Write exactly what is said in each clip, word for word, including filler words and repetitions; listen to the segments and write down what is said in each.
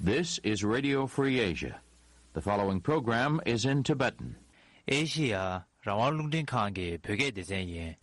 This is Radio Free Asia. The following program is in Tibetan. ཨེ་ཤི་ཡ་རང་དབང་རླུང་འཕྲིན་ཁང་གི་བོད་སྐད་སྡེ་ཚན་ཡིན།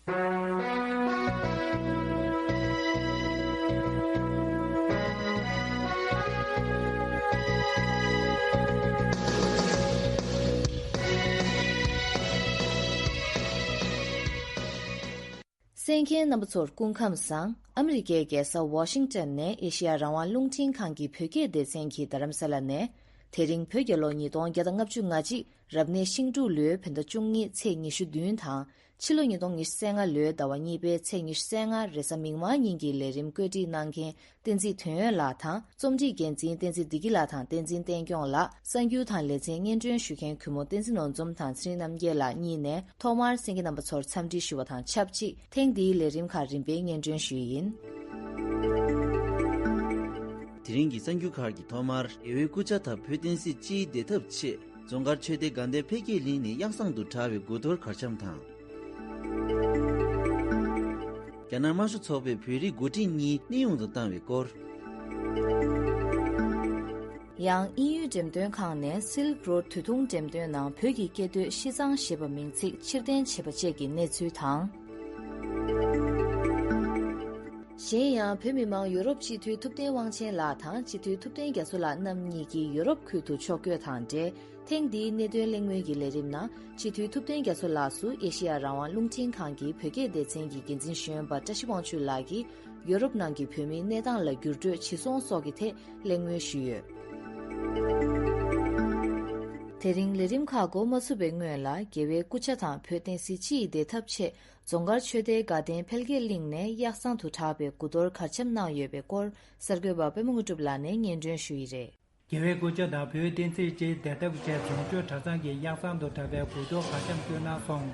གསན་མཁན་རྣམ་པ་ཚོར་སྐུ་ཁམས་བཟང་། ཨ་མི་རི་ཀའི་རྒྱལ་ས་ཝ་ཤིང་ཏོན་ནས་ཨེ་ཤི་ཡ་རང་དབང་རླུང་འཕྲིན་ཁང་གི་བོད་སྐད་སྡེ་ཚན་གྱིས་རྡ་རམ་ས་ལ་ནས། དེ་རིང་བོད་རྒྱལ་ལོ་ཉིས་སྟོང་བརྒྱ་དང་ལྔ་བཅུ་ང་གཅིག་རབ་གནས་ཤིང་འབྲུག་ལོའི་བོད་ཟླ་བཅུ་གཉིས་ཚེས་ཉི་ཤུ་བདུན་དང་། ཕྱི་ལོ་ཉིས་སྟོང་ཉི་ཤུ་རྩ་ལྔ་ལོའི་ཟླ་བ་གཉིས་པའི་ཚེས་ཉི་ཤུ་རྩ་ལྔ་རེས་གཟའ་མིག་དམར་ཉིན་གྱི་ལས་རིམ་བཀོད་སྒྲིག་གནང་མཁན། བསྟན་འཛིན་དོན་ཡོད་ལགས་དང་། རྩོམ་སྒྲིག་འགན་འཛིན་བསྟན་འཛིན་བདེ་སྐྱིད་ལགས་དང་བསྟན་འཛིན་བསྟན་སྐྱོང་ལགས། གསར་འགྱུར་དང་ལེ་ཚན་སྙན་སྒྲོན་ཞུ་མཁན་གུས་མོ་བསྟན་འཛིན་ནོར་འཛོམས་དང་ཚེ་རིང་རྣམ་རྒྱལ་ལགས་གཉིས་ནས་ཐོག་མར་གསན་མཁན་རྣམ་པ་ཚོར་འཚམས་འདྲི་ཞུ་བ་དང་ཆབས་ཅིག་ཐེངས་འདིའི་ལས་རིམ་ཁག་རིམ་པས་སྙན་སྒྲོན་ཞུ་ཡི་ཡིན། དེ་རིང་གི་གསར་འགྱུར་ཁག་གི་ཐོག་མར། རྒྱལ་བའི་སྐུ་ཕྱྭ་དང་བོད་བསྟན་སྲིད་སྤྱིའི་བདེ་ཐབས་ཆེད། རྫོང་དཀར་ཆོས་སྡེ་དགའ་ལྡན་འཕེལ་རྒྱས་གླིང་ནས་གཡག་ཟམ་དུ་གྲགས་པའི་དགུ་གཏོར་གར་འཆམ་དང་། རྒྱ་ནག་དམར་ཤོག་ཚོགས་པའི་བོད་རིགས་འགོ་ཁྲིད་གཉིས་གནས་དབྱུང་དུ་བཏང་བའི་སྐོར། ཡང་དབྱིན་ཡུལ་འགྲེམས་སྟོན་ཁང་ནས་Silk Road དུས་ཐུང་འགྲེམས་སྟོན་ནང་བོད་ཀྱི་སྐད་དོད་ཤིས་ཙང་ཞེས་པ་མིང་ཚིག་ཕྱིར་འཐེན་བྱས་པ་བཅས་ཀྱི་གནས་ཚུལ་དང་། གཞན་ཡང་བོད་མི་མང་ཡུ་རོབ་སྤྱི་འཐུས་ཐུབ་བསྟན་དབང་ཆེན་ལགས་དང་སྤྱི་འཐུས་ཐུབ་བསྟན་རྒྱ་མཚོ་ལགས་རྣམ་གཉིས་ཀྱིས་ཡུ་རོབ་ཁུལ་དུ་ཕྱོགས་བསྐྱོད་དང་འབྲེལ། ཐེངས་འདིའི་གནད་དོན་གླེང་མོལ་གྱི་ལས་རིམ་ནང་སྤྱི་འཐུས་ཐུབ་བསྟན་རྒྱ་མཚོ་ལགས་སུ་ཨེ་ཤེ་ཡ་རང་དབང་རླུང་འཕྲིན་ཁང་གི་བོད་སྐད་སྡེ་ཚན་གྱི་འགན་འཛིན་གཞོན་པ་བཀྲ་ཤིས་དབང་ཕྱུག་ལགས་ཀྱིས་ཡོ་རོབ་ནང་གི་བོད་མིའི་གནས་སྟངས་ལ་འགྱུར་འགྲོས་ཇི་སོང་སོགས་ཀྱི་ཐད་གླེང་མོལ་ཞུས་ཡོད། དེ་རིང་ལས་རིམ་ཁག་འགོ་མ་ཚུགས་པའི་སྔོན་ལ་རྒྱལ་བའི་སྐུ་ཕྱྭ་དང་བོད་བསྟན་སྲིད་སྤྱི་ཡི་བདེ་ཐབས་ཆེད་རྫོང་དཀར་ཆོས་སྡེ་དགའ་ལྡན་འཕེལ་རྒྱས་གླིང་ནས་གཡག་ཟམ་དུ་གྲགས་པའི་དགུ་གཏོར་གར་འཆམ་གནང་ཡོད་པའི་སྐོར་གསར་འགོད་པ་པད་མ་དངོས་གྲུབ་ལགས་ནས་སྙན་སྒྲོན་ཞུ་ཡི་རེད། རྒྱལ་བའི་སྐུ་ཕྱྭ་དང་བོད་བསྟན་སྲིད་སྤྱིའི་བདེ་ཐབས་ཆེད་རྫོང་ཆོས་གྲྭ་ཚང་གི་གཡག་ཟམ་དུ་གྲགས་པའི་དགུ་གཏོར་གར་འཆམ་བསྐྱོད་གནང་སོང་།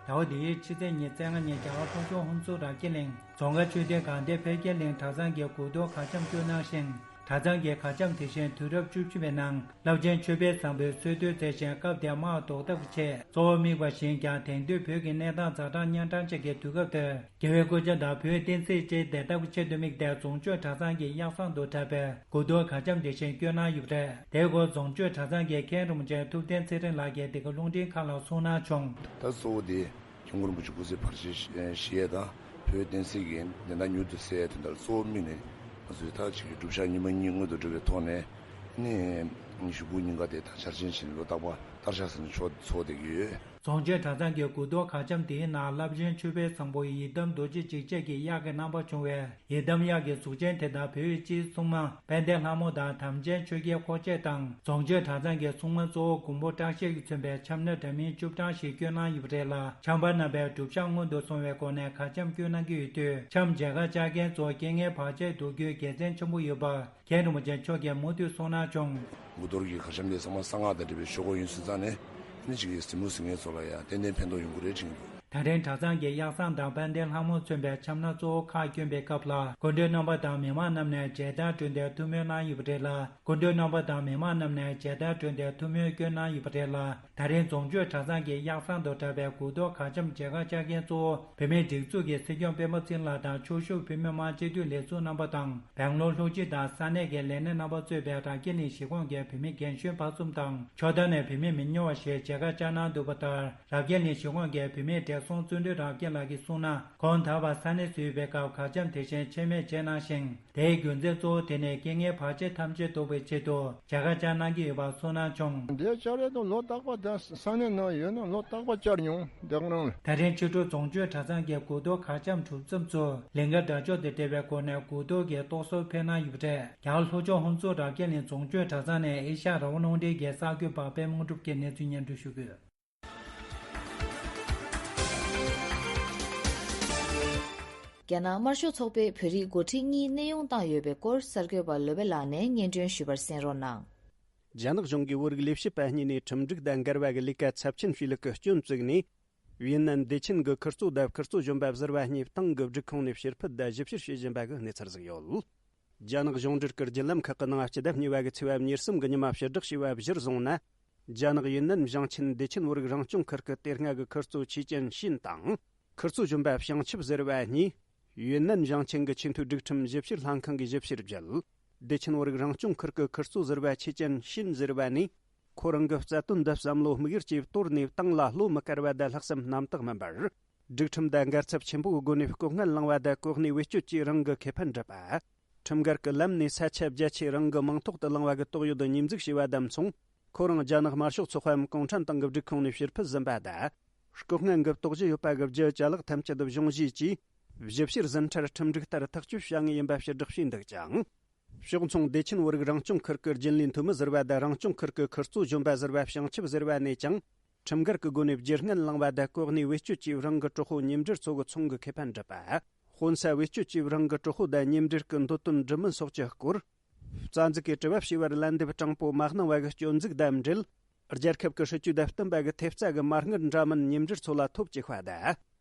ཟླ་བ་འདིའི་ཕྱི་ཚེས་ཉེར་ལྔ་ཉིན་རྒྱ་གར་ལྷོ་ཕྱོགས་ཧུན་སུར་རབ་རྒྱས་གླིང་རྫོང་དཀར་ཆོས་སྡེ་དགའ་ལྡན་འཕེལ་རྒྱས་གླིང་གྲྭ་ཚང་གི་དགུ་གཏོར་གར་འཆམ་བསྐྱོད་གནང་ཞིང་། གྲྭ་ཚང་གི་གར་འཆམ་དེ་བཞིན་དུས་རབས་བཅུ་བཞི་པའི་ནང་རླབས་ཆེན་ཆོས་དཔལ་བཟང་པོའི་སྲོལ་གཏོད་མཛད་ཅིང་། སྐབས་དེར་དམག་ཟློག་ཐབས་ཆེད་གཙོ་བོ་དམིགས་པ་བཞིན་ཀྱང་དེང་དུས་བོད་ཀྱི་གནས་སྟངས་ཛ་དྲག་གཉན་འཕྲང་ཅན་གྱི་དུས་སྐབས་དེར། རྒྱལ་བའི་སྐུ་ཕྱྭ་དང་བོད་བསྟན་སྲིད་སྤྱིའི་བདེ་ཐབས་ཆེད་དུ་དམིགས་ཏེ་རྫོང་ཆོས་གྲྭ་ཚང་གི་གཡག་ཟམ་དུ་གྲགས་པའི་དགུ་གཏོར་གར་འཆམ་དེ་བཞིན་བསྐྱོད་གནང་ཡོད་པ་རེད། དེའི་སྐོར་རྫོང་ཆོས་གྲྭ་ཚང་གི་མཁན་རིན་པོ་ཆེ་ཐུབ་བསྟན་ཚེ་རིང་ལགས་ཀྱིས་འདི་ག་རླུང་འཕྲིན་ཁང་ལ་གསུངས་གནང་བྱུང་། ད་གཙོ་བོ་དེ་སྐྱབས་མགོན་རིན་པོ་ཆེ་སྐུ་ཚེ་བར་ཆད་ཞི་ཡས་དང་བོད་བསྟན་སྲིད་ཀྱི་བདེན་མཐའ་མྱུར་དུ་གསལ་ཡས་དོན་དག་གཙོ་བོ་དམིགས་ནས་ང་ཚོས་ད་ཅིག་གི་སྒྲུབ་ཞག་ཉི་མ་གཉིས་སྔོན་དུ་འགྲོ་བའི་ཐོག་ནས་ནི་ཉི་ཤུ་དགུ་ཉིན་ཀ་དེ་དང་འཆར་ཅན་བྱས་ནས་ལོ་རྟག་པར་བསྟར་བཞག་ཟིན་ཆོག་ཚོགས་བསྡད་ཀྱི་ཡོད། རྫོང་ཆོས་གྲྭ་ཚང་གི་དགུ་གཏོར་གར་འཆམ་དེའི་ནང་རླབས་ཆེན་ཆོས་དཔལ་བཟང་པོ་ཡི་ཡི་དམ་རྡོ་རྗེ་འཇིགས་བྱེད་ཀྱི་གཡག་གི་རྣམ་པར་བྱུང་བའི་ཡི་དམ་གཡག་གི་གཟུགས་ཅན་དེ་དང་བོད་ཡུལ་སྤྱིའི་སྲུང་མ་དཔལ་ལྡན་ལྷ་མོ་དང་དམ་ཅན་ཆོས་རྒྱལ་འཁོར་བཅས་དང་རྫོང་ཆོས་གྲྭ་ཚང་གི་སྲུང་མ་གཙོ་བོ་མགོན་པོ་བཀྲ་ཤིས་ཀྱིས་མཚོན་པའི་ཆམ་སྣ་འདྲ་མིན་བཅུ་གྲངས་ཤིག་བསྐྱོད་གནང་ཡོད་པ་རེད་ལ། ཆམ་པ་རྣམ་པས་སྒྲུབ་ཞག་སྔོན་དུ་སོང་བའི་སྒོ་ནས་གར་འཆམ་བསྐྱོད་གནང་གི་ཡོད་དུས་ཆམ་མཇལ་ཁ་བཅར་མཁན་ཚོ་རྐྱེན་ངན་བར་ཆད་བཟློག་རྒྱུའི་དགེ་མཚན་ཆེན་པོ་ཡོད་པ། མཁན་རིན་པོ་ཆེ་མཆོག་གིས་མུ་མཐུད་གསུངས་གནང་བྱུང་། དགུ་གཏོར་གྱི་གར་འཆམ་དེ་ཚང་མ་གསང་སྔགས་དང་འབྲེལ་བའི་ཆོས་སྐོར་ཡིན་ཟེར་ཙང་ནས་ནི་གཅིག་གིས་གཟིགས་མོ་གཟིགས་མཁན་ཚོ་ལ་ཡང་ཏན་ཏན་ཕན་ཐོགས་ཡོང་གི་རེད་དྲན་གྱི་འདུག། ད་རིང་གྲྭ་ཚང་གི་གཡག་ཟམ་དང་དཔལ་ལྡན་ལྷ་མོ་མཚོན་པའི་ཆམ་སྣ་གཙོ་བོ་ཁག་བསྐྱོན་པའི་སྐབས་ལ་སྐུ་མགྲོན་རྣམ་པ་དང་མི་མང་རྣམས་ནས་མཇལ་དར་སྒྲོན་ཏེ་ཐུགས་སྨོན་གནང་ཡོད་པ་རེད་ལ། སྐུ་མགྲོན་རྣམ་པ་དང་མི་མང་རྣམས་ནས་མཇལ་དར་སྒྲོན་ཏེ་ཐུགས་སྨོན་བསྐྱོན་གནང་ཡོད་པ་རེད་ལ། ད་རིང་རྫོང་ཆོས་གྲྭ་ཚང་གི་གཡག་ཟམ་དུ་གྲགས་པའི་དགུ་གཏོར་གར་འཆམ་མཇལ་ཁ་བཅར་མཁན་གཙོ་བོ་བོད་མིའི་སྒྲིག་འཛུགས་ཀྱི་སྲིད་སྐྱོང་སྤེན་པ་ཚེ་རིང་ལགས་དང་ཕྱོགས་བཞུགས་བོད་མི་མང་སྤྱི་འཐུས་ལས་ཟུར་རྣམ་པ་དང་། སྦེང་ལོར་ལྷོ་སྤྱི་དང་ས་གནས་ཀྱི་ལས་སྣེ་རྣམ་པ་གཙོས་པའི་རབ་རྒྱས་གླིང་གཞིས་ཁོངས་ཀྱི་བོད་མི་རྒན་གཞོན་བར་གསུམ་དང་ཕྱོགས་མཐའ་ནས་བོད་མི་མི་ཉུང་བ་ཞིག་མཇལ་ཁ་བཅར་གནང་འདུག་པ་ལྟར། རབ་རྒྱས་གླིང་གཞིས་ཁོངས་ཀྱི་བོད་མིའི་བགྲེས་སོང་བརྩོན་འགྲུས་རབ་རྒྱས་ལགས་ཀྱིས་གསུངས་ན། ཁོང་ད་བར་ས་གནས་སུ་ཡོད་པའི་སྐབས་གར་འཆམ་དེ་བཞིན་ཆད་མེད་མཇལ་གནང་ཞིང་། དེའི་རྒྱུ་མཚན་གཙོ་བོ་དེ་ནི་རྐྱེན་ངན་བར་ཆད་ཐམས་ཅད་བཟློག་པའི་ཆེད་དུ་མཇལ་ཁ་བཅར་གནང་གི་ཡོད་པ་གསུངས་གནང་བྱུང་། འདིར་བཅར་ཡས་དང་ལོ་རྟག་པར་དེ་ས་གནས་ནང་ཡོད་ན་ལོ་རྟག་པར་བཅར་མྱོང་། དེ་ག་རང་ལ། ད་རིང་ཕྱི་དྲོ་རྫོང་ཆོས་གྲྭ་ཚང་གི་དགུ་གཏོར་གར་འཆམ་གྲུབ་མཚམས་སུ་ལིང་ག་སྒྲ་སྒྱུར་དང་འབྲེལ་བའི་སྒོ་ནས་དགུ་གཏོར་གྱི་གཏོར་ཟོར་འཕེན་གནང་ཡོད་པ་རེད། རྒྱ་གར་ལྷོ་ཕྱོགས་ཧུན་སུར་རབ་རྒྱས་གླིང་རྫོང་ཆོས་གྲྭ་ཚང་ནས་ཨེ་ཤ་ཡ་རང་དབང་རླུང་འཕྲིན་གྱི་གསར་འགོད་པ་པད་མ་དངོས་གྲུབ་ཀྱིས་གནས་ཚུལ་སྙན་སྒྲོན་ཞུ་གི་ཡོད། རྒྱ་ནག་དམར་ཤོག་ཚོགས་པའི་བོད་རིགས་འགོ་ཁྲིད་གཉིས་གནས་དབྱུང་བཏང་ཡོད་པའི་སྐོར་གསར་འགོད་པ་ལོ་པེ་ལགས་ནས་སྙན་སྒྲོན་ཞུས་པར་གསན་རོགས་གནང་། རྒྱ་ནག་གཞུང་གིས་བོད་རིགས་ལས་བྱེད་པ་གཉིས་ནས་ཁྲིམས་སྒྲིག་དང་འགལ་བ་གི་ལས་ཀ་ཚབས་ཆེན་བྱས་ལུགས་ཀྱི་སྐྱོན་བཙུགས་ནས། ཝི་ཡེ་ནན་བདེ་ཆེན་གྱི་ཁིར་ཚོ་དང་ཁིར་ཚོ་གཞོན་པ་ཟུར་པ་གཉིས་ཏང་གི་སྒྲིག་ཁོངས་ནས་ཕྱིར་ཕུད་དང་ཞིབ་བཤེར་བྱེད་བཞིན་པ་གི་གནས་ཚུལ་ཟིག་ཡོད། རྒྱ་ནག་གཞུང་འབྲེལ་གྱི་བརྒྱུད་ལམ་ཁག་གི་ནང་སྤྱི་ཟླ་གཉིས་པ་གི་ཚེས་པ་ཉེར་གསུམ་གྱི་ཉི་མ་ཕྱིར་བསྒྲགས་བྱས་པ་གཞིར་བཟུང་ན། རྒྱ་ནག་ཡུན་ནན་ཞིང་ཆེན་བདེ་ཆེན་བོད་རིགས་རང་སྐྱོང་ཁུལ་གྱི་དེ་སྔ་གི་ཁུལ་གཙོ་ཆོས་ཅན་ཤིན་དང་། ཁུལ་གཙོ་གཞོན་པ་བྱང་ཆུབ་ཟེར་བ་གཉིས། ཡུན་ནན་ཞིང་ཆེན་གྱི་ཆེས་མཐོའི་སྒྲིག་ཁྲིམས་ཞིབ་བཤེར་ལྷན་ཁང་གིས་ཞིབ་བཤེར་བརྒྱུད། བདེ་ཆེན་བོད་རིགས་རང་སྐྱོང་ཁུལ་གྱི་ཁུལ་གཙོ་ཟེར་བ་ཆོས་ཅན་ཤིན་ཟེར་བ་ནས། ཁོ་རང་གི་རྩ་དོན་འདི་བསམ་བློ་དམིགས་ཡུལ་གྱིས་དོར་ནས་ཏང་ལ་བློ་མི་དཀར་བ་དང་ལྷག་བསམ་རྣམ་དག་མིན་པར། སྒྲིག་ཁྲིམས་དང་འགལ་ཚབས་ཆེན་པོའི་སྒོ་ནས་ལྐོག་རྔན་བླངས་པ་དང་གོ་གནས་བེད་སྤྱོད་ཀྱིས་རང་གི་ཁེ་ཕན་སྒྲུབ་པ། ཁྲིམས་འགལ་གྱི་ལམ་ནས་ས་ཆ་བརྒྱ་ཆའི་རང་གི་མིང་ཐོག་ཏུ་བླངས་པ་གི་དོགས་ཡོད་དུ་མཉེས་འཛུགས་བྱས་པ་དང་མཚུངས། ཁོ་རང་རྒྱ་ནག་དམར་ཤོག་ཚོགས་པའམ་གུང་ཁྲན་ཏང་གི་སྒྲིག་ཁོངས་ནས་ཕྱིར་ཕུད་ཟིན་པ་དང་། ལྐོག་རྔན་གྱི་དོགས་གཞི་ཡོད་པ་གི་བརྒྱུད་ཅ་ལག་ཐམས་ཅད་གཞུང་བཞེས་ཀྱིས་ཞིབ་བཤེར་ཟིན་འཕྲལ་ཁྲིམས་སྒྲིག་ལྟར་ཐག་གཅོད་བྱ་ངེས་ཡིན་པ་ཕྱིར་བསྒྲགས་བྱས་འདུག་ཅིང་། ཕྱོགས་མཚུངས་བདེ་ཆེན་བོད་རིགས་རང་སྐྱོང་ཁུལ་གྱི་རྒྱུན་ལས་འཐུས་མི་ཟུར་པ་དང་རང་སྐྱོང་ཁུལ་གྱི་ཁུལ་གཙོ་གཞོན་པ་ཟུར་པ་བྱང་ཆུབ་ཟེར་བ་ནས་ཀྱང་། ཁྲིམས་འགལ་གྱི་སྒོ་ནས་བརྒྱུད་རྔན་བླངས་པ་དང་གོ་གནས་བེད་སྤྱོད་ཀྱིས་རང་གི་གྲོགས་པོ་མཉམ་འབྲེལ་ཚོ་གི་ཚོང་གི་ཁེ་ཕན་སྒྲུབ་པ། དཔོན་ས་བེད་སྤྱོད་ཀྱིས་རང་གི་གྲོགས་པོ་དང་མཉམ་འབྲེལ་གྱི་འདོད་དོན་སྒྲུབ་མིན་སོགས་ཀྱི་སྐོར། རྩ་འཛུགས་ཀྱིས་དྲི་བ་བྱས་པར་ལན་འདེབས་དྲང་པོ་མ་གནང་བ་གི་སྐྱོན་འཛུགས་དང་འབྲེལ། རྒྱལ་ཁབ་ཀྱི་སྲིད་ཇུས་དང་བསྟུན་པ་གི་ཐེབས་རྩ་གི་མ་དངུལ་འདྲ་མིན་མཉམ་འབྲེལ་ཚོ་ལ་ཐོབ་ཅེས་པ་དང་།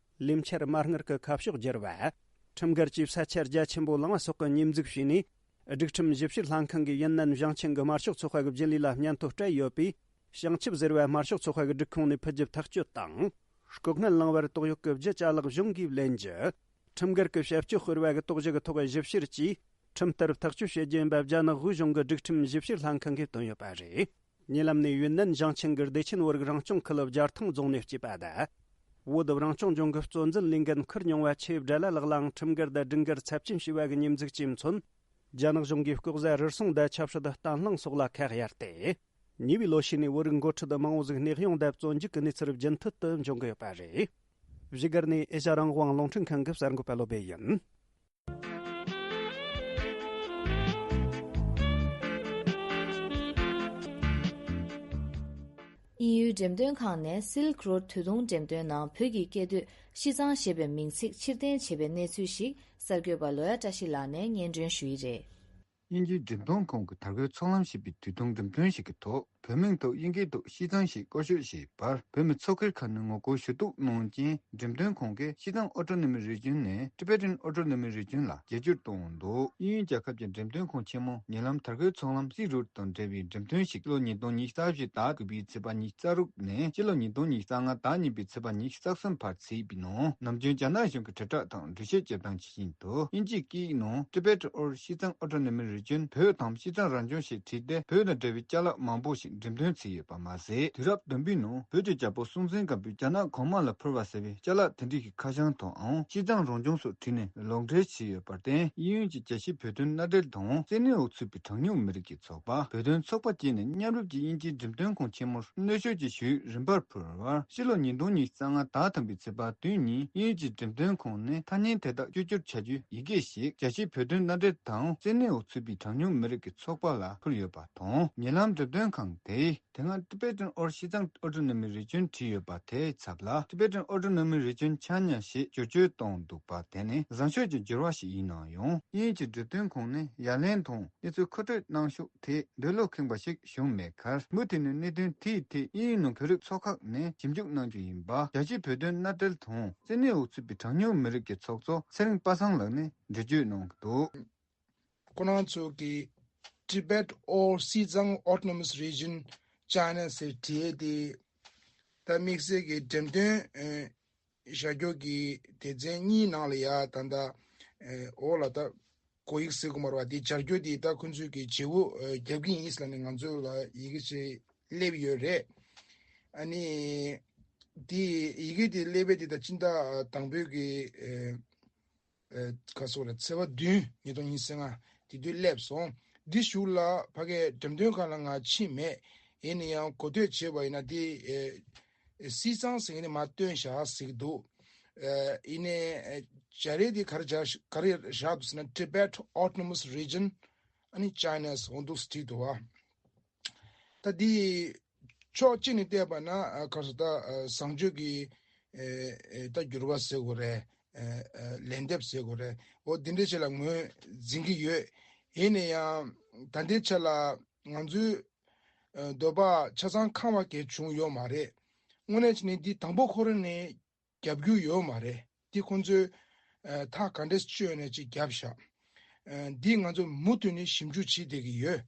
ལས་འཆར་མ་དངུལ་གྱི་ཁ་ཕྱོགས་བསྒྱུར་བ། ཁྲིམས་འགལ་གྱིས་ས་ཆ་རྒྱ་ཆེན་པོ་བླངས་པ་སོགས་ཀྱི་མཉེས་འཛུགས་བྱས་ནས། སྒྲིག་ཁྲིམས་ཞིབ་བཤེར་ལྷན་ཁང་གིས་ཡུན་ནན་ཞིང་ཆེན་གྱི་དམར་ཤོག་ཚོགས་པ་གི་རྒྱུན་ལས་ལ་སྙན་ཐོ་སྤྲད་ཡོད་པས། བྱང་ཆུབ་ཟེར་བ་དམར་ཤོག་ཚོགས་པ་གི་སྒྲིག་ཁོངས་ནས་ཕུད་རྒྱུ་ཐག་གཅོད་དང་། ལྐོག་རྔན་བླངས་པར་དོགས་ཡོད་ཀྱི་བརྒྱུད་ཅ་ལག་གཞུང་གིས་ལེན་རྒྱུ། ཁྲིམས་འགལ་གྱི་བྱ་སྤྱོད་སྤེལ་བ་གི་དོགས་གཞི་གི་ཐོག་ཞིབ་བཤེར་གྱིས་ཁྲིམས་ལྟར་ཐག་གཅོད་བྱེད་རྒྱུ་ཡིན་པ་རྒྱ་ནག་དབུས་གཞུང་གི་སྒྲིག་ཁྲིམས་ཞིབ་བཤེར་ལྷན་ཁང་གིས་བཏོན་ཡོད་པ་རེད། ཉེ་ལམ་ནས་ཡུན་ནན་ཞིང་ཆེན་གྱི་བདེ་ཆེན་བོད་རིགས་རང་སྐྱོང་ཁུལ་རྒྱལ་ཐང་རྫོང་ནས་སྐྱེས་པ་དང་། བོད་རང་སྐྱོང་ལྗོངས་ཀྱི་གཙོ་འཛིན་ལས་འགན་འཁུར་མྱོང་བ་ཆེ་བྲེལ་ལ་ལགས་ལའང་ཁྲིམས་འགལ་དང་སྒྲིག་འགལ་ཚབས་ཆེན་བྱས་པ་གི་མཉེས་འཛུགས་ཀྱིས་མཚོན། རྒྱ་ནག་གཞུང་གིས་ལྐོག་ཟ་རུལ་སུངས་དང་ཆབ་སྲིད་བརྟན་ལྷིང་སོགས་ལ་ཁག་གཡར་ཏེ། ཉེ་བའི་ལོ་ཤས་ནས་བོད་རིགས་འགོ་ཁྲིད་མང་བོ་ཟིག་གནས་དབྱུང་དང་བཙོན་འཇུག་གི་གནས་ཚུལ་རྒྱུན་མཐུད་དུ་འབྱུང་གི་ཡོད་པ་རེད། བཞུགས་སྒར་ནས་ཨེ་ཤ་རང་དབང་རླུང་འཕྲིན་ཁང་གི་གསར་འགོད་པ་བློ་བྷེ་ཡིན། དབྱིན་ཡུལ་འགྲེམས་སྟོན་ཁང་ནས་Silk Road དུས་ཐུང་འགྲེམས་སྟོན་ནང་བོད་ཀྱི་སྐད་དོད་ཤི་ཙང་ཞེས་པའི་མིང་ཚིག་ཕྱིར་འཐེན་བྱས་པའི་གནས་ཚུལ་ཞིག་གསར་འགོད་པ་ལོ་ཡ་བཀྲ་ཤིས་ལགས་ནས་སྙན་སྒྲོན་ཞུ་ཡི་རེད། དབྱིན་ཇིའི་འགྲེམས་སྟོན་ཁང་གི་དར་གོས་ཚོགས་ལམ་ཞེས་པའི་དུས་ཐུང་འགྲེམས་སྟོན་ཞིག་གི་ཐོག་བོད་མིང་ཐོག་དབྱིན་སྐད་ཐོག་ཤི་ཙང་ཞེས་བཀོལ་སྤྱོད་བྱས་པར་བོད་མི་ཚོགས་སྒེར་ཁག་ནས་ངོ་རྒོལ་ཞུ་གཏུག་གནང་རྐྱེན། འགྲེམས་སྟོན་ཁང་གིས་ཤི་ཙང་ཨོ་ཊོ་ནོ་མི་རི་ཇོན་ནས་ཊི་བེ་ཊན་ཨོ་ཊོ་ནོ་མི་རི་ཇོན་ལ་བསྒྱུར་བཅོས་གཏོང་འདུག་དབྱིན་ཡུལ་རྒྱལ་ཁབ་ཀྱི་འགྲེམས་སྟོན་ཁང་ཆེན་མོ་ཉེ་ལམ་དར་གོས་ཚོགས་ལམ་Silk Road དང་འབྲེལ་བའི་འགྲེམས་སྟོན་ཞིག་ལོ་ཉིས་སྟོང་ཉི་ཤུ་རྩ་བཞི་ཟླ་དགུ་པའི་ཚེས་པ་ཉི་ཤུ་རྩ་དྲུག་ནས་སྤྱི་ལོ་ཉིས་སྟོང་ཉི་ཤུ་རྩ་ལྔ་ཟླ་གཉིས་པའི་ཚེས་པ་ཉི་ཤུ་རྩ་གསུམ་བར་བྱས་པའི་ནང་། ནམ་རྒྱུན་རྒྱ་ནག་གཞུང་གི་དྲིལ་བསྒྲགས་དང་འགྲེལ་བཤད་བྱེད་སྟངས་ཇི་བཞིན་དུ་དབྱིན་ཇིའི་སྐད་ཡིག་ནང་Tibet or Xizang Autonomous Region བོད་དམ་ཤི་ཙང་རང་སྐྱོང་ཞེས་བྲིས་ཏེ་བོད་དང་འབྲེལ་བའི་ཅ་ལག་མང་པོ་ཞིག་འགྲེམས་སྟོན་བྱས་ཡོད་པ་མ་ཟད། དུས་རབས་བདུན་པའི་ནང་བོད་ཀྱི་རྒྱལ་པོ་སྲོང་བཙན་སྒམ་པོས་རྒྱ་ནག་གོང་མ་ལ་ཕུལ་བ་ཟེར་བའི་ཅ་ལག་དེ་འདྲའི་གི་ཁ་བྱང་དུའང་ཤི་ཙང་རང་སྐྱོང་སོགས་བྲིས་ནས་ལོག་འགྲེལ་བྱས་ཡོད་པར་བརྟེན། དབྱིན་ཡུལ་གྱི་རྒྱལ་སྤྱིའི་བོད་དོན་མནའ་འབྲེལ་དང་བཙན་གནོན་འོག་ཚུད་པའི་གྲངས་ཉུང་མི་རིགས་ཀྱི་ཚོགས་པ་བོད་དོན་ཚོགས་པ་བཅས་ནས་མཉམ་རུབ་ཀྱིས་དབྱིན་ཇིའི་འགྲེམས་སྟོན་ཁང་ཆེན་མོར་གནོན་ཤུགས་ཀྱི་ཞུ་ཡིག་རིམ་པར་ཕུལ་བར། ཕྱི་ལོ་ཉིས་སྟོང་ཉི་ཤུ་རྩ་ལྔ་ཟླ་དང་པོའི་ཚེས་པ་བདུན་ཉིན་དབྱིན་ཡུལ་གྱི་འགྲེམས་སྟོན་ཁང་ནས་ཐ་སྙད་དེ་དག་བཅོས་བསྒྱུར་བྱ་རྒྱུའི་ཡི་གེ་ཞིག་རྒྱལ་སྤྱིའི་བོད་དོན་མནའ་འབྲེལ་དང་བཙན་གནོན་འོག་ཚུད་པའི་གྲངས་ཉུང་མི་རིགས་ཀྱི་ཚོགས་པ་ལ་ཕུལ་ཡོད་པ་དང་། ཉེ་ལམ་འགྲེམས་སྟོན་ཁང་དེས་དེ་སྔ་Tibetan or Xizang Autonomy Region བྲིས་ཡོད་པ་དེའི་ཚབ་ལ་Tibetan Autonomy Region China ཞེས་བསྒྱུར་བཅོས་གཏོང་འདུག་པ་དེ་ནི་བཟང་ཕྱོགས་ཀྱི་འགྱུར་བ་ཞིག་ཡིན་ནའང་། དབྱིན་ཡུལ་གྱི་འགྲེམས་སྟོན་ཁང་ནས་ཡ་ལན་དང་གནས་ཚུལ་མཁོ་སྤྲོད་གནང་ཕྱོགས་ཐད་འདོད་བློ་ཁེངས་པ་ཞིག་བྱུང་མེད་ཁར། མུ་མཐུད་ནས་གནད་དོན་དེའི་ཐད་དབྱིན་ཡུལ་ནང་བོད་རིགས་ཚོགས་ཁག་ནས་ཞིབ་འཇུག་གནང་རྒྱུ་ཡིན་པ། རྒྱལ་སྤྱིའི་བོད་དོན་མནའ་འབྲེལ་དང་བཙན་གནོན་འོག་ཚུད་པའི་གྲངས་ཉུང་མི་རིགས་ཀྱི་ཚོགས་གཙོ་ཚེ་རིང་པ་སངས་ལགས་ནས་འགྲེལ་བརྗོད་གནང་གི་འདུག་ཁོ་རང་ཚོ་གིས་Tibet or Xizang Autonomous Region China ཟེར་བྲིས་ཏེ། ད་དམིགས་བསལ་གྱི་འགྲེམས་སྟོན་བྱ་རྒྱུ་གི་སྡེ་ཚན་གཉིས་ནང་ལ་ཡ་ད་ལྟ་འོག་ལ་ད་གོ་ཡིག་ཟེར་དགོས་མ་རེད་པ། དེ་སྦྱར་རྒྱུ་དེ་ད་ཁོང་ཚོས་ཀྱི་བརྗེ་པོ་རྒྱབ་ཀྱི་ཡིན་ལབ་ནས་ང་ཚོ་ལ་ཡི་གེ་ཅིག་སླེབས་ཡོད་རེད། ཨ་ནི་དེ་ཡི་གེ་དེ་སླེབས་པའི་དེ་ད་སྤྱི་ཟླ་དང་པོའི་གི་ཨེ་ཁ་སོ་ར་ཚེས་པ་བདུན་ཉིས་སྟོང་ཉི་ཤུ་རྩ་ལྔ་དེ་དུས་སླེབས་སོང་། འདི་གཞུག་ལ་ཕ་གའི་འགྲེམས་སྟོན་ཁང་ལ་ང་ཕྱིན་མེད། ཡིན་ན་ཡང་གོ་ཐོས་བྱས་པ་ཡིན་ན་དེ་ཨེ་ཤི་ཙང་ཟེར་མཁན་དེ་མར་བཏོན་བཞག་ཟེར་གྱི་འདུག་ཨེ་ཡིན་ནའི་ཨེ་སྦྱར་ཡས་དེ་ག་རེ་སྦྱར་ག་རེ་བཞག་འདུག་ཟེར་ན་Tibet Autonomous Region ཨ་ནི་China ཟེར་འོ་འདུག་བྲིས་འདུག་བ། ད་འདི་ཕྱོགས་གཅིག་ནས་བལྟས་པ་ན་ཨ་ག་རེ་ཟེར་ད་ཨ་བཟང་སྤྱོད་ཀྱི་ཨེ་ཨེ་ད་འགྱུར་བ་ཟེར་དགོས་རེད། ཨེ་ཨེ་ལན་འདེབས་ཟེར་དགོས་རེད། འོ་འདི་འདྲ་ཞིག་ལ་ངོས་འཛིན་གྱི་ཡོད། ཡིན་ན་ཡང་ད་ལྟའི་ཆ་ལ་ང་ཚོའི་ཨེ་འདོད་པ་ཆ་ཚང་ཁེངས་པ་གང་ཡང་བྱུང་ཡོད་མ་རེད། དངོས་གནས་བྱས་ན་འདི་དང་པོ་ཁོ་རང་ནས་རྒྱབ་སྐྱོར་ཡོད་མ་རེད། འདི་ཁོང་ཚོས་ཨ་ཐག་ག་འདྲས་གཅོད་ནས་ཅིག་བརྒྱབ་བཞག་ཨ་འདི་ང་ཚོ་མུ་མཐུད་ནས་ཞིབ་འཇུག་བྱེད་བསྡད་ཀྱི་ཡོད།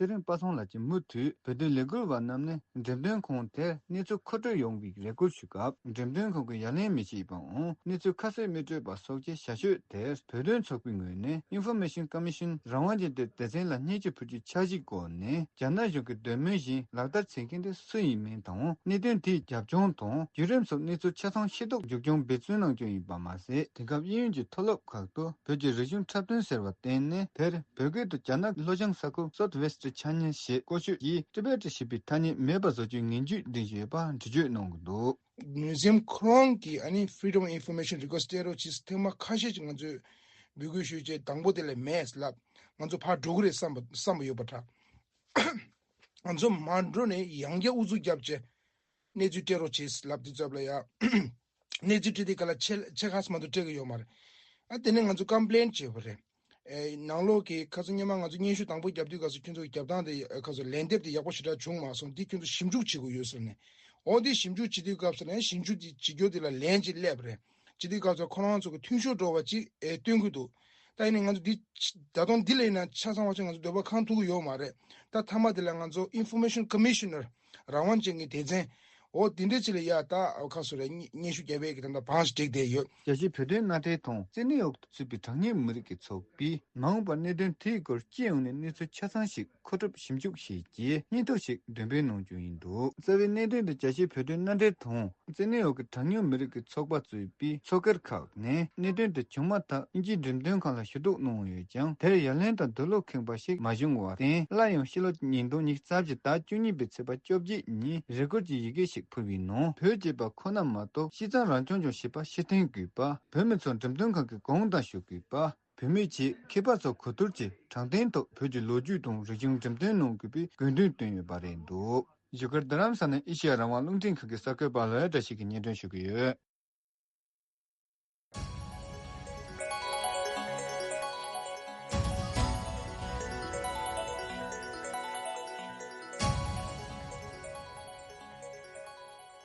ཚེ་རིང་དཔའ་སངས་ལགས་ཀྱིས་མུ་མཐུད་བོད་དོན་ལས་འགུལ་བ་རྣམས་ནས་འགྲེམས་སྟོན་ཁང་དེར་གནས་ཚུལ་མཁོ་སྤྲོད་ཡོང་བའི་རེ་སྐུལ་ཞུས་སྐབས། འགྲེམས་སྟོན་ཁང་གིས་ཡ་ལན་མི་བྱེད་པའམ། གནས་ཚུལ་ཁ་གསལ་མི་སྤྲོད་པ་སོགས་ཀྱི་བྱ་སྤྱོད་དེར་བོད་དོན་ཚོགས་པའི་ངོས་ནས་Information Commission རང་དབང་ཅན་དེ་སྡེ་ཚན་ལ་བརྙས་བཅོས་ཕོག་རྒྱུའི་འཆར་གཞིའི་སྒོ་ནས། རྒྱ་ནག་གཞུང་གི་འདོད་མོས་བཞིན་ལག་བསྟར་བྱེད་མཁན་དེ་སུ་ཡིན་མིན་དང་། གནད་དོན་དེའི་རྒྱབ་ལྗོངས་དང་བརྒྱུད་རིམ་སོགས་གནས་ཚུལ་ཆ་ཚང་ཤེས་རྟོགས་མཇུག་སྐྱོང་འབད་བརྩོན་གནང་རྒྱུ་ཡིན་པ་མ་ཟད། དེང་སྐབས་དབྱིན་ཡུལ་གྱི་མཐོ་སློབ་ཁག་ཏུ་བོད་ཀྱི་རིག་གཞུང་འཁྲབ་སྟོན་ཟེར་བ་བཏོན་ནས། དེར་བོད་སྐད་དུ་རྒྱ་ནག་ལྷོ་བྱང་ས་ཁུལ་South West China ཞེས་བཀོལ་སྤྱོད་ཀྱིས་Tibet ཞེས་པའི་ཐ་སྙད་མེད་པ་བཟོ་རྒྱུའི་ངན་ཇུས་འདིང་བཞིན་ཡོད་པ་འགྲེལ་བརྗོད་གནང་གི་འདུག། Museum ཁོ་རང་གིས་ཨ་ནི་Freedom of Information Request སྤྲད་རོགས་གྱིས། ཐེངས་མ་ཁ་ཤས་ཅིག་ང་ཚོས་འབོད་སྐུལ་ཞུས་རྗེས། དང་པོ་དེ་ལས་མེད་ལབ། ང་ཚོ་ཕར་འགྲོ་གི་རེད་བསམ་པ་བསམ་པ་ཡོད་པ་འདྲ། ང་ཚོ་མ་འགྲོ་ནས་ཡང་བསྐྱར་ཨུ་ཚུགས་བརྒྱབ་བྱས་གནས་ཚུལ་སྤྲད་རོགས་གྱིས་ལབ། དེ་ཚབ་ལ་ཡ་གནས་ཚུལ་སྤྲད་དུས་ག་ལ་ཆེ་ཆེ་ཁག་མ་གཏོགས་སྤྲད་གི་ཡོད་མ་རེད། ཨ་དེ་ནས་ང་ཚོ་ཀམ་པི་ལེན་བྱས་པ་རེད། ཨེ་ནང་ལོགས་ཀྱི་ཁ་སང་སྔོན་མ་ང་ཚོ་སྙན་ཞུ་དང་པོ་བརྒྱབ་དུས་སྐབས་སུ་ཁྱོད་ཚོ་གི་རྒྱབ་སྟངས་དེ་ཁ་སང་ལན་འདེབས་དེ་ཡག་པོ་ཞེ་དྲག་བྱུང་མ་སོང་། འདི་ཁྱོད་ཚོ་ཞིབ་འཇུག་བྱེད་དགོས་ཡོད་ཟེར་ནས། འོ་འདི་ཞིབ་འཇུག་བྱེད་དུས་སྐབས་སུ་ནས་ཞིབ་འཇུག་དེ་བྱེད་རྒྱུ་དེ་ལ་ལན་ཅིག་སླེབས་རེད། བྱེད་དུས་སྐབས་སུ་ཁོ་རང་ཚོ་གི་མཐུན་ཤོག་འགྲོ་བ་ཅིག་ཨེ་སྟོན་གི་འདུག། ད་ཡིན་ནའི་ང་ཚོ་འདི་ད་དུང་འདི་ལས་ན་ཆ་ཚང་བ་ཅིག་ང་ཚོ་འདོད་པ་ཁེངས་ཐུབ་ཀྱི་ཡོད་མ་རེད། ད་མཐའ་མ་དེ་ལ་ང་ཚོ་Information Commissioner རང་དབང་ཅན་གྱི་སྡེ་ཚན། འོ་དེ་འདྲ་ཅིག་ལ་ཡ་ད་ཁ་སོ་རེ་སྙན་ཞུ་རྒྱབ་པའི་གི་ད་ལྟ་བང་ཞིག་བསྒྲིགས་བསྡད་ཡོད། རྒྱལ་སྤྱིའི་བོད་དོན་མནའ་འབྲེལ་དང་། ཙི་ནི་འོག་ཏུ་ཚུད་པའི་གྲངས་ཉུང་མི་རིགས་ཀྱི་ཚོགས་པས། མ་འོངས་པར་གནད་དོན་དེའི་སྐོར་སྤྱི་ཡོངས་ནས་གནས་ཚུལ་ཆ་ཚང་ཞིག་མཁོ་སྒྲུབ་ཞིབ་འཇུག་བྱས་རྗེས་སྙན་ཐོ་ཞིག་འདོན་སྤེལ་གནང་རྒྱུ་ཡིན་འདུག། རྩ་བའི་གནད་དོན་དེ་རྒྱལ་སྤྱིའི་བོད་དོན་མནའ་འབྲེལ་དང་། ཙི་ནི་འོག་གི་གྲངས་ཉུང་མི་རིགས་ཀྱི་ཚོགས་པ་གཙོས་པའི་ཚོགས་སྒེར་ཁག་ནས་གནད་དོན་དེ་བྱུང་མ་ཐག་དབྱིན་ཇིའི་འགྲེམས་སྟོན་ཁང་ལ་ཞུ་གཏུག་གནང་ཡོད་ཀྱང་། དེར་ཡ་ལན་དང་འདོད་བློ་ཁེངས་པ་ཞིག་མ་བྱུང་བར་བརྟེན། སླར་ཡང་ཕྱི་ལོ་ཉིས་སྟོང་ཉི་ཤུ་རྩ་བཞི་ཟླ་བཅུ་གཉིས་པའི་ཚེས་པ་བཅོ་བརྒྱད་ཉིན་རེ་སྐུལ་གྱི་ཡི་གེ་ཞིག་ཕུལ་བའི་ནང་། བོད་ཅེས་པ་ཁོ་ན་མ་གཏོགས་སྤྱི་ཚོགས་རང་སྐྱོང་ལྗོངས་ཞེས་པ་ཕྱིར་འཐེན་དགོས་པ། བོད་མི་ཚོ་འགྲེམས་སྟོན་ཁང་གི་གོང་དང་ཞུ་དགོས་པ། བོད་མི་ཆེད་མཁས་པ་ཚོ་གོ་བསྡུར་གྱིས་དྲང་བདེན་ཐོག་བོད་ཀྱི་ལོ་རྒྱུས་དང་རིག་གཞུང་འགྲེམས་སྟོན་གནང་དགོས་པའི་དགོས་འདུན་བཏོན་ཡོད་པ་རེད་འདུག། བཞུགས་སྒར་རྡ་རམ་ས་ལ་ནས་ཨེ་ཤེ་ཡ་རང་དབང་རླུང་འཕྲིན་ཁང་གི་གསར་འགོད་པ་ལོ་ཡ་བཀྲ་ཤིས་ཀྱིས་སྙན་སྒྲོན་ཞུ་གི་ཡོད།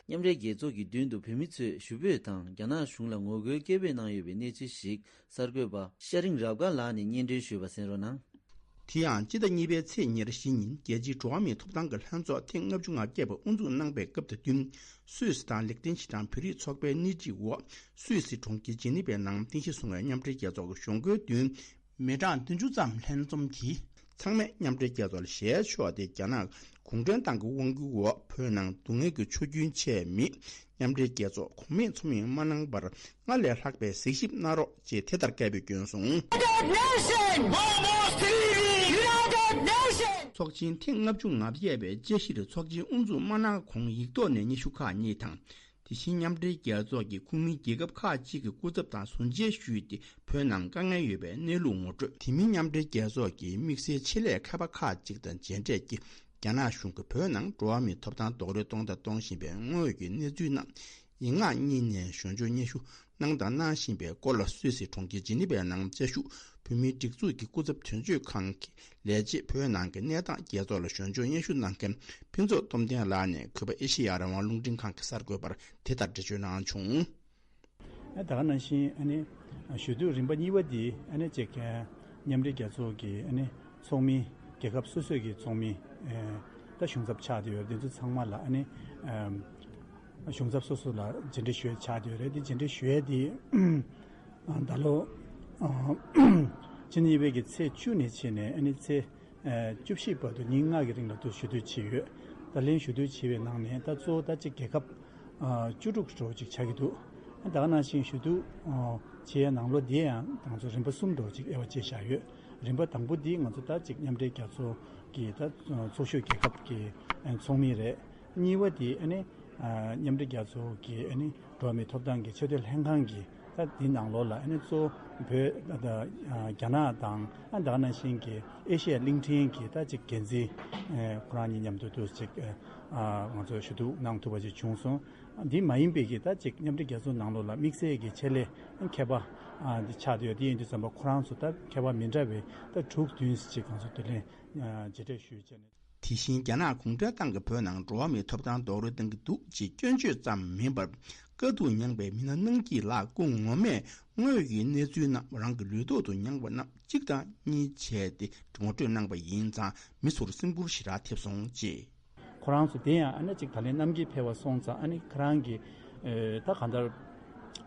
མཉམ་འབྲེལ་རྒྱལ་ཚོགས་ཀྱི་མདུན་དུ་བོད་མི་ཚོས་ཞུ་འབོད་དང་རྒྱ་ནག་གཞུང་ལ་ངོ་རྒོལ་སྐད་འབོད་གནང་ཡོད་པའི་གནས་ཚུལ་ཞིག་གསར་འགོད་པ་ཤ་རིང་རབ་དགའ་ལགས་ནས་སྙན་སྒྲོན་ཞུས་པ་གསན་རོགས་གནང་། དེ་ཡང་སྤྱི་ཟླ་གཉིས་པའི་ཚེས་ཉེར་བཞི་ཉིན་རྒྱལ་སྤྱིའི་འགྲོ་བ་མིའི་ཐོབ་ཐང་གི་ལྷན་ཚོགས་ཐེངས་ལྔ་བཅུ་ང་བརྒྱད་པ་དབུ་འཛུགས་གནང་པའི་སྐབས་དང་བསྟུན། སུད་སི་དང་ལིག་ཏེན་ཤི་ཏན་བོད་རིགས་ཚོགས་པའི་སྣེ་ཁྲིད་འོག་སུད་སི་གྲོང་ཁྱེར་ཇི་ནི་ཝའི་ནང་རྟེན་གཞི་བཟུང་བའི་མཉམ་འབྲེལ་རྒྱལ་ཚོགས་ཀྱི་གཞུང་སྒོའི་མདུན། མི་གྲངས་བདུན་ཅུ་ཙམ་ལྷན་འཛོམས་ཀྱིས། ཚང་མས་མཉམ་འབྲེལ་རྒྱལ་ཚོགས་ལ་ཞལ་ཕྱོགས་ཏེ། རྒྱ་ནག་གུང་ཁྲན་ཏང་གི་དབང་སྒྱུར་འོག་བོད་ནང་སྡུག་བསྔལ་གྱི་ཆུ་རྒྱུན་ཆད་མེད། མཉམ་འབྲེལ་རྒྱལ་ཚོགས་གོང་མའི་ཚོགས་མིས་མ་གནང་བར་སྔར་ལས་ལྷག་པའི་གཟིགས་ཞིབ་གནང་རོགས་ཅེས་དེ་ལྟར་སྐད་འབོད་བསྐྱོན་སོང་། United Nation! United Nation! ཚོགས་ཆེན་ཐེངས་ལྔ་བཅུ་ང་བརྒྱད་པའི་དཔྱད་གཞིར་ཚོགས་ཆེན་དབུ་འཛུགས་མ་གནང་གོང་ཡིག་ཐོག་ནས་སྙན་ཞུ་ཁག་གཉིས་དང་། དེ་བཞིན་མཉམ་འབྲེལ་རྒྱལ་ཚོགས་ཀྱི་ཁོངས་མི་རྒྱལ་ཁབ་ཁག་ཅིག་གི་སྐུ་ཚབ་དང་ཟུར་མཇལ་ཞུས་ཏེ། བོད་ནང་དཀའ་ངལ་ཡོད་པའི་གནས་ལུགས་ངོ་སྤྲོད། དེ་མིན་མཉམ་འབྲེལ་རྒྱལ་ཚོགས་ཀྱི་དམིགས་བསལ་ཆེད་ལས་མཁས་པ་ཁག་ཅིག་དང་མཇལ་འཕྲད་ཀྱིས། རྒྱ་ནག་གཞུང་གིས་བོད་ནང་འགྲོ་བ་མིའི་ཐོབ་ཐང་རྡོག་རོལ་གཏོང་དང་གཏོང་བཞིན་པའི་དངོས་ཡོད་ཀྱི་གནས་ཚུལ་རྣམས་ཡིག་ངག་གཉིས་ནས་ཞིབ་འཇུག་སྙན་ཞུ་གནང་དང་གནང་བཞིན་པའི་སྐོར་ལ། སུད་སི་གྲོང་ཁྱེར་ཇི་ནི་ཝའི་ནང་བཅའ་བཞུགས་བོད་མིའི་སྒྲིག་འཛུགས་ཀྱི་སྐུ་ཚབ་དོན་གཅོད་ཁང་གི་ལས་བྱེད། བོད་ནང་གི་གནས་སྟངས་རྒྱལ་ཚོགས་ལ་ཞིབ་འཇུག་སྙན་ཞུ་གནང་མཁན་ཕུན་ཚོགས་སྟོབས་ལྡན་ལགས་ནས་གུས་པ་ཨེ་ཤེ་ཡ་རང་དབང་རླུང་འཕྲིན་ཁང་གི་གསར་འགོད་པར་དེ་ལྟར་འགྲེལ་བརྗོད་གནང་བྱུང་། ད་ག་ནང་བཞིན་ཨ་ནི་ཞུ་གཏུག་རིམ་པ་གཉིས་པ་འདི་ཨ་ནི་ཅིག་མཉམ་འབྲེལ་རྒྱལ་ཚོགས་ཀྱི་ཨ་ནི་ཚོགས་མི། རྒྱལ་ཁབ་སོ་སོའི་གི་ཚོགས་མི་ད་གཞུང་ཚབ་ཆགས་བསྡད་ཡོད་རེད། དེ་ཚོ་ཚང་མ་ལ་ཨ་ནི་གཞུང་ཚབ་སོ་སོ་ལ་མཇལ་འཕྲད་ཞུ་ཡས་ཆགས་བསྡད་ཡོད་རེད། དེ་མཇལ་འཕྲད་ཞུ་ཡས་དེ་ད་ལོ་ཕྱི་ཟླ་གཉིས་པའི་གི་ཚེས་བཅུ་ནས་བྱས་ནས་ཨ་ནི་ཚེས་བཅུ་བཞི་བར་དུ་ཉིན་ལྔ་གི་རིང་ལ་དུ་ཞུ་གཏུག་བྱས་ཡོད། ད་ལན་ཞུ་གཏུག་བྱས་པའི་ནང་ནས་ད་གཙོ་བོ་ད་ཅིག་རྒྱལ་ཁབ་བཅུ་དྲུག་འདྲ་བོ་ཅིག་ཆགས་ཀྱི་འདུག། ད་ག་ནང་བཞིན་ཞུ་གཏུག་བྱས་ཡས་ནང་ལོགས་འདི་ཡང་ང་ཚོ་རིམ་པ་གསུམ་འདྲ་བོ་ཅིག་དབྱེ་བ་ཕྱེ་བཞག་ཡོད། རིམ་པ་དང་པོ་འདི་ང་ཚོ་ད་ཅིག་མཉམ་འབྲེལ་རྒྱལ་ཚོགས་ཀྱི་ད་ཚོགས་ཞུགས་རྒྱལ་ཁབ་ཀྱི་ཚོགས་མི་རེད། གཉིས་པ་དེ་ཨ་ནི་མཉམ་འབྲེལ་རྒྱལ་ཚོགས་ཀྱི་ཨ་ནི་འགྲོ་བ་མིའི་ཐོབ་ཐང་གི་ཆེས་མཐོའི་ལྷན་ཁང་གི་ད་འདི་ནང་ལོགས་ལ་ཨ་ནི་གཙོ་བོ་བོད་ད་རྒྱ་ནག་དང་ཨ་ད་ག་ནང་བཞིན་གྱི་ཨེ་ཤི་ཡ་གླིང་ཕྲན་གྱི་ད་ཅིག་འགན་འཛིན་ཁོ་རང་གཉིས་མཉམ་དུ་དུ་ཅིག་ང་ཚོ་ཞུ་གཏུག་གནང་ཐུབ་པ་ཅིག་བྱུང་སོང་། འདི་མ་ཡིན་པའི་གི་ད་ཅིག་མཉམ་འབྲེལ་རྒྱལ་ཚོགས་ནང་ལོགས་ལ་དམིགས་བསལ་གྱི་ཆེད་ལས་མཁས་པ་འདི་ཆགས་བསྡད་ཡོད། དེ་ཡིན་དུས་ཙམ་པ་ཁོ་རང་ཚོ་ད་མཁས་པ་མི་འདྲ་བའི་ད་དྲུག་བདུན་ཅིག་ང་ཚོ་དེ་ལས་མཇལ་འཕྲད་ཞུས་བྱས་ནས། དེ་བཞིན་རྒྱ་ནག་གུང་ཁྲན་ཏང་གིས་བོད་ནང་འགྲོ་བ་མིའི་ཐོབ་ཐང་རྡོག་རོལ་གཏོང་གི་འདུག་ཅེས་སྐྱོན་བརྗོད་ཙམ་མིན་པར། དཀའ་སྡུག་མྱངས་པའི་མི་སྣ་རྣམས་ཀྱིས་ལ་སྐུ་ངོ་མས་དངོས་ཀྱི་གནས་ཚུལ་རྣམས་རང་གི་ལུས་ཐོག་ཏུ་མྱངས་པ་རྣམས་གཅིག་དང་གཉིས་བྱས་ཏེ་ངོ་སྤྲོད་གནང་པ་ཡིན་ཙང་མི་ཚོར་སེམས་འགུལ་ཞེ་དྲག་ཐེབས་སོང་ཅེས། ཁོ་རང་ཚོ་དེ་ཡང་ཨ་ནི་གཅིག་ད་ལན་གནམ་གྱི་འཕེལ་བ་སོང་ཙང་ཨ་ནི་ཁྱེད་རང་གི་ཨེ་ད་གང་ལྟར་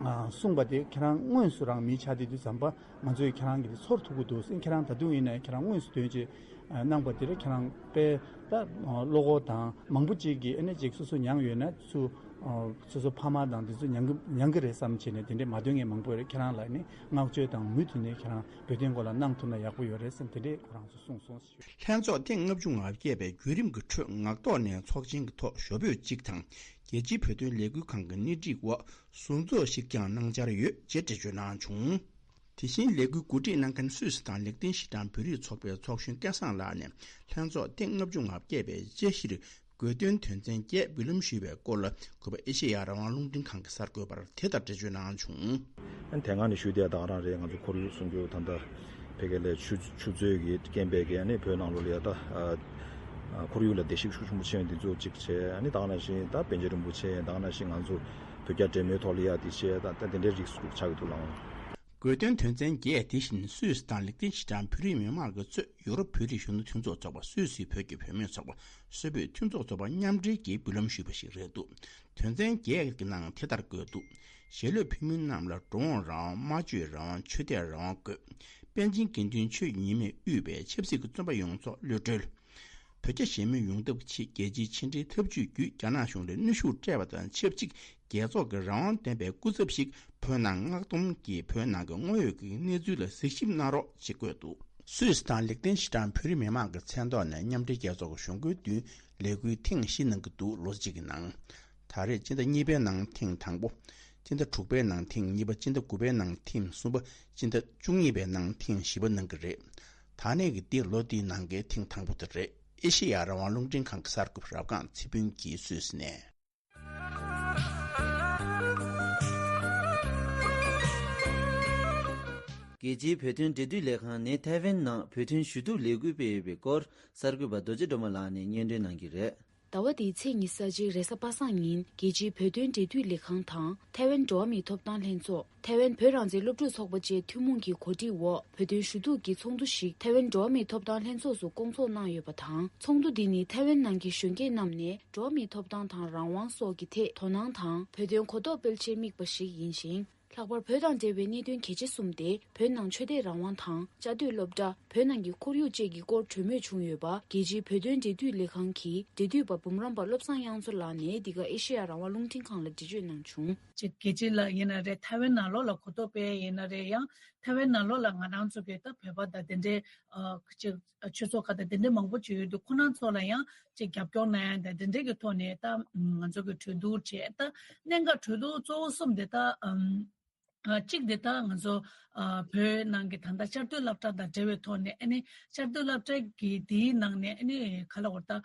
ཨ་གསུངས་པ་དེ་ཁྱེད་རང་དངོས་སུ་རང་མི་ཆགས་དེ་དུས་ཙམ་པ་ང་ཚོས་ཁྱེད་རང་གི་དེ་ཚོར་ཐུབ་ཀྱི་འདུག་ཟེར། ཁྱེད་རང་ད་དུང་ཡིན་ན་ཁྱེད་རང་དངོས་སུ་དོན་ཅིག་གནང་པ་དེ་ལ་ཁྱེད་རང་དཔེ་ད་བློ་ཁོག་དང་མང་པོ་ཅིག་གིས་ཨ་ནི་ཅིག་སོ་སོ་མྱངས་ཡོད་ན་ཚུར་སོ་སོ་ཕ་མ་དང་དེ་ཚོ་མྱངས་ཀྱི་མྱངས་ཀྱི་རེད་བསམ་བྱས་ནས་དེ་འདྲས་མ་འདོན་མཁན་མང་པོ་ཡོད་རེད། ཁྱེད་རང་ལ་ནི་བསྔགས་བརྗོད་དང་མུ་མཐུད་ནས་ཁྱེད་རང་བོད་དོན་སྐོར་ལ་གནང་ཐུབ་ན་ཡག་པོ་ཡོད་རེད་བསམ་དེ་འདྲས་ཁོ་རང་ཚོ་གསུངས་སོང་ཞུ། ལྷན་ཚོགས་ཐེངས་ལྔ་བཅུ་ང་བརྒྱད་པའི་བརྒྱུད་རིམ་གྱི་ཁྲོད་ངག་ཐོག་ནས་ཚོགས་ཆེན་གྱི་ཐོག་ཞོ་པོད་གཅིག་དང་རྒྱལ་སྤྱིའི་བོད་དོན་ལས་འགུལ་ཁང་གི་སྣེ་ཁྲིད་འོག་ཟུར་འཛུགས་ཤིག་ཀྱང་གནང་འཆར་ཡོད་ཅེས་འགྲེལ་བརྗོད་གནང་བྱུང་། དེ་བཞིན་ལས་འགུལ་གོ་སྒྲིག་གནང་མཁན་སུད་སི་དང་ལེགས་ལྡན་ཤིས་ཀྲང་བོད་རིགས་ཚོགས་པའི་ཚོགས་གཞོན་སྐལ་བཟང་ལགས་ནས་ལྷན་ཚོགས་ཐེངས་ལྔ་བཅུ་ང་བརྒྱད་པའི་དཔྱད་གཞིར་དགོས་དོན་དོན་ཚན་བརྒྱད་འབུལ་ལམ་ཞུས་པའི་སྐོར་ལ་གུས་པ་ཨེ་ཤེ་ཡ་རང་དབང་རླུང་འཕྲིན་ཁང་གི་གསར་འགོད་པར་དེ་ལྟར་འགྲེལ་བརྗོད་གནང་བྱུང་། དེ་སྔ་ནས་ཞུས་དེ་ད་ག་རང་རེད། ང་ཚོ་ཁོར་ཡུག་སྲུང་སྐྱོབ་ད་ལྟ་ཕ་གི་ལས་ཆུ་ཆུ་མཛོད་ཀྱི་རྐྱེན་པས་ཀྱི་ནི་བོད་ནང་ལོགས་ལ་ཡ་ད་ཁོར་ཡུག་ལ་བདེ་གཤེགས་ཤུགས་ཆེན་པོ་ཆེ་འདི་ཚོ་གཅིག་བྱས། ཨ་ནི་ད་ག་ནང་བཞིན་ད་པཎ་ཆེན་རིན་པོ་ཆེ་ད་ག་ནང་བཞིན་ང་ཚོ་བོད་རྒྱ་འབྲེལ་མོལ་ཐོག་ལ་ཡ་དེ་བྱས་ད་ད་དེ་འདྲའི་རིགས་ཆགས་ཀྱི་འདུག་ལགས། དགོས་དོན་དོན་ཚན་བརྒྱད་དེ་བཞིན་སུད་སི་དང་ལེགས་ལྡན་ཤིས་ཀྲང་བོད་རིགས་མི་མང་གི་གཙོས་ཡོ་རོབ་བོད་རིགས་གཞོན་ནུ་མཐུན་ཚོགས་ཚོགས་པ། སུད་སིའི་བོད་ཀྱི་བུད་མེད་ཚོགས་པ། སུད་བོད་མཐུན་ཚོགས་ཚོགས་པ་མཉམ་འབྲེལ་གྱིས་འབུལ་ལམ་ཞུས་པ་ཞིག་རེད་འདུག། དོན་ཚན་བརྒྱད་ཀྱི་ནང་དེ་ལྟར་བཀོད་འདུག། ཞལ་ལུས་ཕུལ་མི་རྣམས་ལ་འགྲོ་འོང་རང་དབང་། སྨྲ་བརྗོད་རང་དབང་། ཆོས་དད་རང་དབང་དགོས། པཎ་ཆེན་དགེ་འདུན་ཆོས་ཉི་མས་དབུས་པའི་ཆབ་སྲིད་ཀྱི་བཙོན་པ་ཡོངས་རྫོགས་གློད་གྲོལ། བོད་རྒྱ་ཞི་མོལ་ཡོང་ཐབས་ཆེད་རྒྱལ་སྤྱིའི་ཕྱི་འབྲེལ་འཐབ་ཇུས་བརྒྱུད་རྒྱ་ནག་གཞུང་ལ་གནོན་ཤུགས་སྤྲད་པ་དང་ཆབས་ཅིག་རྒྱལ་ཚོགས་ཀྱི་རང་དབང་ལྡན་པའི་སྐུ་ཚབ་ཞིག་བོད་ནང་མངགས་གཏོང་གིས་བོད་ནང་གི་དངོས་ཡོད་ཀྱི་གནས་ཚུལ་ལ་གཟིགས་ཞིབ་གནང་རོགས་ཅེས་བཀོད་འདུག། སུད་སི་དང་ལེགས་ལྡན་ཤིས་ཀྲང་བོད་རིགས་མི་མང་གི་མཚན་ཐོག་ནས་མཉམ་འབྲེལ་རྒྱལ་ཚོགས་ཀྱི་གཞུང་སྒོའི་མདུན་ལས་འགུལ་ཐེངས་བཞི་གནང་གི་འདུག། ལོ་གཅིག་གི་ནང་། ད་རེས་སྤྱི་ཟླ་གཉིས་པའི་ནང་ཐེངས་དང་པོ། སྤྱི་ཟླ་དྲུག་པའི་ནང་ཐེངས་གཉིས་པ། སྤྱི་ཟླ་དགུ་པའི་ནང་ཐེངས་གསུམ་པ། སྤྱི་ཟླ་བཅུ་གཉིས་པའི་ནང་ཐེངས་བཞི་པ་གནང་གི་རེད། ད་ནས་ཀྱི་འདི་ལོ་འདིའི་ནང་གི་ཐེངས་དང་པོ་དེ་རེད། ཨེ་ཤེ་ཡ་རང་དབང་རླུང་འཕྲིན་ཁང་གི་གསར་འགོད་པ་རབ་སྒང་ཚེ་ཕུན་གྱིས་སུད་སི་ནས། རྒྱལ་སྤྱིའི་བོད་དོན་འབྲེལ་མཐུད་ལས་ཁང་ནས་ཐའེ་ཝན་ནང་བོད་དོན་ཞུ་གཏུག་ལས་འགུལ་སྤེལ་ཡོད་པའི་སྐོར་གསར་འགོད་པ་རྡོ་རྗེ་སྒྲོལ་མ་ལགས་ནས་སྙན་སྒྲོན་གནང་གི་རེད། ཟླ་བ་འདིའི་ཚེས་ཉི་ཤུ་རྩ་གཅིག་རེས་གཟའ་པ་སངས་ཉིན་རྒྱལ་སྤྱིའི་བོད་དོན་འབྲེལ་མཐུད་ལས་ཁང་དང་ཐའེ་ཝན་འགྲོ་བ་མིའི་ཐོབ་ཐང་ལྷན་ཚོགས། ཐའེ་ཝན་བོད་རང་བཙན་སློབ་ཕྲུག་ཚོགས་པ་བཅས་ཐུན་མོང་གི་གོ་སྒྲིག་འོག་བོད་དོན་ཞུ་གཏུག་གི་ཚོགས་འདུ་ཞིག་ཐའེ་ཝན་འགྲོ་བ་མིའི་ཐོབ་ཐང་ལྷན་ཚོགས་སུ་བསྐོང་ཚོགས་གནང་ཡོད་པ་དང་། ཚོགས་འདུ་འདི་ནི་ཐའེ་ཝན་ནང་གི་གཞོན་སྐྱེས་རྣམས་ནས་འགྲོ་བ་མིའི་ཐོབ་ཐང་དང་རང་དབང་སོགས་ཀྱི་ཐད་དོ་སྣང་དང་བོད་དོན་གོ་རྟོགས་སྤེལ་ཆེད་དམིགས་པ་ཞིག་ཡིན་ཞིང་། ལྷག་པར་བོད་དང་འབྲེལ་བའི་གནད་དོན་གལ་ཆེ་གསུམ་སྟེ། བོད་ནང་ཆོས་དད་རང་དབང་དང་བཅའ་སྡོད་སློབ་གྲྭ། བོད་ནང་གི་ཁོར་ཡུག་བཅས་ཀྱི་སྐོར་གྲོས་མོལ་བྱུང་ཡོད་པ། རྒྱལ་སྤྱིའི་བོད་དོན་འབྲེལ་མཐུད་ལས་ཁང་གི་འབྲེལ་མཐུད་པ་འབུམ་རམས་པ་བློ་བཟང་དབྱངས་མཚོ་ལགས་ནས་འདི་ག་ཨེ་ཤེ་ཡ་རང་དབང་རླུང་འཕྲིན་ཁང་ལ་འགྲེལ་བརྗོད་གནང་བྱུང་། ཅིག་རྒྱལ་སྤྱི་ལ་ཡིན་ན་རེད། ཐའེ་ཝན་ནང་ལོགས་ལ་གོ་རྟོགས་སྤེལ་ཡིན་ན་རེད། ཡང་ཐའེ་ཝན་ནང་ལོགས་ལ་ང་རང་ཚོ་གི་ད་བོད་པ་དང་དེ་འདྲའི་ཨ་ཅིག་ཆོས་ཚོགས་ཁག་དང་དེ་འདྲའི་མང་པོ་ཅིག་ཡོད་འདུག། ཁོ་རང་ཚོ་ལ་ཡང་ཅིག་རྒྱབ་སྐྱོར་གནང་ཡ་དང་དེ་འདྲའི་གི་ཐོག་ནས་ད་ང་ཚོ་གི་གྲོས་བསྡུར་བྱས། ད་གནད་འགག་གྲོས་བསྡུར་གཙོ་བོ་གསུམ་དེ་ད་ཨམ། ཨ་གཅིག་འདི་ལྟར་ང་ཚོ་ཨ་བོད་ནང་གི་ད་ལྟ་བཅའ་སྡོད་སློབ་གྲྭ་དང་འབྲེལ་བའི་ཐོག་ནས་ཨ་ནི་བཅའ་སྡོད་སློབ་གྲྭ་གི་དེའི་ནང་ནས་ཨ་ནི་ག་ལ་བར་ད་ཨ་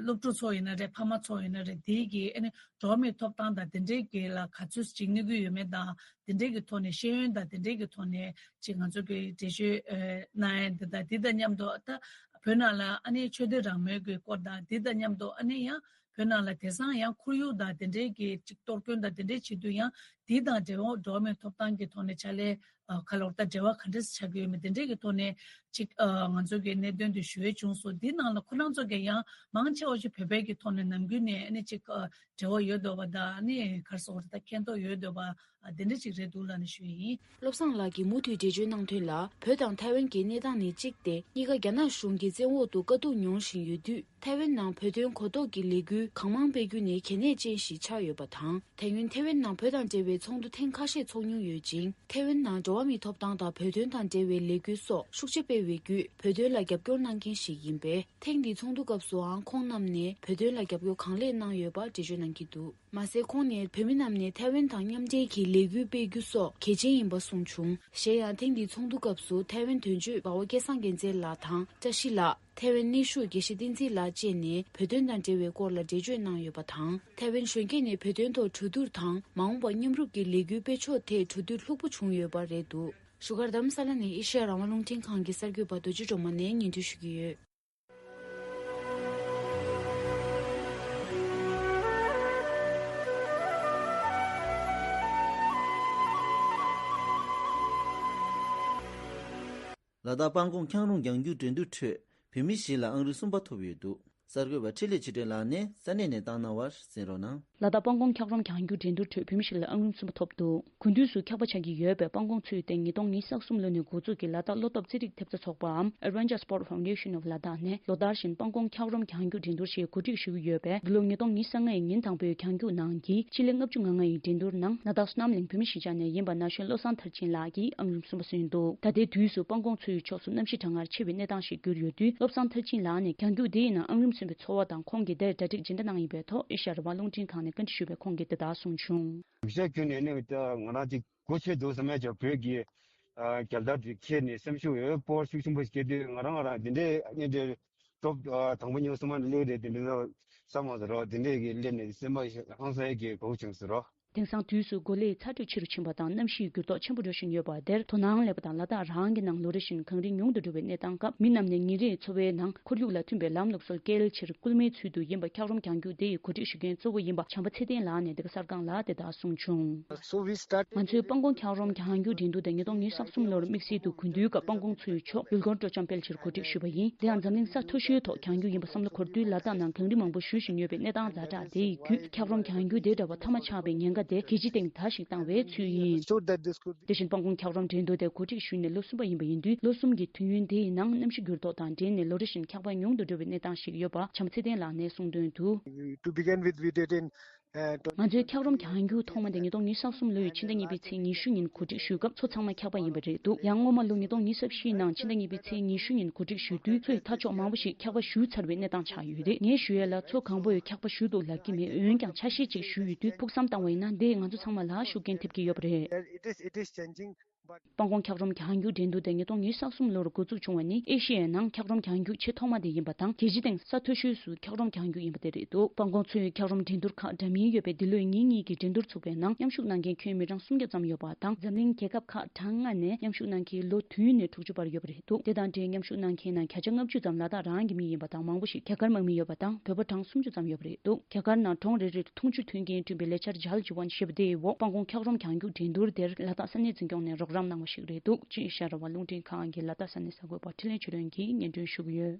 སློབ་ཕྲུག་ཚོ་ཡིན་ན་རེད། ཕ་མ་ཚོ་ཡིན་ན་རེད། དེའི་གི་ཨ་ནི་འགྲོ་བ་མིའི་ཐོབ་ཐང་དང་དེ་འབྲེལ་གི་ལ་ག་ཚོད་ཅིག་གནོད་ཀྱི་ཡོད་མེད་དང་དེ་འབྲེལ་གི་ཐོག་ནས་ཤེས་ཡོན་དང་དེ་འབྲེལ་གི་ཐོག་ནས་ཅིག་ང་ཚོ་གི་འགྲེལ་བརྗོད་ཨ་གནང་ཡ་འདི་དང་དེ་དང་མཉམ་དུ་ད་བོད་ནང་ལ་ཨ་ནི་ཆོས་དད་རང་མོས་ཀྱི་སྐོར་དང་དེ་དང་མཉམ་དུ་ཨ་ནི་ཡང་བོད་ནང་ལ་དེང་སང་ཡང་ཁོར་ཡུག་དང་དེ་འབྲེལ་གྱི་ཅིག་གཏོར་སྐྱོན་དང་དེ་འབྲེལ་བྱེད་དུས་ཡང་དེ་དང་འབྲེལ་བ་འགྲོ་བ་མིའི་ཐོབ་ཐང་གི་ཐོག་ནས་ཕྱག་ལས་ཨ་ག་ལ་བར་ད་འབྲེལ་བ་ག་འདྲ་ཞིག་ཆགས་ཀྱི་ཡོད་མེད་དེ་འབྲེལ་གྱི་ཐོག་ནས་ཅིག་ཨ་ང་ཚོ་གི་གནད་དོན་དེ་ཞུ་ཡས་བྱུང་སོང་། དེ་ནང་ལ་ཁོ་རང་ཚོ་གི་ཡང་མང་ཆེ་བ་ཞིག་བོད་པའི་གི་ཐོག་ནས་ནམ་རྒྱུན་ནས་ཨ་ནི་ཅིག་ཨ་འབྲེལ་བ་ཡོད་འདུག་པ་དང་ཨ་ནི་ག་རེ་ཟེར་དགོས་རེད། ད་མཁྱེན་རྟོགས་ཡོད་འདུག་པ་ཨ་དེ་འདྲ་ཅིག་རེད་འདུག་ལབ་ནས་ཞུ་ཡི་ཡིན། བློ་བཟང་ལགས་ཀྱིས་མུ་མཐུད་འགྲེལ་བརྗོད་གནང་དོན་ལ། བོད་དང་ཐའེ་ཝན་གྱི་གནས་སྟངས་ནི་གཅིག་སྟེ། གཉིས་ཀ་རྒྱ་ནག་གཞུང་གི་བཙན་འོག་ཏུ་དཀའ་སྡུག་མྱོང་བཞིན་ཡོད་དུས། ཐའེ་ཝན་ནང་བོད་དོན་གོ་རྟོགས་ཀྱི་ལས་འགུལ་གང་མང་སྤེལ་རྒྱུ་ནི་གལ་གནད་ཅན་ཞིག་ཆགས་ཡོད་པ་དང་། དེ་སྔོན་ཐའེ་ཝན་ནང་བོད་དང་འབྲེལ་བའི་ཚོགས་འདུ་ཐེངས་ཁ་ཤས་ཚོགས་མྱོང་ཡོད་ཅིང་། ཐའེ་ཝན་ནང་འགྲོ་བ་མིའི་ཐོབ་ཐང་དང་བོད་དོན་དང་འབྲེལ་བའི་ལས་འགུལ་སོགས་ཤུགས་ཆེ་སྤེལ་བའི་བརྒྱུད་བོད་དོན་ལ་རྒྱབ་སྐྱོར་གནང་མཁན་ཞིག་ཡིན་པས། ཐེངས་འདིའི་ཚོགས་འདུ་སྐབས་སུའང་ཁོང་རྣམས་ནས་བོད་དོན་ལ་རྒྱབ་སྐྱོར་གང་ལེགས་གནང་ཡོད་པ་འགྲེལ་བརྗོད་གནང་གི་འདུག། མ་ཟད་ཁོང་ནས་བོད་མི་རྣམས་ནས་ཐའེ་ཝན་དང་མཉམ་འབྲེལ་གྱི་ལས་འགུལ་སྤེལ་རྒྱུ་སོགས་གལ་ཆེན་ཡིན་པ་གསུངས་བྱུང་། གཞན་ཡང་ཐེངས་འདིའི་ཚོགས་འདུ་སྐབས་སུ་ཐའེ་ཝན་དོན་གཅོད་འབའ་བ་སྐལ་བཟང་རྒྱལ་མཚན་ལགས་དང་བཀྲ་ཤིས་ལགས། ཐའེ་ཝན་གནས་བཞུགས་དགེ་བཤེས་བསྟན་འཛིན་ལགས་བཅས་ནས་བོད་དོན་དང་འབྲེལ་བའི་སྐོར་ལ་འགྲེལ་བརྗོད་གནང་ཡོད་པ་དང་། ཐའེ་ཝན་གཞོན་སྐྱེས་ནས་བོད་དོན་ཐོག་གྲོས་བསྡུར་དང་མ་འོངས་པར་མཉམ་རུབ་ཀྱི་ལས་འགུལ་སྤེལ་ཕྱོགས་ཐད་གྲོས་བསྡུར་ལྷུག་པོ་བྱུང་ཡོད་པ་རེད་འདུག། བཞུགས་སྒར་རྡ་རམ་ས་ལ་ནས་ཨེ་ཤེ་ཡ་རང་དབང་རླུང་འཕྲིན་ཁང་གི་གསར་འགོད་པ་རྡོ་རྗེ་སྒྲོལ་མ་ནས་སྙན་སྒྲོན་ཞུ་གི་ཡོད། ལ་དྭགས་སྤང་གོང་འཁྱགས་རོམ་རྒྱང་རྒྱུག་འགྲན་བསྡུར་ཁྲོད་བོད་མི་བཞི་ལ་ཨང་རིམ་གསུམ་པ་ཐོབ་ཡོད་འདུག། གསར་འགོད་པ་འཕྲིན་ལས་ཆོས་སྒྲོན་ལགས་ནས་ས་གནས་ནས་བཏང་གནང་བར་གསན་རོགས་གནང་། ལ་དྭགས་སྤང་གོང་འཁྱགས་རོམ་རྒྱང་རྒྱུག་འགྲན་བསྡུར་ཁྲོད་བོད་མི་བཞི་ལ་ཨང་རིམ་གསུམ་པ་ཐོབ་འདུག། དགུན་དུས་སུ་འཁྱགས་པ་ཆགས་ཀྱི་ཡོད་པས་སྤང་གོང་ཚུགས་ཏེ་ཉིས་སྟོང་ཉི་ཤུ་རྩ་གསུམ་ལོ་ནས་འགོ་འཛུགས་ཀྱིས་ལ་དྭགས་བློ་སྟོབས་རྩེད་རིགས་ཐེབས་རྩ་ཚོགས་པའམ་Adventure Sport Foundation of Ladakh ནས་ལོ་ལྟར་བཞིན་སྤང་གོང་འཁྱགས་རོམ་རྒྱང་རྒྱུག་འགྲན་བསྡུར་ཞེས་གོ་སྒྲིག་ཞུ་གི་ཡོད་པས། འདི་ལོ་ཉིས་སྟོང་ཉི་ཤུ་རྩ་ལྔ་ཡི་ཉིན་དང་པོའི་རྒྱང་རྒྱུག་ནང་གི་སྤྱི་ལེ་ལྔ་བཅུ་ང་ལྔ་ཡི་འགྲན་བསྡུར་ནང་ལ་དྭགས་བསོད་ནམས་གླིང་བོད་མི་གཞིས་ཆགས་ནས་ཡིན་པ་ན་གཞོན་བློ་བཟང་མཐར་ཕྱིན་ལགས་ཀྱིས་ཨང་རིམ་གསུམ་པ་སོན་འདུག། ད་ལྟའི་དུས་སུ་སྤང་གོང་མཚོའི་ཕྱོགས་སུ་གནམ་གཤིས་གྲང་ངར་ཆེ་བའི་གནས་སྟངས་ཤིག་གྱུར་ཡོད་དུས། བློ་བཟང་མཐར་ཕྱིན་ལགས་ནས་རྒྱང་རྒྱུག་འདི་ཡི་ནང་ཨང་རིམ་སོན་པའི་ཚོར་བ་དང་ཁོང་གིས་དེར་གྲ་སྒྲིག་ཇི་འདྲ་གནང་ཡིན་པའི་ཐོག་ཨེ་ཤ་ཡ་རང་དབང་རླུང་འཕྲིན་ཁང་ནས་བཀའ་འདྲི་ཞུས་པས་ཁོང་གིས་འདི་ལྟར་གསུངས་བྱུང་། བཤད་རྒྱུ་ནས་ནི་ད་ང་རང་ཅིག་སྒོ་ཕྱེ་འདུག་བསམ་ཡ་ཅིག་བོད་ཀྱི་ཨ་རྒྱལ་དར་དེ་འཁྱེར་ནས་སེམས་ཤུགས་ཡོད་སྤོབས་པ་ཤུགས་ཆེན་པོ་ཞིག་སྐྱེས་དུས། ང་རང་ང་རང་འདི་འདྲའི་གཉེན་འབྲེལ་ཊོབ་ཨ་དང་པོ་ཉོ་སོང་མ་ནི་ལེགས་རེད། འདི་འདྲ་བསམ་མ་ཟེར་རོ། འདི་འདྲའི་གི་སླེབས་ནས་སེམས་པ་ཧང་སངས་ཀྱི་གོ་བྱུང་ཟེར་རོ། དེང་སང་དུས་སུ་གོ་ལའི་ཚ་དྲོད་ཆེ་རུ་ཕྱིན་པ་དང་གནམ་གཤིས་འགྱུར་ལྡོག་ཆེན་པོ་འགྲོ་བཞིན་ཡོད་པ་དེར། དོ་སྣང་སླེབས་པ་དང་ལ་དྭགས་རང་གི་ནང་ལོ་རེ་བཞིན་གངས་རི་ཉུང་དུ་འགྲོ་བའི་གནས་སྟངས་སྐབས། མི་རྣམས་ནས་ཉིན་རེའི་འཚོ་བའི་ནང་ཁོར་ཡུག་ལ་མཐུན་པའི་ལམ་ལུགས་སྲོལ་སྐྱེལ་ཕྱིར་སྐུལ་མའི་ཚུལ་དུ་ཡིན་པ་འཁྱགས་རོམ་རྒྱང་རྒྱུག་དེ་ཡི་གོ་སྒྲིག་ཞུ་མཁན་གཙོ་བོ་ཡིན་པ་བྱམས་པ་ཚེ་བརྟན་ལགས་ནས་འདི་ག་གསར་ཁང་ལ་དེ་ལྟར་གསུངས་བྱུང་། So we start. ང་ཚོས་སྤང་གོང་འཁྱགས་རོམ་རྒྱང་རྒྱུག་འགྲན་བསྡུར་དེ་ཉིས་སྟོང་ཉི་ཤུ་རྩ་གསུམ་ལོར་དམིགས་བསལ་དུ་དགུན་དུས་སྐབས་སྤང་གོང་མཚོའི་ཕྱོགས་ཡུལ་སྐོར་སྤྲོ་འཆམ་སྤེལ་ཕྱིར་གོ་སྒྲིག་ཞུས་པ་ཡིན། དེ་ཡང་འཛམ་གླིང་ས་མཐོ་ཤོས་ཐོག་རྒྱང་རྒྱུག་ཡིན་པ་བསམ་བློ་འཁོར་དུས། ལ་དྭགས་ནང་གངས་རི་མང་པོ་བཞུ་བཞིན་ཡོད་པའི་གནས་སྟངས་ཛ་དྲག་དེ་ཡི་བརྒྱུད། འཁྱགས་རོམ་རྒྱང་རྒྱུག་དེ་འདྲ་བ་མཐའ་མ་ཆགས་པའི་ཉེན་ཁ་དེ་རྒྱལ་སྤྱིའི་སྟེང་ད་ཞིག་བཏང་བའི་ཚུལ་ཡིན། So that this could དེ་བཞིན་སྤང་གོང་འཁྱགས་རོམ་འགྲན་བསྡུར་དེ་གོ་སྒྲིག་ཞུས་ནས་ལོ་གསུམ་པ་ཡིན་པ་ཡིན་དུས། ལོ་གསུམ་གྱི་དུས་ཡུན་དེ་ཡི་ནང་གནམ་གཤིས་འགྱུར་ལྡོག་དང་འབྲེལ་ནས་ལོ་རེ་བཞིན་འཁྱགས་པ་ཉུང་དུ་འགྲོ་བའི་གནས་སྟངས་ཤིག་ཡོད་པ་བྱམས་པ་ཚེ་བརྟན་ལགས་ནས་གསུངས་དོན་དུ། To begin with, we did in, uh, ང་ཚོའི་འཁྱགས་རོམ་རྒྱང་རྒྱུག་ཐོག་མ་དེ་ཉིས་སྟོང་ཉི་ཤུ་རྩ་གསུམ་ལོའི་ཕྱི་ཟླ་གཉིས་པའི་ཚེས་ཉི་ཤུ་ཉིན་གོ་སྒྲིག་ཞུས་སྐབས་མཚོ་ཚང་མ་འཁྱགས་པ་ཡིན་པ་རེད་འདུག། ཡང་སྔོན་མ་ལོ་ཉིས་སྟོང་ཉི་ཤུ་རྩ་བཞིའི་ནང་ཕྱི་ཟླ་གཉིས་པའི་ཚེས་ཉི་ཤུ་ཉིན་གོ་སྒྲིག་ཞུས་དུས། མཚོ་ཡི་མཐའ་ཕྱོགས་མང་པོ་ཞིག་འཁྱགས་པ་བཞུ་ཚར་བའི་གནས་སྟངས་ཆགས་ཡོད་རེད། ངས་ཞུ་ཡས་ལ་མཚོ་གང་པོས་འཁྱགས་པ་བཞུ་འདུག་ལབ་ཀྱི་མེད། འོན་ཀྱང་ཆ་ཤས་ཅིག་བཞུ་ཡོད་དུས། ཕུགས་བསམ་བཏང་བ་ཡིན་ན་འདིས་ང་ཚོ་ཚང་མ་ལ་ཤུགས་རྐྱེན་ཐེབས་ཀྱི་ཡོད་པ་རེད། It is, it is changing, but སྤང་གོང་འཁྱགས་རོམ་རྒྱང་རྒྱུག་འགྲན་བསྡུར་དེ་ཉིས་སྟོང་ཉི་ཤུ་རྩ་གསུམ་ལོར་འགོ་འཛུགས་བྱུང་བ་ནི་ཨེ་ཤི་ཡའི་ནང་འཁྱགས་རོམ་རྒྱང་རྒྱུག་ཆེས་ཐོག་མ་དེ་ཡིན་པ་དང་། རྒྱལ་སྤྱིའི་སྟེང་ས་མཐོ་ཤོས་སུ་འཁྱགས་རོམ་རྒྱང་རྒྱུག་ཡིན་པ་དེ་རེད་འདུག། སྤང་གོང་མཚོའི་འཁྱགས་རོམ་འགྲན་བསྡུར་ཁག་འདྲ་མིན་ཡོད་པའི་འདི་ལོའི་ཉིན་གཉིས་ཀྱི་འགྲན་བསྡུར་ཚུགས་པའི་ནང་མཉམ་ཞུགས་གནང་མཁན་ཁྱོན་མི་གྲངས་སུམ་བརྒྱ་ཙམ་ཡོད་པ་དང་། འཛམ་གླིང་རྒྱལ་ཁབ་ཁག་གྲངས་ལྔ་ནས་མཉམ་ཞུགས་གནང་མཁན་ལོ་བདུན་ནས་དྲུག་ཅུ་བར་ཡོད་པ་རེད་འདུག། དེ་དང་འབྲེལ་མཉམ་ཞུགས་གནང་མཁན་ནང་བརྒྱ་ཆ་ལྔ་བཅུ་ཙམ་ལ་དྭགས་རང་གི་མི་ཡིན་པ་དང་། མང་པོ་ཞིག་རྒྱ་གར་དམག་མི་ཡོད་པ་དང་། བོད་པ་གྲངས་སུམ་ཅུ་ཙམ་ཡོད་པ་རེད་འདུག། རྒྱ་གར་ནང་གྲོང་རེ་རེར་འཐུང་ཆུ་མཐུན་རྐྱེན་བསྐྲུན་པའི་ལས་འཆར་ཇལ་ཇི་ཝན་ཞེས་པ་དེའི་འོག་སྤང་གོང་འཁྱགས་རོམ་རྒྱང་རྒྱུག་འགྲན་བསྡུར་དེར་ལ་དྭགས་ས་གནས་འཛིན་སྐྱོང་ནས་རོགས་རམ་གནང་བ་ཞིག་རེད་འདུག། ཅེས་ཨེ་ཤ་ཡ་རང་དབང་རླུང་འཕྲིན་ཁང་གི་ལ་དྭགས་ས་གནས་གསར་འགོད་པ་འཕྲིན་ལས་ཆོས་སྒྲོན་གྱིས་སྙན་སྒྲོན་ཞུ་གི་ཡོད།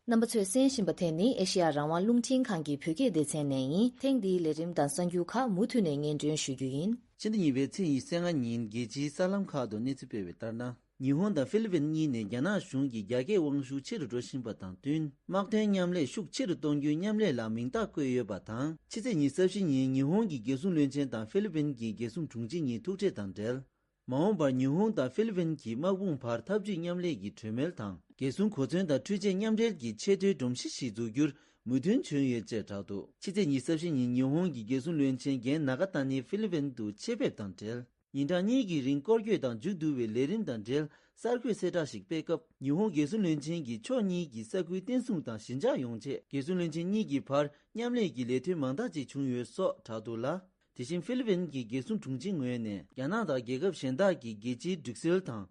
རྣམ་པ་ཚོས་གསན་བཞིན་པ་དེ་ནི་ཨེ་ཤེ་ཡ་རང་དབང་རླུང་འཕྲིན་ཁང་གི་བོད་སྐད་སྡེ་ཚན་ནས་ཡིན། ཐེངས་འདིའི་ལས་རིམ་དང་གསར་འགྱུར་ཁག་མུ་མཐུད་ནས་སྙན་སྒྲོན་ཞུ་རྒྱུ་ཡིན། ཕྱི་ཟླ་གཉིས་པའི་ཚེས་ཉི་ཤུ་རྩ་ལྔ་ཉིན་རྒྱལ་སྤྱིའི་གསར་ལམ་ཁག་ཏུ་གནས་ཚུལ་སྤེལ་བའི་ལྟར་ན། ཉི་ཧོང་དང་ཧྥི་ལི་པིན་གཉིས་ནས་རྒྱ་ནག་གཞུང་གིས་རྒྱ་སྐྱེད་དབང་ཤུགས་ཆེ་རུ་འགྲོ་བཞིན་པ་དང་བསྟུན། དམག་དོན་མཉམ་ལས་ཤུགས་ཆེ་རུ་གཏོང་རྒྱུའི་མཉམ་ལས་ལ་མིང་རྟགས་བཀོད་ཡོད་པ་དང་། ཕྱི་ཚེས་ཉི་ཤུ་རྩ་བཞི་ཉིན་ཉི་ཧོང་གི་རྒྱལ་སྲུང་བློན་ཆེན་དང་ཧྥི་ལི་པིན་གྱི་རྒྱལ་སྲུང་དྲུང་ཆེ་གཉིས་ཐུག་འཕྲད་དང་འབྲེལ། མ་འོངས་པར་ཉི་ཧོང་དང་ཧྥི་ལི་པིན་གྱི་དམག་དཔུང་བར་འཐབ་ཇུས་མཉམ་ལས་ཀྱི་གྲོས་མོལ་དང་། རྒྱལ་སྲུང་གོ་མཚོན་དང་འཕྲུལ་ཆས་མཉམ་འབྲེལ་གྱི་ཆེས་མཐོའི་སྒྲོམ་གཞི་ཞིག་འཛུགས་རྒྱུར་མོས་མཐུན་བྱུང་ཡོད་ཅེས་བསྒྲགས་འདུག། ཕྱི་ཚེས་ཉི་ཤུ་རྩ་བཞི་ཉིན་ཉི་ཧོང་གི་རྒྱལ་སྲུང་བློན་ཆེན་རྒན་ན་ག་ཏ་ནི་ཧྥི་ལི་པིན་དུ་ཆེད་ཕེབས་དང་འབྲེལ། ཉིན་གྲངས་གཉིས་ཀྱི་རིང་སྐོར་སྐྱོད་དང་མཇུག་བསྡུ་བའི་ལས་རིམ་དང་འབྲེལ་གསར་འགོད་གསལ་བསྒྲགས་ཤིག་སྤེལ་སྐབས། ཉི་ཧོང་རྒྱལ་སྲུང་བློན་ཆེན་གྱིས་ཕྱོགས་གཉིས་ཀྱི་ས་ཁུལ་བརྟན་སྲུང་དང་ཞི་འཇགས་ཡོང་ཆེད། རྒྱལ་སྲུང་བློན་ཆེན་གཉིས་ཀྱི་བར་མཉམ་ལས་ཀྱི་ལས་དོན་མང་དག་ཅིག་བྱུང་ཡོད་སོགས་བསྒྲགས་འདུག་ལ། དེ་བཞིན་ཧྥི་ལི་པིན་གྱི་རྒྱལ་སྲུང་དྲུང་ཆེ་ངོས་ནས། རྒྱ་ནག་དང་རྒྱལ་ཁབ་གཞན་དག་གི་རྒྱལ་སྤྱིའི་སྒྲིག་སྲོལ་དང་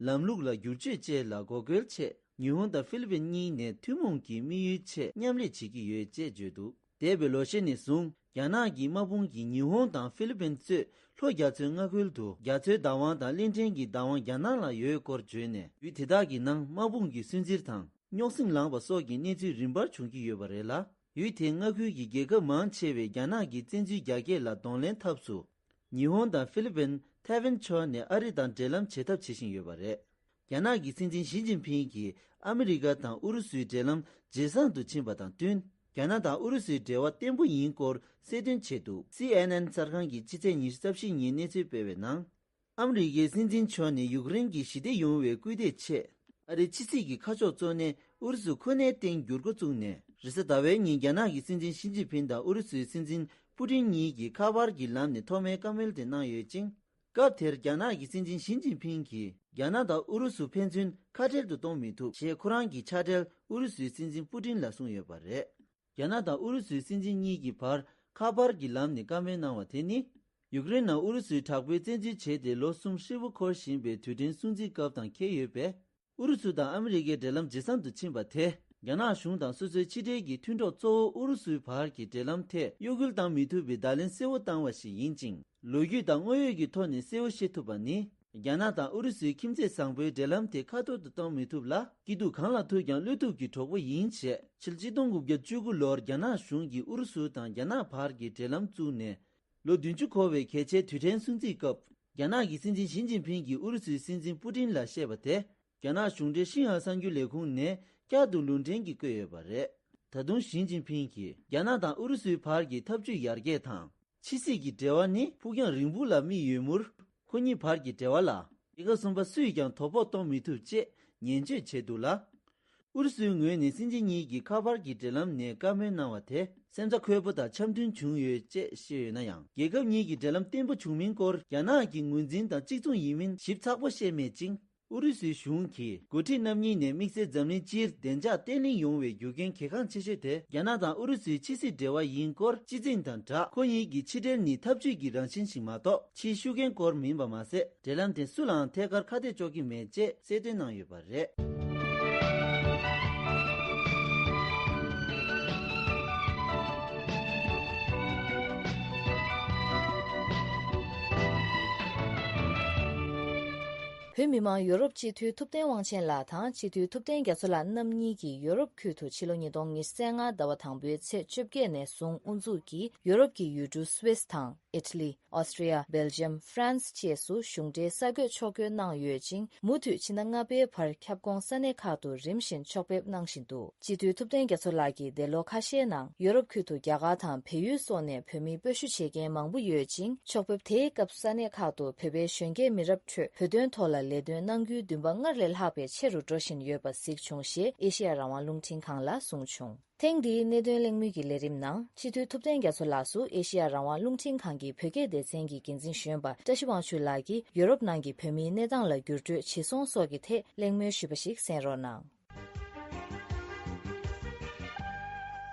ལམ་ལུགས་ལ་བསྒྱུར་བཅོས་བཅས་ལ་འགོག་རྒོལ་ཆེད། ཉི་ཧོང་དང་ཧྥི་ལི་པིན་གཉིས་ནས་ཐུན་མོང་གི་དམིགས་ཡུལ་ཆེད་མཉམ་ལས་བྱེད་ཀྱི་ཡོད་ཅེས་བརྗོད་འདུག། འདས་པའི་ལོ་ཤས་ནས་བཟུང་། རྒྱ་ནག་གི་དམག་དཔུང་གིས་ཉི་ཧོང་དང་ཧྥི་ལི་པིན་གཙོས་ལྷོ་རྒྱ་མཚོའི་མངའ་ཁུལ་དུ་རྒྱ་མཚོའི་བདག་དབང་དང་གླིང་ཕྲན་གྱི་བདག་དབང་རྒྱ་ནག་ལ་ཡོད་སྐོར་བརྗོད་ནས། ཡུལ་དེ་དག་གི་ནང་དམག་དཔུང་གི་སུན་གཙེར་དང་། རྙོག་ཟིང་ལངས་པ་སོགས་ཀྱི་གནས་ཚུལ་རིམ་པར་བྱུང་གི་ཡོད་པ་རེད་ལ། ཡུལ་དེའི་མངའ་ཁུལ་གྱི་རྒྱལ་ཁབ་མང་ཆེ་བས་རྒྱ་ནག་གི་བཙན་འཛུལ་རྒྱ་སྐྱེད་ལ་གདོང་ལེན་ཐབས་སུ། ཉི་ཧོང་དང་ཧྥི་ལི་པིན། ཐའེ་ཝན་ཕྱོགས་ནས་ཨ་རི་དང་འབྲེལ་ལམ་བྱེད་ཐབས་བྱེད་བཞིན་ཡོད་པ་རེད། རྒྱ་ནག་གི་སྲིད་འཛིན་ཞི་ཅིན་ཕིང་གིས་ཨ་མི་རི་ཀ་དང་ཨུ་རུ་སུའི་འབྲེལ་ལམ་ཇེ་བཟང་དུ་ཕྱིན་པ་དང་བསྟུན། རྒྱ་ནག་དང་ཨུ་རུ་སུའི་འབྲེལ་བ་བརྟན་པོ་ཡིན་སྐོར་གསལ་སྟོན་བྱས་འདུག། སི་ཨེན་ཨེན་གསར་ཁང་གིས་ཕྱི་ཚེས་ཉི་ཤུ་རྩ་བཞི་ཉིན་གནས་ཚུལ་སྤེལ་བའི་ནང་། ཨ་མི་རི་ཀའི་སྲིད་འཛིན་མཆོག་ནས་ཡུཀ་རེན་གྱི་ཞི་བདེ་ཡོང་བའི་སྐུལ་འདེད་ཆེད། ཨ་རིའི་ཕྱི་སྲིད་ཀྱི་ཁ་ཕྱོགས་གཙོ་གནད་ཨུ་རུ་སུ་ཁོ་ནའི་སྟེང་འགྱུར་འགོ་བཙུགས་ནས། རེས་གཟའ་ཟླ་བའི་ཉིན་རྒྱ་ནག་གི་སྲིད་འཛིན་ཞི་ཅིན་ཕིང་དང་ཨུ་རུ་སུའི་སྲིད་འཛིན་པུ་ཏིན་གཉིས་ཀྱིས་ཁ་པར་གྱི་ལམ་ནས་ཐོག་མའི་བཀའ་མོལ་དེ་གནང་ཡོད་ཅིང་། སྐབས་དེར་རྒྱ་ནག་གི་སྲིད་འཛིན་ཞི་ཅིན་ཕིང་གིས། རྒྱ་ནག་དང་ཨུ་རུ་སུ་ཕན་ཚུན་ཁ་བྲལ་དུ་གཏོང་མི་ཐུབ་ཞེས་ཁོ་རང་གི་ཕྱག་སྦྲེལ་ཨུ་རུ་སུའི་སྲིད་འཛིན་པུ་ཏིན་ལ་གསུངས་ཡོད་པ་རེད། རྒྱ་ནག་དང་ཨུ་རུ་སུའི་སྲིད་འཛིན་གཉིས་ཀྱི་བར་ཁ་པར་གྱི་ལམ་ནས་བཀའ་མོལ་གནང་བ་དེ་ནི། ཡུཀ་རེན་ནང་ཨུ་རུ་སུའི་དྲག་པོའི་བཙན་འཛུལ་བྱས་ཏེ་ལོ་གསུམ་ཧྲིལ་པོ་འཁོར་བཞིན་པའི་དུས་དྲན་སྲུང་བརྩིའི་སྐབས་དང་འཁེལ་ཡོད་པས། ཨུ་རུ་སུ་དང་ཨ་མི་རི་ཀའི་འབྲེལ་ལམ་ཇེ་བཟང་དུ་ཕྱིན་པ་དེ། རྒྱ་ནག་གཞུང་དང་སོ་སོའི་ཕྱི་འབྲེལ་གྱི་མཐུན་གྲོགས་གཙོ་བོ་ཨུ་རུ་སུའི་བར་གྱི་འབྲེལ་ལམ་ཐད་གཡོ་འགུལ་བཏང་མི་ཐུབ་པའི་བརྡ་ལན་གསལ་བོ་བཏང་བ་ཞིག་ཡིན་ཅིང་། ལོ་རྒྱུས་དང་དངོས་ཡོད་ཀྱི་ཐོག་ནས་གསལ་བོ་ཤེས་ཐུབ་པ་ནི། རྒྱ་ནག་དང་ཨུ་རུ་སུའི་ཁྱིམ་མཚེས་བཟང་པོའི་འབྲེལ་ལམ་དེ་ཁ་ཐོར་དུ་གཏོང་མི་ཐུབ་ལ། སྐྱིད་སྡུག་གང་ལ་ཐུག་ཀྱང་བློས་ཐུབ་ཀྱི་གྲོགས་པོ་ཡིན་ཞེས། ཕྱི་ལོ་ཆིག་སྟོང་དགུ་བརྒྱ་བཅུ་དགུ་ལོར་རྒྱ་ནག་གཞུང་གིས་ཨུ་རུ་སུ་དང་རྒྱ་ནག་བར་གྱི་འབྲེལ་ལམ་བཙུགས་ནས། ལོ་བདུན་ཅུ་འཁོར་བའི་གལ་ཆེའི་དུས་དྲན་སྲུང་བརྩིའི་སྐབས། རྒྱ་ནག་གི་སྲིད་འཛིན་ཞི་ཅིན་ཕིང་གིས་ཨུ་རུ་སུའི་སྲིད་འཛིན་པུ་ཏིན་ལ་བཤད་པ་དེ། རྒྱ་ནག་གཞུང་འབྲེལ་ཤིན་ཧྭ་གསར་འགྱུར་ལས་ཁུངས་ནས་བསྐྱར་དུ་ལུང་འདྲེན་གྱིས་བཀོད་ཡོད་པ་རེད། ད་དུང་ཞི་ཅིན་ཕིང་གིས་རྒྱ་ནག་དང་ཨུ་རུ་སུའི་བར་གྱི་འཐབ་ཇུས་ཡར་རྒྱས་དང་། ཕྱི་སྲིད་ཀྱི་འབྲེལ་བ་ནི་ཕུགས་རྒྱང་རིང་པོ་ལ་དམིགས་ཡོད་མུར། ཁོ་གཉིས་བར་གྱི་འབྲེལ་བ་ལ་རྒྱལ་ཁབ་གསུམ་པ་སུས་ཀྱང་དོ་ཕོག་གཏོང་མི་ཐུབ་ཅེས་ཉེས་བཅོས་བྱས་འདུག་ལ། ཨུ་རུ་སུའི་ངོས་ནས་སྲིད་འཛིན་གཉིས་ཀྱི་ཁ་པར་གྱི་འབྲེལ་ལམ་ནས་བཀའ་མོལ་གནང་བ་དེ་སེམས་འཚབ་འཁོལ་པོ་དང་འཆམ་མཐུན་བྱུང་ཡོད་ཅེས་བཤད་ཡོད་ན་ཡང་། རྒྱལ་ཁབ་གཉིས་ཀྱི་འབྲེལ་ལམ་བརྟན་པོ་བྱུང་མིན་སྐོར་རྒྱ་ནག་གི་ངོས་འཛིན་དང་གཅིག་མཚུངས་ཡིན་མིན་ཞིབ་ཚགས་པོ་བཤད་མེད་ཅིང་། ཨུ་རུ་སུའི་གཞུང་གིས་འགོ་ཁྲིད་རྣམ་གཉིས་ནས་དམིགས་བསལ་འཛམ་གླིང་སྤྱིར་བདེ་འཇགས་བརྟན་ལྷིང་ཡོང་བའི་རྒྱུ་རྐྱེན་གལ་འགངས་ཆེ་ཤོས་དེ་རྒྱ་ནག་དང་ཨུ་རུ་སུའི་ཕྱི་སྲིད་འབྲེལ་བ་ཡིན་སྐོར་སྤྱི་མཚན་དང་སྦྲགས། ཁོ་གཉིས་ཀྱི་ཕྱི་འབྲེལ་ནི་འཐབ་ཇུས་ཀྱི་རང་བཞིན་ཞིག་མ་གཏོགས་ཕྱིའི་ཤུགས་རྐྱེན་སྐོར་མིན་པ་མ་ཟད། འབྲེལ་ལམ་དེ་སུ་ལའང་ཐད་ཀར་ཁ་གཏད་གཅོག་གི་མེད་ཅེས་གསལ་སྟོན་གནང་ཡོད་པ་རེད། བོད་མི་མང་ཡོ་རོབ་སྤྱི་འཐུས་ཐུབ་བསྟན་དབང་ཆེན་ལགས་དང་སྤྱི་འཐུས་ཐུབ་བསྟན་རྒྱ་མཚོ་ལགས་རྣམ་གཉིས་ཀྱིས་ཡོ་རོབ་ཁུལ་དུ་ཕྱི་ལོ་ཉིས་སྟོང་ཉི་ཤུ་རྩ་ལྔ་ཟླ་བ་དང་པོའི་ཚེས་བཅོ་བརྒྱད་ནས་བཟུང་དབུ་འཛུགས་ཀྱིས་ཡོ་རོབ་ཀྱི་ཡུལ་གྲུ་སུད་སི་དང་ཨི་ཊ་ལི། ཨོ་སི་ཀྲི་ཡ། སྦེལ་ཇམ། ཧྥ་རན་སི་བཅས་སུ་གཞུང་འབྲེལ་ས་བགོས་ཕྱོགས་བསྐྱོད་གནང་ཡོད་ཅིང་། མུ་མཐུད་ཕྱི་ཟླ་ལྔ་པའི་བར་ཁྱབ་ཁོངས་ས་གནས་ཁག་ཏུ་རིམ་བཞིན་ཕྱོགས་ཕེབས་གནང་བཞིན་འདུག་སྤྱི་འཐུས་ཐུབ་བསྟན་རྒྱ་མཚོ་ལགས་ཀྱིས་འདས་ལོ་ཁ་ཤས་ནང་ཡོ་རོབ་ཁུལ་དུ་རྒྱ་གར་དང་བལ་ཡུལ་སོགས་ནས་བོད་མིའི་སྤོ་བཞུད་བྱེད་མཁན་མང་པོ་ཡོད་ཅིང་། ཕྱོགས་ཕེབས་དེའི་སྐབས་ས་གནས་ཁག་ཏུ་བོད་པའི་གཞོན་སྐྱེས་མི་རབས་ཁྲོད་བོད་དོན་ཐོག་ལ་ལས་དོན་གནང་རྒྱུའི་འདུན་པ་སྔར་ལས་ལྷག་པའི་ཆེ་རུ་འགྲོ་བཞིན་ཡོད་པ་གཟིགས་བྱུང་ཞེས་ཨེ་ཤེ་ཡ་རང་དབང་རླུང་འཕྲིན་ཁང་ལ་གསུངས་བྱུང་། ཐེངས་འདིའི་གནད་དོན་གླེང་མོལ་གྱི་ལས་རིམ་ནང་སྤྱི་འཐུས་ཐུབ་བསྟན་རྒྱ་མཚོ་ལགས་སུ་ཨེ་ཤེ་ཡ་རང་དབང་རླུང་འཕྲིན་ཁང་གི་བོད་སྐད་སྡེ་ཚན་གྱི་འགན་འཛིན་གཞོན་པ་བཀྲ་ཤིས་དབང་ཕྱུག་ལགས་ཀྱིས་ཡོ་རོབ་ནང་གི་བོད་མིའི་གནས་སྟངས་ལ་འགྱུར་འགྲོས་ཇི་སོང་སོགས་ཀྱི་ཐད་གླེང་མོལ་ཞུས་པ་ཞིག་གསན་རོགས་གནང་།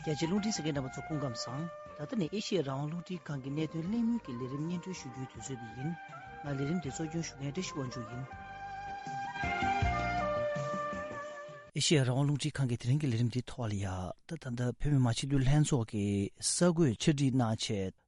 རྒྱ་ཆེའི་རླུང་འཕྲིན་གསན་མཁན་རྣམ་པ་ཚོ་སྐུ་ཁམས་བཟང་། ད་ལྟ་ནས་ཨེ་ཤེ་ཡ་རང་དབང་རླུང་འཕྲིན་ཁང་གི་གནད་དོན་གླེང་མོལ་གྱི་ལས་རིམ་སྙན་སྒྲོན་ཞུ་རྒྱུའི་དུས་ཚོད་འདི་ཡིན། ང་ལས་རིམ་འདི་གཙོ་སྐྱོང་ཞུ་མཁན་བཀྲ་ཤིས་དབང་ཕྱུག་ཡིན། ཨེ་ཤེ་ཡ་རང་དབང་རླུང་འཕྲིན་ཁང་གི་དེ་རིང་གི་ལས་རིམ་འདིའི་ཐོག་ལ་ཡ། ད་ད་ལྟ་བོད་མི་མང་སྤྱི་འཐུས་ལྷན་ཚོགས་ཀྱི་གསར་འགོད་ཕྱག་བྲིས་གནང་བྱས་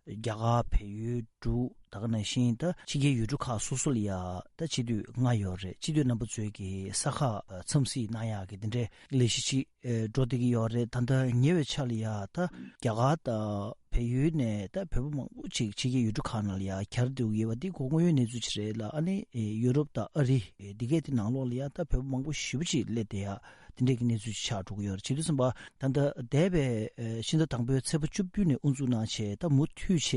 རྒྱ་གར་བལ་ཡུལ་འབྲུག་ད་ག་ནང་བཞིན་ད་ཕྱི་རྒྱལ་ཡུལ་གྲུ་ཁག་སོ་སོ་ལ་ཡ་ད་སྤྱི་འཐུས་ལྔ་ཡོད་རེད། སྤྱི་འཐུས་རྣམ་པ་ཚོས་ཀྱི་ས་ཁ་འཚམས་གཟིགས་གནང་ཡག་གི་དེ་འདྲའི་ལས་གཞི་ཅིག་འགྲོ་བསྡད་ཀྱི་ཡོད་རེད། ད་ལྟ་ཉེ་བའི་ཆར་ལ་ཡ་ད་རྒྱ་གར་དང་བལ་ཡུལ་ནས་ད་བོད་པ་མང་པོ་ཅིག་ཕྱི་རྒྱལ་ཡུལ་གྲུ་ཁག་ནང་ལ་ཡ་གྱར་བསྡད་ཡོད་པ་འདི་ཁོ་དངོས་ཡོད་གནས་ཚུལ་ཅིག་རེད་ལ། ཨ་ནི་ཡུ་རོབ་དང་ཨ་རི་འདི་གའི་དེ་ནང་ལོགས་ལ་ཡ་ད་བོད་པ་མང་པོ་ཞེ་པོ་ཅིག་སླེབས་བསྡད་ཡ། དེ་འདྲས་ཀྱི་གནས་ཚུལ་ཅིག་ཆགས་འགྲོ་གི་ཡོད་རེད། བྱེད་དུས་ཙམ་པ་ད་ལྟ་འདས་པའི་ཕྱི་ཟླ་དང་པོའི་ཚེས་པ་བཅུ་བདུན་ནས་དབུ་འཛུགས་གནང་བྱས་ད་མུ་མཐུད་བྱས་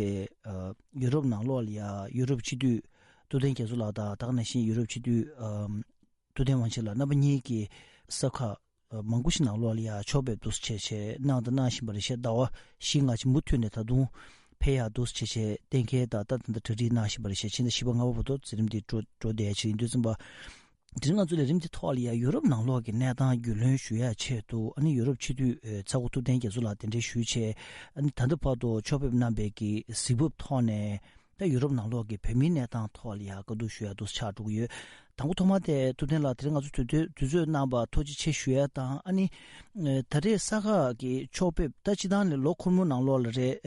ཡུ་རོབ་ནང་ལོགས་ལ་ཡ་ཡུ་རོབ་སྤྱི་འཐུས་ཐུབ་བསྟན་རྒྱ་མཚོ་ལགས་དང་ད་ག་ནང་བཞིན་ཡུ་རོབ་སྤྱི་འཐུས་ཐུབ་བསྟན་དབང་ཆེན་ལགས་རྣམ་པ་གཉིས་ཀྱིས་ས་ཁག་མང་པོ་ཞིག་ནང་ལོགས་ལ་ཡ་ཕྱོགས་ཕེབས་འདུག་སེ་བྱས་བྱས་གནང་དང་གནང་བཞིན་པ་རེད་ཤག་ཟླ་བ་བཞི་ལྔ་ཅིག་མུ་མཐུད་ནས་ད་དུང་ཕེབས་ཡག་འདུག་སེ་བྱས་བྱས་གཏན་འཁེལ་དང་ད་ད་ལྟ་གྲ་སྒྲིག་གནང་བཞིན་པ་རེད་ཤག་ཕྱི་ཟླ་བཞི་པ་ལྔ་པ་བར་དུ་མཛད་རིམ་འདི་འགྲོ་འགྲོ་བསྡད་ཡ་ཅིག་ཡིན་དུས་ཙམ་པ། དེ་རིང་ང་ཚོའི་ལས་རིམ་འདི་ཐོག་ལ་ཡ་ཡུ་རོབ་ནང་ལོགས་ཀྱི་གནས་སྟངས་རྒྱུས་ལོན་ཞུ་ཡ་ཆེད་དུ་ཨ་ནི་ཡུ་རོབ་སྤྱི་འཐུས་ཚ་བོ་ཐུབ་བསྟན་རྒྱ་མཚོ་ལགས་གདན་འདྲེན་ཞུས་བྱས་ཨ་ནི་ད་ལྟ་བར་དུ་ཕྱོགས་ཕེབས་གནང་པའི་གི་གཟིགས་བབ་ཐོག་ནས་ད་ཡུ་རོབ་ནང་ལོགས་ཀྱི་བོད་མིའི་གནས་སྟངས་ཐོག་ལ་ཡ་བཀའ་བསྡུར་ཞུ་ཡ་འདུག་ཆགས་འགྲོ་གི་ཡོད། དང་པོ་ཐོག་མ་དེ་ཐུབ་བསྟན་ལགས་དེ་རིང་ང་ཚོ་དུས་ཚོད་དུས་ཚོད་གནང་བར་ཐུགས་རྗེ་ཆེ་ཞུ་ཡ་དང་ཨ་ནི་ད་རེས་ས་ཁག་གི་ཕྱོགས་ཕེབས་ད་སྤྱི་བཏང་ནས་ལོ་འཁོར་མོ་ནང་ལོགས་ལ་རེད་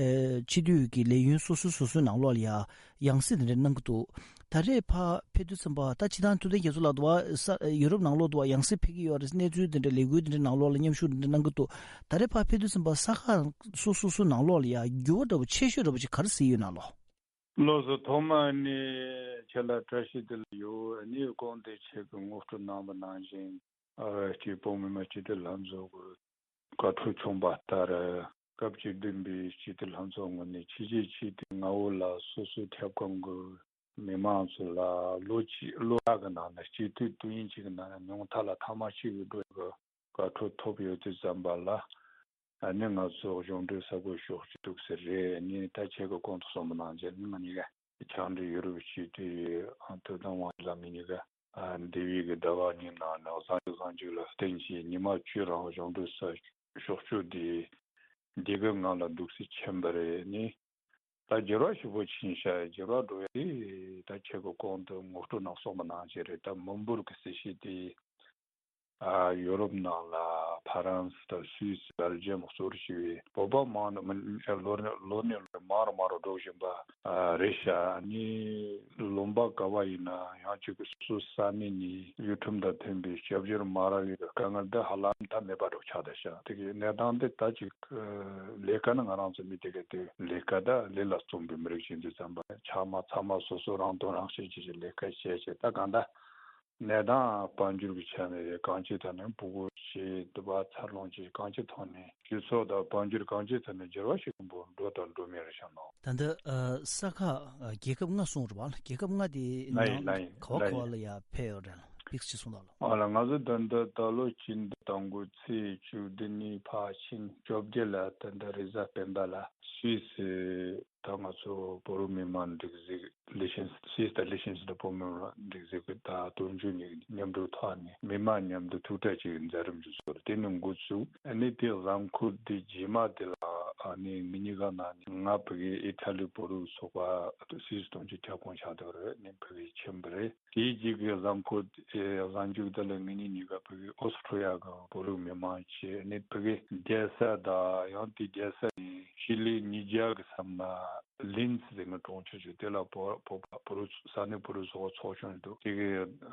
སྤྱི་འཐུས་ཀྱི་ལས་ཡུན་སོ་སོ་སོ་སོའི་ནང་ལོགས་ལ་ཡ། ཡང་སྲིད་དེ་འདྲ་གནང་གི་འདུག་ད་རེས་ཕར་ཕེབས་དུས་ཙམ་པ་ད་སྤྱི་བཏང་ཐུབ་བསྟན་རྒྱ་མཚོ་ལགས་འདུག་བ་ས་ཡུ་རོབ་ནང་ལོགས་འདུག་བ་ཡང་སྲིད་ཕེབས་ཀྱི་ཡོད་རེད། གནས་ཚུལ་དེ་འདྲ་ལས་འགུལ་དེ་འདྲ་ནང་ལོགས་ལ་མཉམ་ཞུགས་དེ་འདྲ་གནང་གི་འདུག་ད་རེས་ཕར་ཕེབས་དུས་ཙམ་པ་ས་ཁག་སོ་སོ་སོ་ནང་ལོགས་ལ་ཡ་འགྱུར་བ་འདྲ་པོ་ཆེ་ཤོས་འདྲ་པོ་ཅིག་ག་རེ་གཟིགས་ཡོད་ན་ལོ། ལགས་སོ། ཐོག་མ་ནས་ཁྱེད་ལ་བཀྲ་ཤིས་བདེ་ལེགས་ཡོད། ཨ་ནི་གོང་དུ་ཁྱེད་ཀྱིས་ངོ་སྤྲོད་གནང་བ་ནང་བཞིན། ཨ་སྤྱི་བོད་མི་མང་སྤྱི་འཐུས་ལྷན་ཚོགས་ཀྱི་བཀའ་འཁྲོལ་བྱུང་བ་ལྟར། སྐབས་བཅུ་བདུན་པའི་སྤྱི་འཐུས་ལྷན་ཚོགས་ངོས་ནས་ཕྱི་རྒྱལ་སྤྱི་འཐུས་ལྔ་བོ་ལ་སོ་སོའི་ཁྱབ་ཁོངས་ཀྱི་མི་མང་ཚོ་ལ་ལོ་གཅིག་ལོ་ལྔ་གི་ནང་ན་སྤྱི་འཐུས་དུས་ཡུན་གཅིག་གི་ནང་ན་ཉུང་མཐའ་ལ་ཐེངས་མ་གཅིག་གི་འགྲོ་ཡག་གི་བཀའ་འཁྲོལ་ཐོབ་ཡོད་དུས་ཙམ་པ་ལ། ཨ་ནི་ང་ཚོ་གཞུང་འབྲེལ་ས་བགོས་ཕྱོགས་བསྐྱོད་འདུག་ཟེར་རེད། ཨ་ནི་ད་ཁྱེད་ཀྱིས་གོང་དུ་གསུངས་པ་ནང་བཞིན་ང་གཉིས་ཀ་ཕྱག་འབྲེལ་ཡོ་རོབ་སྤྱི་འཐུས་ཨ་ཐུབ་བསྟན་དབང་ལགས་ང་གཉིས་ཀ་ཨ་འདས་པའི་གི་ཟླ་བ་གཉིས་ནང་ནས་གཟའ་མཇུག་གཟའ་མཇུག་ལ་བརྟེན་བྱས་ཉི་མ་བཅུ་རང་གཞུང་འབྲེལ་ས་ཕྱོགས་བསྐྱོད་དེ་འདི་གི་ངང་ལ་འདུག་སེ་ཕྱིན་པ་རེད། ཨ་ནི་ད་འགྱུར་བ་ཞེ་པོ་ཕྱིན་ཤག་འགྱུར་བ་འགྲོ་ཡ་དེ་ད་ཁྱེད་ཀྱིས་གོང་དུ་ངོ་སྤྲོད་གནང་སོང་པ་ནང་བཞིན་རེད། ད་མི་འབོར་གྱི་སྲིད་བྱུས་དེ་ ཨ་ཡོ་རོབ་ནང་ལ་ཕ་རན་སི་དང་སུད་སི། སྦེལ་ཇམ་གཙོ་བོར་བྱས་པའི་བོད་པ་མང་ནི་མི་ལོ་ནས་ལོ་ནས་ལོ་མང་རུ་མང་རུ་འགྲོ་བཞིན་པ་ཨ་རེད་ཤག་ནི་ལུང་པ་ག་བ་ཡིན་ན་ཡང་ཅིག་སོ་སོ་ས་གནས་ནས་ཡུལ་ཁྲིམས་དང་མཐུན་པའི་སྐྱབས་བཅོལ་མ་རག་ཡོད་པའི་དཀའ་ངལ་འདི་ཧ་ལམ་ད་མེད་པ་འགྲོ་ཆགས་བསྡད་ཤག་དེ་གའི་གནས་སྟངས་འདི་ད་ཅིག་ལས་ཀ་ནི་ང་རང་ཚོ་མི་དེ་གའི་དེ་ལས་ཀ་ད་ལས་ལ་བརྩོན་པའི་མི་རིགས་ཡིན་དུས་ཙམ་པ་ཆ་མ་ཚང་མ་སོ་སོ་རང་དོན་རང་གཞན་བྱེད་ཀྱི་ལས་ཀ་བྱས་བྱས་ད་གང་ལྟར། གནས་སྟངས་དཔལ་འབྱོར་གྱི་ཆ་ནས་རེད། གང་ཅིའི་ཐོག་ནས་ཕྲུ་གུ་ཆེ་འདུག་པ་འཚར་ལོངས་ཀྱི་གང་ཅིའི་ཐོག་ནས་སྤྱི་ཚོགས་དང་དཔལ་འབྱོར་གང་ཅིའི་ཐོག་ནས་འགྱུར་བ་ཞིག་འགྲོ་དང་འགྲོ་མུས་རེད་ཤག་ནོ། ད་ལྟ་ཨ་ས་ཁག་ཨ་རྒྱལ་ཁབ་ལྔ་གསུངས་རེད་པ། རྒྱལ་ཁབ་ལྔ་དེ་ལ་ཡིན་ནང་ལ་ཡིན་ག་བ་ལ་ག་ཡིན་བ་ལ་ཡ་ཕེབས་ཡོད་རེད། ལ་པིག་ཅིག་གསུངས་དང་ལ། ཨ་ལ་ང་ཚོ་ད་ལྟ་ད་ལོ་སྤྱི་ཟླ་དང་པོ་ཚེས་བཅུ་བདུན་ནས་ཕར་ཕྱིན་བཅོ་བརྒྱད་ལ་ད་ལྟ་རེས་གཟའ་སྤེན་པ་ལ་སུད་སི། ད་ང་ཚོ་བོད་རིགས་མི་མང་སྒྲིག་འཛུགས་ལི་ཤན་སིས་དང་ལི་ཤན་སི་དང་བོད་མི་མང་སྒྲིག་འཛུགས་ཀྱི་ད་དོན་གཅོད་གཉིས་མཉམ་འབྲེལ་ཐོག་ནས་མི་མང་མཉམ་དུ་ཐུག་འཕྲད་ཅིག་མཛད་རིམ་ཅིག་བཟོས་རེད། དེ་ནས་འགོ་བཙུགས། ཨ་ནི་དེ་གཟའ་འཁོར་དེ་རྗེས་མ་དེ་ལ་ཨ་ནི་ངེད་གཉིས་ཀ་ནང་ནས་ང་ཕ་གི་ཨི་ཊ་ལི་བོད་རིགས་ཚོགས་པ་སུད་སི་དོན་གཅོད་ཁྱབ་ཁོངས་ཆགས་བསྡད་རེད། ཨ་ནི་ཕ་གི་ཆེན་པོ་རེད། དེའི་རྗེས་ཀྱི་གཟའ་འཁོར་ཨེ་གཟའ་མཇུག་དེ་ལ་ངེད་གཉིས་གཉིས་ཀ་ཕ་གི་ཨོ་སི་ཁྲུ་ཡ་གི་བོད་རིགས་མི་མང་བྱས་ནས་ཕ་གི་རྒྱལ་ས་དང་ཡང་དེ་རྒྱལ་ས་ནས་ཆི་ལི་ཉིས་བརྒྱ་གི་ས་མ་ལིན་ཙི་ཟེར་མི་གྲོང་ཁྱེར་ཞིག་དེ་ལ་བོད་བོད་པ་བོད་རིགས་ས་གནས་བོད་རིགས་ཚོགས་པ་ཚོགས་ཆུང་ཞིག་འདུག་དེ་གི་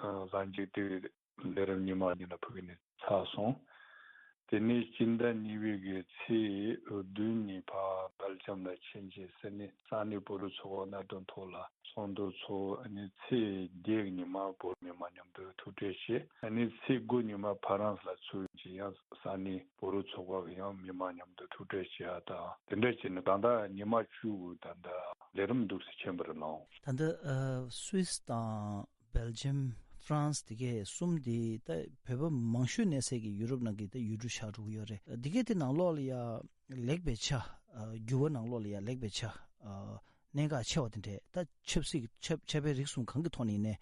ཨ་གཟའ་མཇུག་དེ་གི་ལས་རིམ་ཉི་མ་གཉིས་ལ་ཕ་གི་ནས་ཚར་སོང་། དེ་ནས་སྤྱི་ཟླ་གཉིས་པའི་གི་ཚེས་བདུན་ཉིན་ཕར་སྦེལ་ཇམ་ལ་ཕྱིན་རྗེས་ས་གནས་ས་གནས་བོད་རིགས་ཚོགས་པ་གནད་དོན་ཐོག་ལ་ཚོགས་འདུ་ཚོགས། ཨ་ནི་ཚེས་བརྒྱད་ཉི་མ་བོད་མི་མང་མཉམ་དུ་ཐུག་འཕྲད་བྱས། ཨ་ནི་ཚེས་དགུ་ཉི་མ་ཕ་རན་སི་ལ་ཚུར་ཡོང་རྗེས་ཡང་ས་གནས་བོད་རིགས་ཚོགས་པ་གི་ཡང་མི་མང་མཉམ་དུ་ཐུག་འཕྲད་བྱས་ཡ་དང་དེ་འདྲ་བྱས་ནས་ད་ལྟ་ཉི་མ་བཅུ་གི་ད་ལྟ་ལས་རིམ་འདུག་སེ་ཕྱིན་པ་རེད་ལགས། ད་ལྟ་ཨ་སུད་སི་དང་སྦེལ་ཇམ། ཧྥ་རན་སི་དེ་གའི་གསུམ་དེ་ད་བོད་པ་མང་ཤོས་གནས་སའི་གི་ཡུ་རོབ་ནང་གི་ད་ཡུལ་གྲུ་ཆགས་འགྲོ་གི་ཡོད་རེད། དེ་གའི་དེ་ནང་ལོགས་ལ་ཡ་ལེགས་པའི་ཆ། ཨ་འགྱུར་བ་ནང་ལོགས་ལ་ཡ་ལེགས་པའི་ཆ། ཨ་གནད་འགག་ཆེ་བ་དེ་འདྲས་ད་ཆབ་སྲིད་ཀྱི་ཆབ་ཆབ་དཔལ་རིག་གསུམ་གང་གི་ཐོག་ནས་ཡིན་ནའི་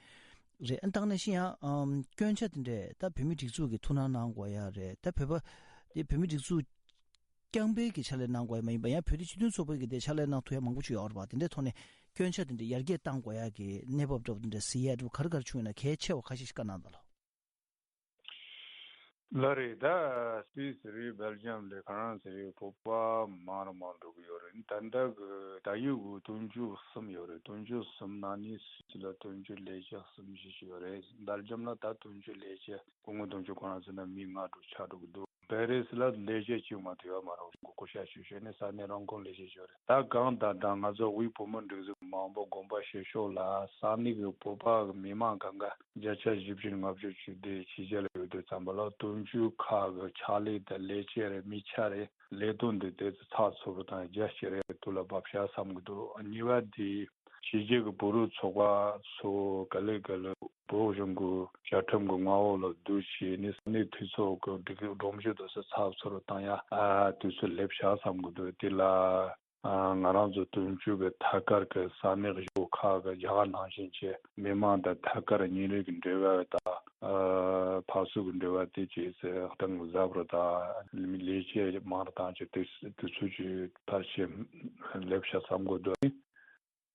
རེད། ཨ་ནི་ད་ག་ནང་བཞིན་ཡང་ཨམ་སྐྱོན་ཆ་དེ་འདྲས་ད་བོད་མིའི་སྒྲིག་འཛུགས་ཀྱིས་ཐུགས་སྣང་གནང་དགོས་ཡ་རེད། ད་བོད་པ་དེ་བོད་མིའི་སྒྲིག་འཛུགས་རྐྱང་པའི་གི་ཕྱག་ལས་གནང་དགོས་ཡ་མ་ཡིན་པ་ཡང་བོད་དོན་སྤྱི་མཐུན་ཚོགས་པའི་གི་དེ་ཕྱག་ལས་གནང་ཐུབ་ཡ་མང་པོ་ཅིག་ཡོད་རེད་པ། དེ་འདྲའི་ཐོག་ནས་སྐྱོན་ཆ་དེ་འདྲ་ཡར་རྒྱས་གཏང་དགོས་ཡ་གི་གནས་བབ་འདྲ་བོ་དེ་འདྲ་གཟིགས་ཡ་འདྲ་བོ་ག་རེ་ག་རེ་བྱུང་ཡོད་ན་གལ་ཆེ་བ་ཁ་ཤས་ཤིག་བཀའ་གནང་དང་ལགས། ལགས་རེད། ད་སུད་སི་རེད། སྦེལ་ཇམ་རེད། ཧྥ་རན་སི་རེད། བོད་པ་མང་རུ་མང་འགྲོ་གི་ཡོད་རེད། ད་ལྟ་གི་ད་ཡོད་གི་དོན་གཅོད་གསུམ་ཡོད་རེད། དོན་གཅོད་གསུམ་ནང་ནས་སུད་སི་ལ་དོན་གཅོད་ལས་བྱེད་གསུམ་བཞི་ཞིག་ཡོད་རེད། སྦེལ་ཇམ་ལ་ད་དོན་གཅོད་ལས་བྱེད་སྐུ་ངོ་དོན་གཅོད་ཁོ་རང་ཚོ་ན་མི་ལྔ་དྲུག་ཆགས་འགྲོ་གི་འདུག་པེ་རི་སི་ལ་ལས་བྱེད་གཅིག་མ་གཏོགས་ཡོད་མ་རེད། སྐུ་ཞབས་ཞུ་བྱས་ནས་ས་གནས་རང་ཁོངས་ལས་བྱེད་ཞུ་རེད། ད་གང་ལྟར་ད་ང་ཚོ་དབུས་བོད་མི་སྒྲིག་འཛུགས་མང་པོ་དགོངས་པ་བཞེས་ཕྱོགས་ལ་ས་གནས་ཀྱི་བོད་པ་གི་མི་མང་གང་ག་བརྒྱ་ཆ་བཞི་བཅུ་ལྔ་བཅུ་ཅིག་དེ་ཕྱི་རྒྱལ་ལ་ཡོད་དུས་ཙམ་པ་ལ་དོན་གཅོད་ཁག་གི་ཕྱག་ལས་དང་ལས་བྱེད་རེད། མི་ཆ་རེད། ལས་དོན་འདི་དེ་ཚོ་ཚགས་ཚུད་པོ་དང་རྒྱ་ཆེ་རེད། དུ་ལ་བབས་ཤག་བསམ་གི་འདུག་གཉིས་པ་དེ་ཕྱི་རྒྱལ་གྱི་བོད་རིགས་ཚོགས་པ་ཚོ་ག་ལེ་ག་ལེ་བོད་གཞུང་གི་བཅའ་ཁྲིམས་ཀྱི་མངའ་འོག་ལ་བསྡུ་བྱས་ནས་ས་གནས་འཐུས་ཚོགས་ཀྱི་སྒྲིག་སྒྲོམ་གཞི་དེ་ཚོ་ཚགས་ཚུད་པོ་བཏང་ཡ་ཨ་དུས་ཚོད་སླེབས་ཤག་བསམ་གི་འདུག་དེ་ལ་ཨ་ང་རང་ཚོ་དོན་གཅོད་ཀྱི་ཐད་ཀར་གྱི་ས་གནས་གཞུང་ཁག་གི་རྒྱ་གར་ནང་བཞིན་གྱི་མི་མང་དང་ཐད་ཀར་ཉིན་རེ་གི་འབྲེལ་བ་དང་ཨ་ཕར་ཚུར་གྱི་འབྲེལ་བ་དེ་བྱས་ཚེ་གཏིང་ཟབ་རུ་དང་ལས་བྱེད་མང་རུ་བཏང་ཆེད་དུས་དུས་ཚོད་ཀྱི་ཕལ་ཆེར་སླེབས་ཤག་བསམ་གི་འདུག་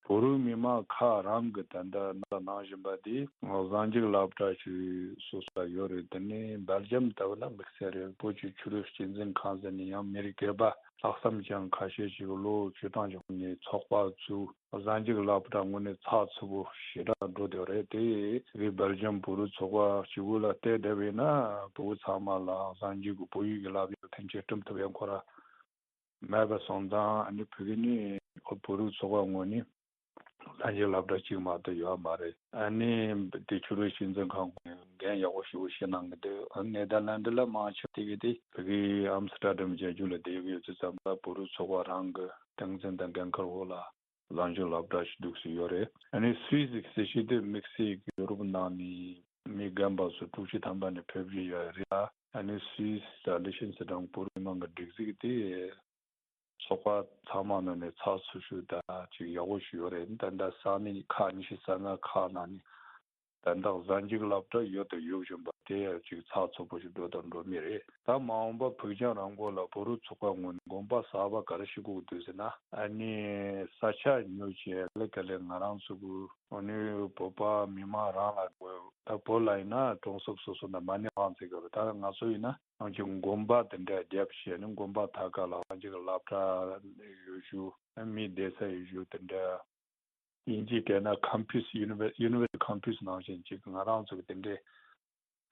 བོད་རིགས་མི་མང་ཁག་རང་གི་ད་ལྟ་ནང་བཞིན་པ་དེ་གཟའ་མཇུག་སློབ་གྲྭ་ཞིག་སོ་སོ་ཡོད་རེད། དེ་ནས་སྦེལ་ཇམ་ལྟ་བུ་ན་དམིགས་བསལ་རེད། བོད་ཀྱི་ཆོས་རིག་གཅེས་འཛིན་ཁང་ཟེར་ནས་ཡང་མི་རིགས་སྒེར་པ་ལྷག་བསམ་ཅན་ཁ་ཤས་ཤིག་ལོ་བཅུ་གྲངས་ཀྱི་ནས་ཚོགས་པ་བཙུགས། གཟའ་མཇུག་སློབ་གྲྭ་དངོས་གནས་ཚགས་ཚུད་པོ་ཞེ་དྲག་འགྲོ་བསྡད་རེད། དེ་གི་སྦེལ་ཇམ་བོད་རིགས་ཚོགས་པ་གཅིག་པུ་ལ་བལྟས་བསྡད་པ་ཡིན་ན་བོད་ཚང་མ་ལ་གཟའ་མཇུག་གི་བོད་ཡིག་གི་སློབ་ཡོན་ཐེངས་གཅིག་སྤྲད་ཐུབ་ཡ་ཁོ་ར་མེད་པ་སོང་ཙང་། ཨ་ནི་ཕ་གི་ནི་བོད་རིགས་ཚོགས་པ་ངོས་ནས་གཟའ་མཇུག་སློབ་གྲྭ་གཅིག་མ་གཏོགས་ཡོད་མ་རེད། ཨ་ནི་དེ་ཆོས་རིག་གཅེས་འཛིན་ཁང་ངོས་ནས་འགན་ཡག་པོ་ཞེ་པོ་བཞེས་གནང་གི་འདུག་ཨ་ནི་ནེ་དར་ལན་ཌི་ལ་མང་ཆེ་དེ་གི་དེ་ཕ་གི་ཨམ་སི་ཏྲ་ཌམ་མཇལ་རྒྱུ་ལ་བསྡད་ཡོད་དུས་ཙམ་པ་བོད་རིགས་ཚོགས་པ་རང་གི་སྟངས་འཛིན་དང་འགན་ཁུར་འོག་ལ་གཟའ་མཇུག་སློབ་གྲྭ་ཞིག་འདུག་སེ་ཡོད་རེད། ཨ་ནི་སུད་སི་གི་སྲིད་སྤྱི་དེ་དམིགས་བསལ་གྱི་ཡོ་རོབ་ནང་ནས་མི་རྒན་པ་ཚོ་དྲུག་ཅུ་ཐམ་པ་ནས་ཕེབས་ཀྱི་ཡོད་རེད། ཨ་ནི་སུད་སི་དང་ལི་ཤན་སི་ཊན་བོད་རིགས་མི་མང་གི་སྒྲིག་འཛུགས་དེ་ཚོགས་པ་ཚང་མ་ནང་ནས་ཚགས་ཚུད་ཤོས་དང་ཅིག་ཡག་པོ་ཞིག་ཡོད་རེད། ད་ལྟ་ས་གནས་ཁག་ཉི་ཤུ་རྩ་ལྔ་ཁག་ནང་ནས་ད་ལྟ་གཟའ་མཇུག་སློབ་གྲྭ་ཡོད་དང་ཡོད་བཞིན་པ་དེ་ཡང་ཅིག་ཚགས་ཚུད་པོ་ཞིག་འགྲོ་དང་འགྲོ་མུས་རེད། ད་མ་འོངས་པ་ཕུགས་རྒྱང་རིང་པོ་ལ་བོད་རིགས་ཚོགས་པ་ངོས་ནས་དགོངས་པ་གསར་པ་ག་རེ་ཞིག་དགོས་ཀྱི་འདུག་ཟེར་ན། ཨ་ནི་ས་ཆ་ཉོ་བྱས་ལ་ག་ལེ་ང་རང་ཚོ་གི་ཨ་ནི་བོད་པ་མི་མང་རང་ལ་ ད་བོད་ལ་ཡིན་ན་གྲོང་གསེབ་སོ་སོ་ན་མ་ཎི་ཁང་བརྩིགས་ཡོད་རེད། ད་ང་ཚོ་ཡིན་ན་ཡང་ཅིག་དགོན་པ་དེ་འདྲ་བརྒྱབ་བྱས་ནས་དགོན་པ་མཐའ་ཁག་ལ་ཡང་ཅིག་སློབ་གྲྭ་ཡོད་རྒྱུ། མི་བསྡད་ས་ཡོད་རྒྱུ་དེ་འདྲ། དབྱིན་ཇིའི་སྐད་ན་ཁམ་ཕུས། ཡུ་ནི་ཝར་ཡུ་ནི་ཝར་སི་ཁམ་ཕུས་ནང་བཞིན་ཅིག་ང་རང་ཚོ་གི་དེ་འདྲའི་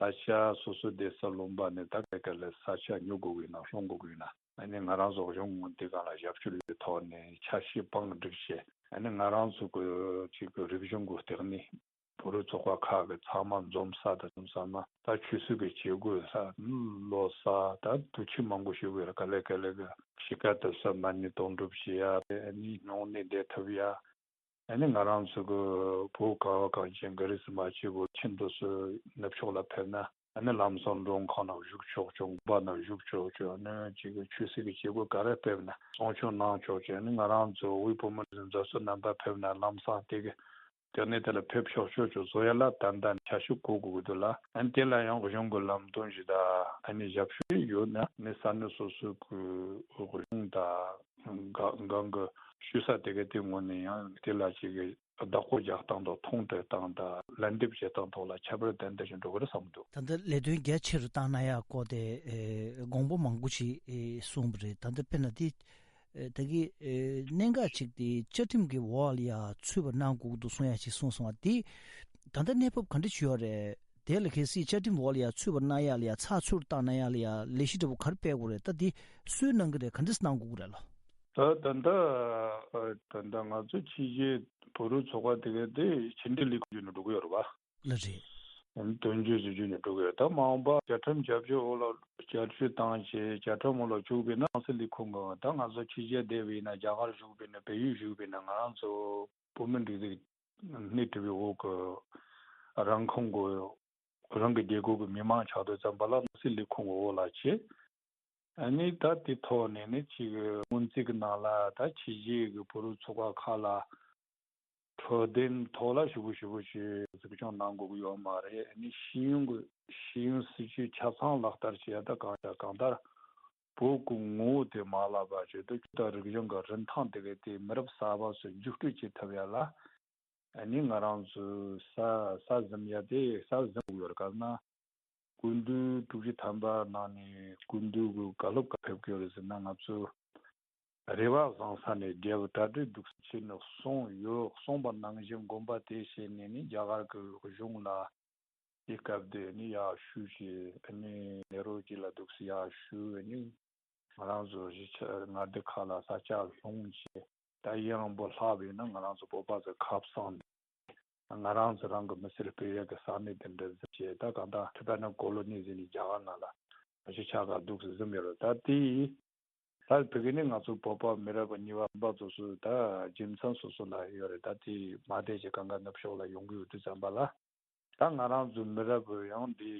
ས་ཆ་སོ་སོ་བསྡད་ས་ལུང་པ་ནས་ད་ག་ག་ལ་ས་ཆ་ཉོ་དགོས་ཀྱི་ཡོད་ན་སློང་དགོས་ཀྱི་ཡོད་ན། ཨ་ནི་ང་རང་ཚོ་གཞུང་འདི་སྒང་ལ་ཞབས་ཞུ་ཡོད་ཐོག་ནས་འཆར་གཞི་བང་སྒྲིག་བྱས། ཨ་ནི་ང་རང་ཚོ་གི་ཅིག་གི་རིག་གཞུང་གི་སྟེང་ནས་བོད་རིགས་ཚོགས་པ་ཁག་གི་ཚང་མ་འཛོམས་ས་དང་འཛོམས་ས་ན་ད་ཆོས་སྲིད་ཀྱི་བྱེད་སྒོ་ས་ལོ་ས་ད་དུས་ཆེན་མང་པོ་ཞིག་ཡོད་རེད། ག་ལེ་ག་ལེ་གི་གཤིས་ཀ་དུ་ས་མ་ཎི་དོན་གྲུབ་བྱེད་ཡ། ཨ་ནི་སྣང་གནས་བསྡད་ཐུབ་ཡ། ཨ་ནི་ང་རང་ཚོ་གི་བོད་ག་བ་གངས་ཅན་ག་རེ་ཟེར་མ་བྱེད་དགོས། ཁྱིམ་དུ་སུ་ནུབ་ཕྱོགས་ལ་ཕེབས་ན་ཨ་ནི་ལམ་སང་མགྲོན་ཁང་ནང་བཞུགས་ཆོག་ཆོག་དགོན་པ་ནང་བཞུགས་ཆོག་ཆོག་ཨ་ནི་ཅིག་ཆོས་སྲིད་ཀྱི་བྱེད་སྒོ་ག་རེ་ཕེབས་ན་གསུང་ཆོས་གནང་ཆོག་ཆོག་ཨ་ནི་ང་རང་ཚོ་དབུས་བོད་མི་རིགས་མཛའ་བརྩེ་རྣམ་པ་ཕེབས་ན་ལམ་སང་དེ་གི་དེ་ནས་དེ་ལ་ཕེབས་ཆོག་ཆོག་ཆོག་བཟོ་ཡ་ལ་ཏན་ཏན་འཆར་གཞི་བཀོད་དགོས་ཀྱི་འདུག་ལ། ཨ་ནི་དེ་ལ་ཡང་གཞུང་གི་ལམ་སྟོན་ཞིག་དང་ཨ་ནི་ཞབས་ཞུ་ཡོད་ན་ནི་ས་གནས་སོ་སོ་གི་གཞུང་དང་། གང་གང་གི་ཞུ་ས་དེ་གའི་དེ་ངོས་ནས་ཡང་དེ་ལ་ཅིག་གི་བདག་པོ་རྒྱག་སྟངས་དང་མཐོང་གྲོལ་སྟངས་དང་ལན་འདེབས་བྱེད་སྟངས་ཐོག་ལ་ཁྱད་པར་ཏན་ཏན་ཞིག་འགྲོ་གི་རེད་བསམ་འདུག་ད་ལྟ་ལས་དོན་རྒྱ་ཆེ་རུ་བཏང་ན་ཡག་སྐོར་དེ་ཨེ་དགོངས་པ་མང་པོ་ཞིག་ཨེ་གསུངས་པ་རེད། ད་ལྟ་དཔེར་ན་དེ་ཨེ་ད་གི་ཨེ་གནད་འགག་ཅིག་དེ་བཅའ་ཁྲིམས་ཀྱི་འོག་ལ་ཡ་ཚུད་པ་གནང་དགོས་ཀྱི་འདུག་གསུང་ཡ་ཞིག་གསུངས་སོང་བ་དེ་ད་ལྟ་གནས་བབ་ག་འདྲ་ཅིག་ཡོད་རེད། དེ་ལ་གལ་སྲིད་བཅའ་ཁྲིམས་འོག་ལ་ཡ་ཚུད་པ་གནང་ཡ་ལ་ཡ་ཚགས་ཚུད་བཏང་གནང་ཡ་ལ་ཡ་ལས་གཞི་འདྲ་པོ་ག་རེ་སྤེལ་དགོས་རེད། ད་འདི་སུས་གནང་གི་རེད། ག་འདྲས་གནང་དགོས་ཀྱི་རེད་ལོ། ད་ད་ལྟ་ད་ལྟ་ང་ཚོ་ཕྱི་རྒྱལ་བོད་རིགས་ཚོགས་པ་དེ་ག་དེ་ཕྱི་འབྲེལ་ལས་ཁུངས་བརྒྱུད་ནས་འགྲོ་གི་ཡོད་རེད་པ། ལ་རེད། དོན་གཅོད་ཟེར་རྒྱུ་ནས་འགྲོ་གི་ཡོད། ད་མ་འོངས་པ་བཅའ་ཁྲིམས་བརྒྱབ་བྱས་འོག་ལ་བསྐྱར་བཅོས་བཏང་བྱས་བཅའ་ཁྲིམས་འོག་ལ་བཅུག་པས་ན་ནང་སྲིད་ལས་ཁུངས་གི་ད་ང་ཚོ་ཕྱི་རྒྱལ་བསྡད་པ་ཡིན་ན་རྒྱ་གར་བཞུགས་པས་ན་བལ་ཡུལ་བཞུགས་པས་ན་ང་རང་ཚོ་བོད་མི་སྒྲིག་འཛུགས་སྣེ་ཁྲིད་པའི་འོག་གི་རང་ཁོངས་གི་རང་གི་རྒྱལ་ཁབ་ཀྱི་མི་མང་ཆགས་དུས་ཙམ་པ་ལ་ནང་སྲིད་ལས་ཁུངས་འོག་ལ་བྱས། ཨ་ནི་ད་དེ་ཐོག་ནས་ནི་ཅིག་སྔོན་རྩིས་ཀྱི་ནང་ལ་ད་ཕྱི་རྒྱལ་གྱི་བོད་རིགས་ཚོགས་པ་ཁག་ལ་འཕྲོད་བསྟེན་ཐོག་ལ་ཞུ་གུ་ཞུ་གུ་ཞིག་གཟིགས་སྐྱོང་གནང་དགོས་ཀྱི་ཡོད་མ་རེད། ཨ་ནི་ཤེས་ཡོན་གྱི་ཤེས་ཡོན་སྲིད་བྱུས་ཆ་ཚང་ལག་བསྟར་བྱེད་ཡ་ད་གང་ལྟར་གང་ལྟར་བོད་ཀྱི་ངོ་བོ་དེ་མ་བརླག་པ་བྱེད་དུ་ཆོས་དང་རིག་གཞུང་གི་རིན་ཐང་དེ་གའི་དེ་མི་རབས་གསར་པ་ཚོས་འཛུགས་སྐྲུན་བྱེད་ཐུབ་ཡ་ལ། ཨ་ནི་ང་རང་ཚོའི་ས་ས་ཟིན་ཡ་དེ་ས་ཟིན་ཡོད་རེད། ག་ན་སྐུ་མདུན་དྲུག་ཅུ་ཐམ་པ་ནང་ནས་སྐུ་མདུན་གྱི་བཀའ་སློབ་ག་ཕེབས་ཀྱི་ཡོད་རེད་ཟེར་ན། ང་ཚོ་རེ་བ་བཟང་ས་ནས་རྒྱལ་བའི་གྲ་སྒྲིག་འདུག་ཟེར་ནས་གསུངས་ཡོད། གསུངས་པ་ནང་བཞིན་དགོངས་པ་དེ་བཞེས་ནས་ནི་རྒྱ་གར་གྱི་གཞུང་ལ་དེ་སྐབས་དེ་ནི་ཡར་ཞུས་བྱས། ཨ་ནི་ནེ་རོ་ཇི་ལ་འདུག་སེ་ཡར་ཞུས། ཨ་ནི་ང་རང་ཚོ་གཞིས་ཆགས་མངའ་སྡེ་ཁག་ལ་ས་ཆ་སློང་བྱས། ད་ཡུན་རིང་པོ་ལྷག་པ་ཡིན་ན་ང་རང་ཚོ་བོད་པ་ཚོ་ཁ་གསང་ནས་ང་རང་ཚོ་རང་གི་མི་སེར་སྤེལ་ཡས་ཀྱི་ས་གནས་དེ་འདྲ་ཟིན་བྱས། ད་གང་ལྟར་ཐི་བེ་ཊན་ཀོ་ལོ་ནི་ཟེར་ནས་རྒྱ་གར་ནང་ལ་གཞིས་ཆགས་ཁག་འདུག་སེ་ཟིན་ཡོད་རེད། ད་དེ་ད་བོད་ཀྱི་ནི་ང་ཚོ་བོད་པ་མི་རབས་གཉིས་པ་གསུམ་པ་ཚོ་སུ་ད་རྒྱུ་མཚན་སོ་སོ་ལ་ཡོད་རེད། ད་དེ་མ་བསྡད་ཅིག་གང་ག་ནུབ་ཕྱོགས་ལ་ཡོང་གི་ཡོད་དུས་ཙམ་པ་ལ། ད་ང་རང་ཚོ་མི་རབས་ཡང་འདི་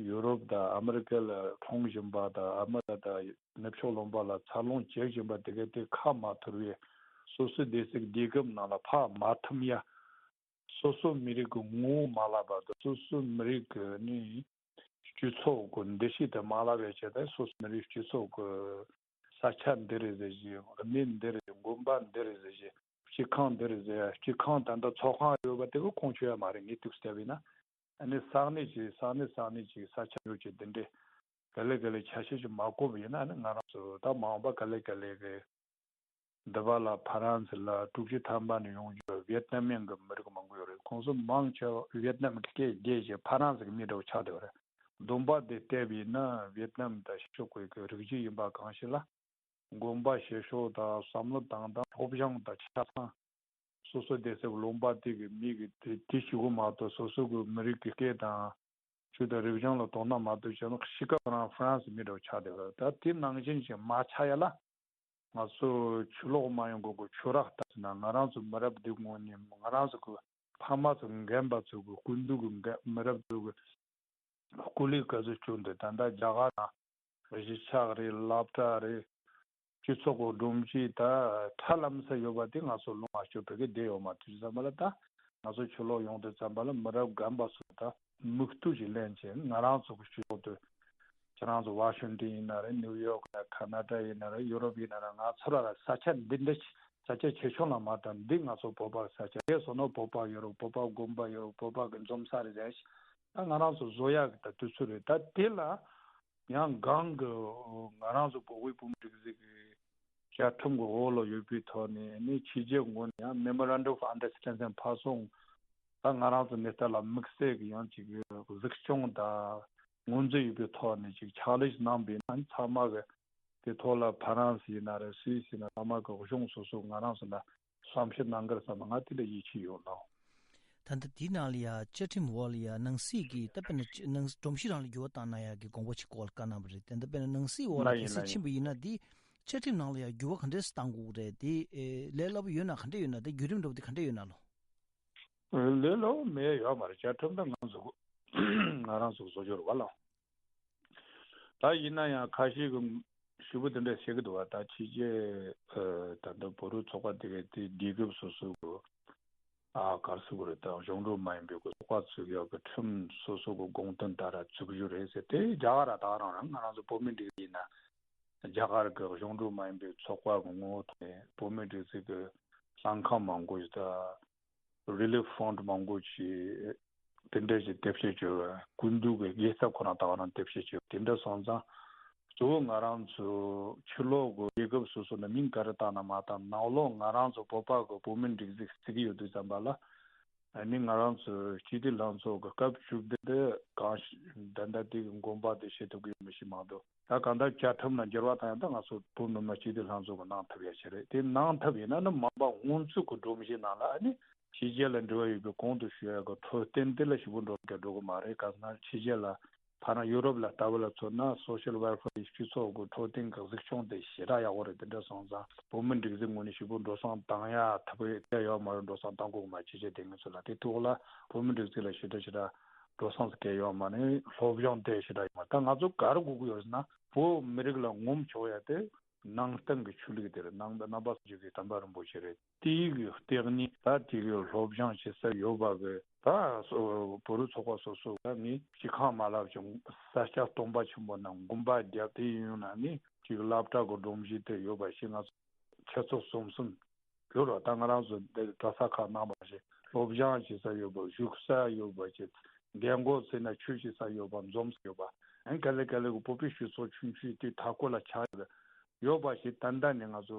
ཡུ་རོབ་དང་ཨ་མི་རི་ཀ་ལ་འཁྲུངས་བཞིན་པ་དང་ཨ་མི་རི་ཀ་དང་ནུབ་ཕྱོགས་ལུང་པ་ལ་འཚར་ལོངས་བྱེད་བཞིན་པ་དེ་ག་དེ་ཁ་མ་ཐོར་བའི་སོ་སོའི་བསྡད་སའི་རྒྱལ་ཁབ་ནང་ལ་ཕར་མ་ཐིམ་ཡ། སོ་སོའི་མི་རིགས་ཀྱི་ངོ་བོ་མ་བརླག་པ་དང་སོ་སོའི་མི་རིགས་ཀྱི་ནི་སྤྱི་ཚོགས་ཀྱི་འདུ་ཤེས་དེ་མ་བརླག་པའི་ཆེད་དུ་སོ་སོའི་མི་རིགས་སྤྱི་ཚོགས་ཀྱི་ས་ཆ་འདི་རེད་ཟེར་བཞིན། གནས་འདི་རེད་ཟེར། དགོན་པ་འདི་རེད་ཟེར་བཞིན། སྤྱི་ཁང་འདི་རེད་ཟེར། སྤྱི་ཁང་ད་ལྟ་ཚོགས་ཁང་ཡོད་པ་དེ་གི་ཁུངས་འཁྱོལ་ཡ་མ་རེད། ངས་ཐུགས་བསྟན་པ་ཡིན་ན། ཨ་ནི་ས་གནས་ཀྱི་ས་གནས་ས་གནས་ཀྱི་ས་ཆ་ཡོད་ཀྱི་འདི་འདྲའི་ག་ལེ་ག་ལེ་ཆ་ཤས་ཀྱི་མ་བཀོད་པ་ཡིན་ན། ཨ་ནི་ང་རང་ཚོ་ད་མ་འོངས་པ་ག་ལེ་ག་ལེ་གི་འདི་པ་ལ་ཕ་རན་སི་ལ་དྲུག་ཅུ་ཐམ་པ་ནས་ཡོང་རྒྱུ་ཝེད་ནམ་མི་གི་མི་རིགས་མང་པོ་ཡོད་རེད། ཁོང་ཚོ་མང་ཆེ་བ་ཝེད་ནམ་གི་སྐད་བརྗེད་བྱས་ཕ་རན་སི་གི་མི་འདྲ་བོ་ཆགས་བསྡད་པ་རེད། སྡོམ་པ་དེ་བལྟས་པ་ཡིན་ན་ཝེད་ནམ་དང་ཕྱི་ཕྱོགས་ཀྱི་རིགས་རྒྱུད་ཡིན་པ་གང་ཞིག་ལ། དགོངས་པ་བཞེས་ཕྱོགས་དང་བསམ་བློ་བཏང་སྟངས་སློབ་སྦྱོང་དང་ཆ་ཚང་། སོ་སོ་བསྡད་སའི་ལུང་པ་དེ་གི་མི་གི་དེ་དེ་གཅིག་པོ་མ་གཏོགས་སོ་སོ་གི་མི་རིགས་ཀྱི་སྐད་དང་ཆོས་དང་རིག་གཞུང་ལ་དོ་སྣང་མ་གཏོགས་བྱས་ན་གཤིས་ཀ་རང་ཧྥ་རན་སི་མི་འདྲ་བོ་ཆགས་བསྡད་པ་རེད། ད་དེ་ནང་བཞིན་ཞིག་མ་ཆགས་ཡ་ལ་ང་ཚོ་ཆུ་ལོག་མ་ཡོང་གོང་གི་ཆུ་རགས་ལྟ་ཟེར་ན། ང་རང་ཚོ་མི་རབས་འདི་ངོས་ནས་ང་རང་ཚོ་གི་ཕ་མ་ཚོ་རྒན་པ་ཚོ་གི་སྐུ་མདུན་གི་རྒན་མི་རབས་ཚོ་གི་སྐུ་ལུས་ག་ཚོད་བསྐྱོན་ཏེ་ད་ལྟ་རྒྱ་གར་ནང་གཞིས་ཆགས་རེད། སློབ་གྲྭ་རེད། སྤྱི་ཚོགས་ཀྱི་སྒྲོམ་གཞི་ད་ཁྲ་ལམ་ས་ཡོད་པ་དེ་ང་ཚོ་ལོངས་མ་སྤྱོད་པའི་གི་བསྡད་ཡོད་མ་དུས་ཙམ་པ་ལ། ད་ང་ཚོ་ཕྱི་ལོགས་ཡོང་དུས་ཙམ་པ་ལ་མི་རབས་རྒན་པ་ཚོ་ད་མིག་ལྟོས་ཤིག་ལེན་བྱས། ང་རང་ཚོ་གི་སྤྱི་ཚོགས་དེ་ཁྱེད་རང་ཚོ་ཝ་ཤིང་ཏོན་ཡིན་ན་རེད། ནིའུ་ཡོག་ཡིན་ན་རེད། ཁ་ན་ཌ་ཡིན་ན་རེད། ཡུ་རོབ་ཡིན་ན་རེད། ང་ཚོ་ར་ས་ཆ་འདི་འདྲ་ཞིག་ས་ཆ་ཆེ་ཆུང་ལ་མ་ལྟ་འདི་ང་ཚོ་བོད་པ་གི་ས་ཆ་རེད། སོ་ནོ་བོད་པ་ཡོད་རེད། བོད་པ་དགོན་པ་ཡོད་རེད། བོད་པ་གི་འཛོམས་ས་རེད་ཟེར་ཞིག་ད་ང་རང་ཚོ་བཟོ་ཡག་གི་ད་དུས་ཚོད་རེད། ད་དེ་ལ་ཡང་སྒང་གི་ང་རང་ཚོ་བོད་པའི་བུ་མོ་སྒྲིག་འཛུགས་ཀྱི་བཅའ་ཁྲིམས་ཀྱི་འོག་ལ་ཡོད་པའི་ཐོག་ནས་ནི་ཕྱི་རྒྱལ་ངོས་ནས་ཡང་Memorandum of Understanding ཕར་སོང་། ད་ང་རང་ཚོ་ནི་ད་ལ་དམིགས་བསལ་གྱི་ཡང་ཅིག་གཟིགས་སྐྱོང་དང་ངོས་འཛིན་ཡོད་པའི་ཐོག་ནས་ཅིག་ཕྱག་ལས་གནང་པའི་ནང་ཚང་མ་གི་དེ་ཐོག་ལ་ཕ་རན་སི་ཡིན་ན་རེད། སུད་སི་ཡིན་ན་ཚང་མ་གི་གཞུང་སོ་སོ་ང་རང་ཚོ་ལ་བསམ་ཞིབ་གནང་གི་རེད་བསམ་ན་ང་དེ་འདྲ་ཡིད་ཆེས་ཡོད་ལགས། ད་ལྟ་དེའི་ནང་ལ་ཡ་བཅའ་ཁྲིམས་འོག་ལ་ཡ་ནང་སྲིད་ཀྱི་ད་དཔེར་ན་ནང་སྒྲོམ་གཞི་རང་ལ་འགྱུར་བ་བཏང་ན་ཡ་གི་དགོངས་པ་ཅིག་སྐོར་ལ་བཀའ་གནང་བ་རེད། དེ་འདྲ་དཔེར་ན་ནང་སྲིད་འོག་ལ་ལགས་གལ་ཡིན་སྲིད་ལགས་ཕྱིན་ཡིན། པ་ཡིན་ན་དེ་བཅའ་ཁྲིམས་ནང་ལ་ཡ་འགྱུར་བ་ག་འདྲས་བཏང་དགོས་རེད། དེ་ཨེ་ལས་སླ་པོ་ཡོད་ན་ག་འདྲས་ཡོད་ན། དེ་བརྒྱུད་རིམ་འདྲ་པོ་དེ་ག་འདྲས་ཡོད་ན་ལོ། ལས་སླ་པོ་མེད་ཡོད་མ་རེད། བཅའ་ཁྲིམས་ད་ང་ཚོ་ང་རང་ཚོ་བཟོ་རྒྱུ་རེད་བ་ལགས། ད་ཡིན་ན་ཡང་ཁ་ཤས་ཀྱིས་ཞུ་བ་དེ་འདྲ་བཤད་ཀྱི་འདུག་བ། ད་ཕྱི་རྒྱལ་ད་ལྟ་བོད་རིགས་ཚོགས་པ་དེ་གའི་དེ་རྒྱལ་ཁབ་སོ་སོ་གི་ཨ་ག་རེ་ཟེར་དགོས་རེད། ད་གཞུང་འབྲེལ་མ་ཡིན་པའི་གི་ཚོགས་པ་ཚོས་ཀྱི་ཁྲིམས་སོ་སོ་གི་དགོངས་དོན་ལྟར་བཙུགས་རྒྱུ་རེད་ཟེར། དེ་རྒྱ་གར་ད་ག་རང་རང་ང་རང་ཚོ་བོད་མི་སྒྲིག་འཛུགས་ཡིན་ན་རྒྱ་གར་གི་གཞུང་འབྲེལ་མ་ཡིན་པའི་ཚོགས་པ་གི་ངོ་བོ་ཐོག་ནས་བོད་མི་སྒྲིག་འཛུགས་ཀྱི་ལྷན་ཁང་མང་པོ་ཞིག་ད་Relief Fund མང་པོ་ཞིག་དེ་འདྲ་ཞིག་དེབ་སྐྱེལ་བྱས་པ། སྐུ་མདུན་གྱི་དགེ་ཚབ་ཁོ་རང་ད་ག་རང་དེབ་སྐྱེལ་བྱས་པ། དེ་འདྲ་སོང་ཙང་གཙོ་བོ་ང་རང་ཚོ་ཕྱི་ལོགས་ཀྱི་རྒྱལ་ཁབ་སོ་སོ་ལ་མིང་ག་རེ་བཏགས་ན་མ་བཏགས་ནང་ལོགས་ང་རང་ཚོ་བོད་པ་གི་བོད་མི་སྒྲིག་འཛུགས་ཟེར་གྱི་ཡོད་དུས་ཙམ་པ་ལ། ཨ་ནི་ང་རང་ཚོ་སྤྱི་འཐུས་ལྷན་ཚོགས་ཀྱི་སྐབས་བཅུ་བདུན་དེ་གང་ཞིག་ད་ལྟ་དེ་གི་དགོངས་པ་དེ་བཞེས་ཐུབ་ཀྱི་ཡོད་མི་ཞིག་མ་གཏོགས། ད་གང་ལྟར་བཅའ་ཁྲིམས་ལ་འགྱུར་བ་བཏང་ཡང་ད་ང་ཚོ་བོད་མི་མང་སྤྱི་འཐུས་ལྷན་ཚོགས་ཀྱིས་གནང་ཐུབ་ཡ་ཞིག་རེད། དེ་གནང་ཐུབ་ཡིན་ན་ནི་མ་འོངས་པ་སྔོན་ཚུད་ཀྱི་སྒྲོམ་གཞིའི་ནང་ལ་ཨ་ནི་ཕྱི་རྒྱལ་ལ་འགྲོ་བ་ཡོད་པའི་གོང་དུ་ཞུ་ཡ་གི་འཕྲོད་བསྟེན་དེ་ལ་ཞིབ་པོ་འགྲོ་གི་འགྲོ་གི་མ་རེད། ག་ཟེར་ན་ཕྱི་རྒྱལ་ལ་ཐ་ན་ཡུ་རོབ་ལ་ལྟ་བུ་ལ་མཚོན་ན་Social Welfare སྤྱི་ཚོགས་ཀྱི་འཕྲོད་བསྟེན་གྱི་གཟིགས་སྐྱོང་དེ་ཞེ་དྲག་ཡག་པོ་རེད། དེ་འདྲ་སོང་ཙང་བོད་མི་སྒྲིག་འཛུགས་ངོས་ནས་ཞིབ་པོ་འགྲོ་སོང་བཏང་ཡ་ཐུབ་ཀྱི་ཡོད་མ་རེད། འགྲོ་སོང་བཏང་དགོས་ཀྱི་མ་རེད། ཕྱི་རྒྱལ་དེ་ངོས་ཚོ་ལ་དེ་ཐོག་ལ་བོད་མི་སྒྲིག་འཛུགས་ལ་ཞེ་དྲག་ཞེ་དྲག་འགྲོ་སོང་སྐྱེལ་ཡོད་མ་རེད། སློབ་སྦྱོང་དེ་ཞེ་དྲག་ཡོད་མ་རེད། ད་ང་ཚོ་ག་རེ་དགོས་ཀྱི་ཡོད་ཟེར་ན་བོད་མི་རིགས་ལ་ངོམ་ཆོག་ཡ་དེ་ནང་བསྟན་གྱི་ཆོས་ལུགས་དེ་རེད། ནང་པ་རྣམ་པ་སངས་རྒྱས་ཀྱི་བསྟན་པ་རིན་པོ་ཆེ་རེད། དེའི་གི་ལྟེ་གནས་ད་དེ་གི་སློབ་སྦྱོང་བྱེད་ས་ཡོད་པ་གི་ད་སོ་བོད་རིགས་ཚོགས་པ་སོ་སོ་ད་ངས་སྤྱི་ཁང་མ་ལབ་ཀྱང་ས་སྐྱ་སྟོན་པ་ཆེན་པོ་ནང་དགོན་པ་བརྒྱབ། དེ་ཡིན་ན་ནི་ཅིག་སློབ་གྲྭ་གི་སྒྲོམ་གཞི་དེ་ཡོད་པ་ཞིག་ང་ཚོ་ཆུ་ཚོད་གསུམ་གསུམ་ཡོད་རོགས། ད་ང་རང་ཚོ་འདི་གྲྭ་ས་ཁག་ནང་པ་ཞིག་སློབ་སྦྱོང་བྱེད་ས་ཡོད་པ། བཞུགས་ས་ཡོད་པ་ཞིག་རྒན་གོག་ཟེར་ན་ཆོས་བྱེད་ས་ཡོད་པ། འཛོམས་ས་ཡོད་པ། ཨན་ག་ལེ་ག་ལེ་གི་བོད་པའི་སྤྱི་ཚོགས་ཆུང་ཆུང་དེ་མཐའ་འཁོར་ལ་ཆགས་ཡོད་པ་ཞིག་ད་ལྟ་ནས་ང་ཚོ་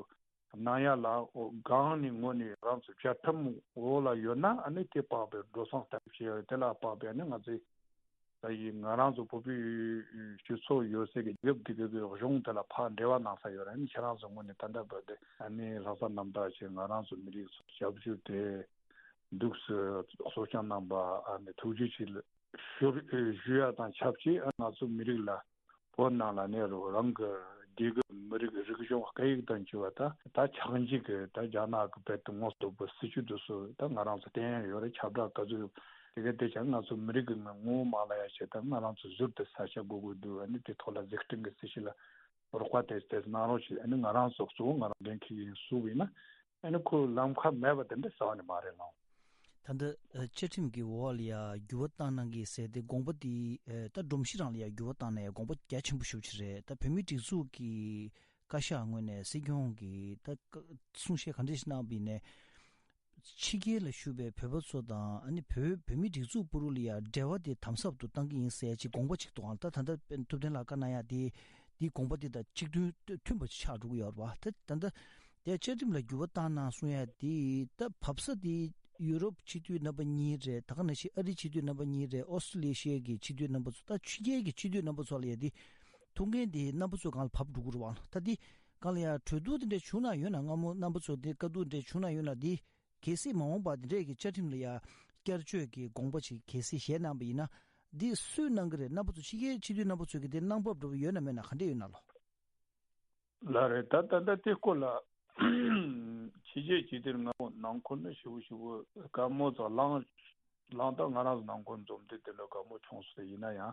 གནང་ཡ་ལ་སྒང་ནས་ངོས་ནས་རང་ཚོ་བཅའ་ཁྲིམས་འོག་ལ་ཡོད་ན་ཨ་ནི་དེ་དཔག་པའི་འགྲོ་སོང་ལྟ་བུ་བྱས་ཡོད། དེ་ལ་དཔག་པའི་ཨ་ནི་ང་ཚོས་ད་ཡིན་ང་རང་ཚོ་བོད་པའི་སྤྱི་ཚོགས་ཡོད་སའི་གི་རྒྱབ་དེ་གི་གི་གཞུང་དེ་ལ་ཕར་འབྲེལ་བ་གནང་ས་ཡོད་རེད། ཨ་ནི་ཁྱེད་རང་ཚོ་ངོས་ནས་ད་ལྟ་བར་དུ་ཨ་ནི་ལྷག་བསམ་རྣམ་དག་བྱས་ང་རང་ཚོ་མི་རིགས་ཚོ་ཞབས་ཞུ་དེ་འདུག་སེ་གསོ་སྐྱོང་གནང་པ་ཨ་ནི་ཐུགས་རྗེ་ཆེ་ལ། ཞུ་ཞུ་ཡ་དང་ཆབས་ཅིག་ང་ཚོ་མི་རིགས་ལ་བོད་ནང་ལ་གནས་རོགས་རང་གི་རྒྱལ་ཁབ་མི་རིགས་རིག་གཞུང་སྐད་ཡིག་དང་བཅས་པ་ད་ད་ཆགས་འཇིག་གི་ད་རྒྱ་ནག་གི་བལ་དུ་ངོ་གཏོགས་པའི་སྲིད་བྱུས་དེ་ཚོ་ད་ང་རང་ཚོ་བསྟན་ཡ་ཡོད་རེད། ཁྱབ་བསྒྲགས་ག་ཚོད་ཡོད་དེ་ག་དེ་ཆ་ང་ཚོ་མི་རིགས་ཀྱི་ངོ་བོ་མ་བརླག་ཡ་ཆེད་ད་ང་རང་ཚོ་ཟུར་དུ་ས་ཆ་དགོས་དགོས་འདུག་ཨ་ནི་དེ་ཐོག་ལ་འཛུགས་སྐྲུན་གྱི་སྲིད་བྱུས་ལ་རོགས་པ་དེ་དེ་གནང་རོགས་བྱེད། ཨ་ནི་ང་རང་ཚོ་གཙོ་བོ་ང་རང་འདོན་གྱི་ཡིན་གསུངས་པ་ཡིན་ན། ཨ་ནི་ཁོ་ལམ་ཁ་མེད་པ་དེ་འདྲ་ཟེར་བ་ནི་མ་རེད་ལགས། ད་ལྟ་ཨ་བཅའ་ཁྲིམས་ཀྱི་འོག་ལ་ཡ་འགྱུར་བ་བཏང་གནང་གི་ཟེར་ཏེ་དགོངས་པ་དེ་ཨ་ད་སྒྲོམ་གཞི་རང་ལ་ཡ་འགྱུར་བ་བཏང་ནས་དགོངས་པ་རྒྱ་ཆེན་པོ་ཞེ་པོ་ཅིག་རེད། ད་བོད་མིའི་སྒྲིག་འཛུགས་ཀྱི་བཀའ་ཤག་ངོས་ནས་སྲིད་སྐྱོང་གིས་ད་བཀའ་གསུང་བཤད་ག་འདྲ་ཞིག་གནང་བ་ཡིན་ནའི། ཕྱི་རྒྱལ་ལ་བཞུགས་པའི་བོད་པ་ཚོ་དང་ཨ་ནི་བོད་བོད་མིའི་སྒྲིག་འཛུགས་པུ་རུ་ལ་ཡ་འབྲེལ་བ་དེ་དམ་ཟབ་ཏུ་བཏང་གི་ཡིན་ཟེར་ཅིག་དགོངས་པ་ཅིག་འདུག་ཨང་། ད་ད་ལྟ་ཐུབ་བསྟན་ལགས་བཀའ་གནང་ཡ་དེ་དེའི་དགོངས་པ་དེ་དང་གཅིག་མཐུན་མཐུན་པ་ཅིག་ཆགས་འགྲོ་གི་ཡོད་རེད་བ། ད་ད་ལྟ་དེ་བཅའ་ཁྲིམས་ལ་འགྱུར་བ་བཏང་གནང་གསུང་ཡ་དེ་ད་བབས་ས་དེ་ཡུ་རོབ་སྤྱི་འཐུས་རྣམ་པ་གཉིས་རེད། ད་ག་ནང་བཞིན་ཨ་རིའི་སྤྱི་འཐུས་རྣམ་པ་གཉིས་རེད། ཨོ་སི་ཀྲི་ལི་ཤའི་གི་སྤྱི་འཐུས་རྣམ་པ་ཚོ་ད་ཕྱི་རྒྱལ་གྱི་སྤྱི་འཐུས་རྣམ་པ་ཚོ་ལ་ཡ་དེ་ཐུགས་འགན་དེ་རྣམ་པ་ཚོའི་སྒང་ལ་བབས་འགྲོ་གི་རེད་བ། ད་དེ་སྒང་ལ་ཡ་གྲོས་བསྡུར་དེ་འདྲ་བྱུང་ན་ཡོད་ན་སྔ་མོ་རྣམ་པ་ཚོ་དེ་བཀའ་བསྡུར་འདྲ་བྱུང་ན་ཡོད་ན་དེ། གལ་སྲིད་མ་འོངས་པ་འདི་འདྲས་ཀྱི་བཅའ་ཁྲིམས་ལ་ཡ་བསྐྱར་བཅོས་ཀྱི་དགོངས་པ་ཅིག་གལ་སྲིད་བཞེས་གནང་བ་ཡིན་ན། འདི་སུས་གནང་གི་རེད། རྣམ་པ་ཚོ་ཕྱི་རྒྱལ་སྤྱི་འཐུས་རྣམ་པ་ཚོས་ཀྱི་དེ་གནང་བབ་འདྲ་བོ་ཡོད་ན་མེད་ན་ག་འདྲས་ཡོད་ན་ལོ། ལགས་རེད། ད་ད་ལྟ་དེ་སྐོར་ལ་ཕྱི་རྒྱལ་སྤྱི་འཐུས་ང་ནང་ཁུལ་ནས་ཞུ་བོ་ཞུ་བོ་དཀའ་མོ་ཙང་བླངས་བླངས་སྟངས་ང་རང་ཚོ་ནང་ཁུལ་འཛོམས་དེ་དེ་འདྲ་དཀའ་མོ་བྱུང་སོང་། ཡིན་ན་ཡང་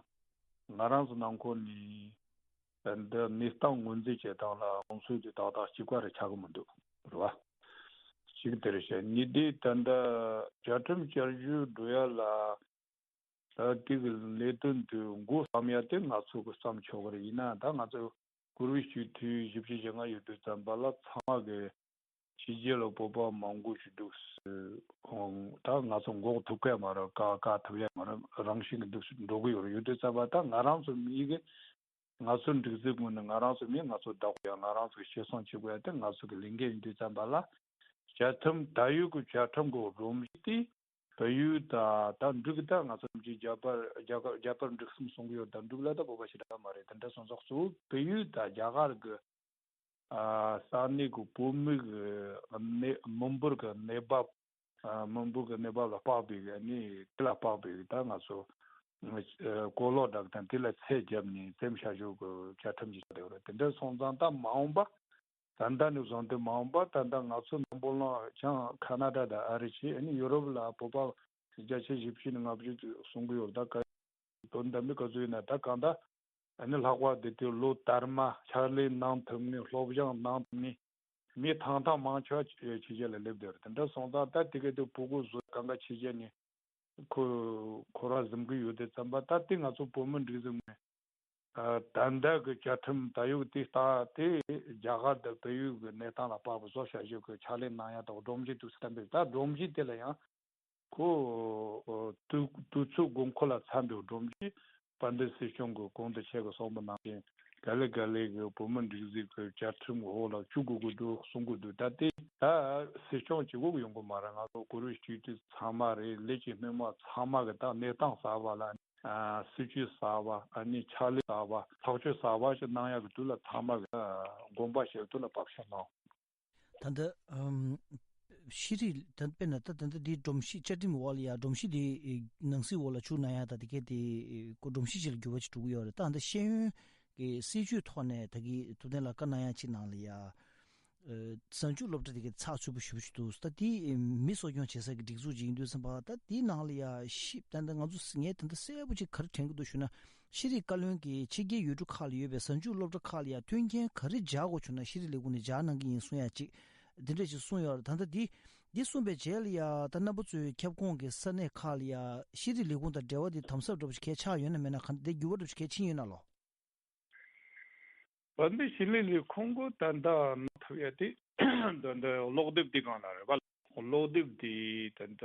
ང་རང་ཚོ་ནང་ཁུལ་ནས། འདི་གནས་སྟངས་ངོས་འཛིན་བྱེད་སྟངས་ལ་གོང་ཚོད་དེ་ཏག་ཏག་གཅིག་པ་རེ་ཆགས་ཀྱི་མི་འདུག་རེད་བ། གཅིག་དེ་རེད་བཤད། གཉིས་དེ་ད་ལྟ་བཅའ་ཁྲིམས་བསྐྱར་བཅོས་འགྲོ་ཡ་ལ་ད་དེ་གི་ལས་དོན་དེ་འགོ་བརྩམས་ཡ་དེ་ང་ཚོ་གི་བརྩམས་ཆོག་གི་རེད། ཡིན་ན་ད་ང་ཚོ་བཀུར་འོས་སྤྱི་འཐུས་བཞི་བཅུ་ཞེ་ལྔ་ཡོད་དུས་ཙམ་པ་ལ་ཚང་མ་གི་ ཕྱི་རྒྱལ་ལ་བོད་པ་མང་པོ་ཞིག་འདུག་ཟེར། ད་ང་ཚོ་འགོག་ཐུབ་ཀྱི་མ་རེད། བཀག་བཀག་ཐུབ་ཡ་མ་རེད། རང་བཞིན་གྱི་འདུག་ཟེར་འགྲོ་གི་ཡོད་རེད། ཡོད་དུས་ཙམ་པ་ད་ང་རང་ཚོ་མི་གི་ང་ཚོ་འགྲིག་འཛུགས་ངོས་ནས་ང་རང་ཚོ་མི་ང་ཚོ་བདག་པོ་ཡ། ང་རང་ཚོ་གི་སྤྱི་སྲུང་བྱེད་དགོས་ཡ་དེ་ང་ཚོ་གི་ལས་འགན་ཡིན་དུས་ཙམ་པ་ལ། བཅའ་ཁྲིམས་ད་ཡོད་གི་བཅའ་ཁྲིམས་གི་སྒྲོམ་གཞི་དེ་བལ་ཡུལ་དང་ད་འབྲུག་ད་ང་ཚོ་གཅིག་རྒྱ་བལ་རྒྱ་གར་རྒྱ་བལ་འབྲུག་གསུམ་གསུང་གི་ཡོད། ད་འབྲུག་ལ་ད་བོད་པ་ཞེ་དྲག་མ་རེད། དེ་འདྲ་སོང་ཙང་གཙོ་བོ་བལ་ཡུལ་དང་རྒྱ་གར་གི་ཨ་ས་གནས་གི་བོད་མི་གི་གནས་མི་འབོར་གི་གནས་བབ། ཨ་མི་འབོར་གི་གནས་བབ་ལ་དཔག་པའི་གི་ཨ་ནི་དེ་ལ་དཔག་པའི་གི་ད་ང་ཚོ་ཨ་གོ་ལོག་འདྲ་གི་དང་དེ་ལ་ཚད་བརྒྱབ་ནས་འཛེམ་བྱ་ཞོར་གི་བཅའ་ཁྲིམས་ཀྱི་ཆ་དེ་རེད། དེ་འདྲ་སོང་ཙང་ད་མ་འོངས་པ། ད་ལྟ་ནས་བཟུང་སྟེ་མ་འོངས་པ་ད་ལྟ་ང་ཚོ་འཛམ་བུ་གླིང་བྱང་ཁ་ན་ཌ་དང་ཨ་རི་བྱས། ཨ་ནི་ཡུ་རོབ་ལ་བོད་པ་བརྒྱ་ཆ་བཞི་བཅུ་ནས་ལྔ་བཅུ་ཙམ་གསུང་གི་ཡོད། ད་ག་དོན་དམ་པའི་ག་ཚོད་ཡིན་ན་ད་གང་ལྟར་ཨ་ནི་ལྷག་པར་དུ་དེ་ལོ་དར་མ་ཕྱག་ལས་གནང་ཐུབ་མཁན། སློབ་སྦྱོང་གནང་ཐུབ་མཁན་མི་ཐང་ཐང་མང་ཆེ་བ་ཕྱི་རྒྱལ་ལ་སླེབས་བསྡད་ཡོད་རེད། དེ་འདྲ་སོང་ཙང་ད་དེ་ག་དུས་ཕྲུ་གུ་བཟོ་གང་ག་ཕྱི་རྒྱལ་ནས་ཁོ་ཁོ་ར་འཛོམས་གི་ཡོད་དུས་ཙམ་པ་ད་དེ་ང་ཚོ་བོད་མི་འགྲིག་འཛུགས་ངོས་ཨ་ད་ལྟ་གི་བཅའ་ཁྲིམས་ད་ཡོད་དེ་ལྟ་དེ་རྒྱ་གར་དང་བལ་ཡུལ་གྱི་གནས་སྟངས་ལ་དཔག་པའི་བཟོ་བྱ་རྒྱུ་གི་ཕྱག་ལས་གནང་ཡ་དང་སྒྲོམ་གཞི་དུས་སུ་བསྟན་པས། ད་སྒྲོམ་གཞི་དེ་ལ་ཡང་ཁོ་དུས་དུས་ཚོད་དགོས་མཁོ་ལ་འཚམ་པའི་སྒྲོམ་གཞི་དཔལ་ལྡན་སྲིད་སྐྱོང་གི་གོང་དུ་ཁྱེད་ཀྱིས་གསུངས་པ་ནང་བཞིན་ག་ལེ་ག་ལེ་གི་བོད་མི་འགྲིག་འཛུགས་ཀྱི་བཅའ་ཁྲིམས་འོག་ལ་བཅུག་དགོས་ཀྱི་འདུག་གསུང་གི་འདུག་ད་དེ་ད་སྲིད་སྐྱོང་གཅིག་པོ་གི་ཡོང་གི་མ་རེད། ང་ཚོ་གུ་རུ་སྤྱི་འཐུས་ཚང་མ་རེད། ལས་ཀྱི་སྣེ་མོ་ཚང་མ་གི་ད་གནས་སྟངས་གསར་པ་ལ། ཨ་སྲིད་ཇུས་གསར་པ། ཨ་ནི་ཕྱག་ལས་གསར་པ། ཐག་གཅོད་གསར་པ་ཞིག་གནང་ཡག་གི་དུས་ལ་ཚང་མ་གི་ཨ་དགོངས་པ་བཞེས་དུས་ལ་བབས་ཤག་ནོ། ད་ལྟ་ཨམ་ཤེས་རིག་ད་དཔེར་ན་ད་ད་ལྟ་འདི་སྒྲོམ་གཞི་བཅའ་ཁྲིམས་འོག་ལ་ཡ་སྒྲོམ་གཞི་འདི་ནང་སྲིད་འོག་ལ་བཅུག་གནང་ཡ་ད་དེ་གས་དེ་ཁོ་སྒྲོམ་གཞི་ཅིག་ལ་འགྱུར་བ་ཅིག་འགྲོ་གི་ཡོད་རེད། ད་ད་ཤེས་ཡོན་གྱི་སྲིད་བྱུས་ཐོག་ནས་ད་གི་ཐུབ་བསྟན་ལགས་བཀའ་གནང་ཡ་ཅིག་ནང་ལ་ཡ། ཨ་གཟའ་མཇུག་སློབ་གྲྭ་དེ་གའི་ཚགས་ཚུད་པོ་ཞེ་པོ་ཞིག་འདུག་ད་དེ་མི་གསོ་སྐྱོང་བྱེད་ས་གི་སྒྲིག་འཛུགས་ཅིག་ཡིན་དུས་ཙམ་པ་ད་དེའི་ནང་ལ་ཡ་ཤི་ད་ལྟ་ང་ཚོ་ངས་ད་ལྟ་གསལ་པོ་ཅིག་ག་རེ་དྲན་གི་འདུག་ཞུ་ན། ཤེས་རིག་བཀའ་བློན་གྱིས་ཕྱི་རྒྱལ་ཡུལ་གྲུ་ཁག་ལ་ཡོད་པའི་གཟའ་མཇུག་སློབ་གྲྭ་ཁག་ལ་ཡ་མཐུན་རྐྱེན་ག་རེ་སྦྱར་དགོས་བྱུང་ན་ཤེས་རིག་ལས་ཁུངས་ནས་སྦྱར་གནང་གི་ཡིན་གསུང་ཡ་ཅིག་འདི་འདྲ་ཞིག་གསུངས་ཡོད་རེད། ད་ལྟ་འདི་འདི་གསུངས་པའི་རྗེས་ལ་ཡ་ད་རྣམ་པ་ཚོའི་ཁྱབ་ཁོངས་ཀྱི་ས་གནས་ཁག་ལ་ཡ་ཤེས་རིག་ལས་ཁུངས་དང་འབྲེལ་བ་འདི་དམ་ཟབ་འདྲ་པོ་ཞིག་གལ་ཆགས་ཡོད་ན་མེད་ན་ག་འདི་འགྱུར་བ་འདྲ་པོ་ཞིག་གལ་ཕྱིན་ཡོད་ན་ལོ། བན་དེ་ཤི་ལི་ལི་ཁོང་གོ་ད་ལྟ་ཐུབ་ཡ་དེ་ད་ལྟ་ཀློག་དེབ་དེ་གང་ལ་རེད་བ། ཀློག་དེབ་དེ་ད་ལྟ་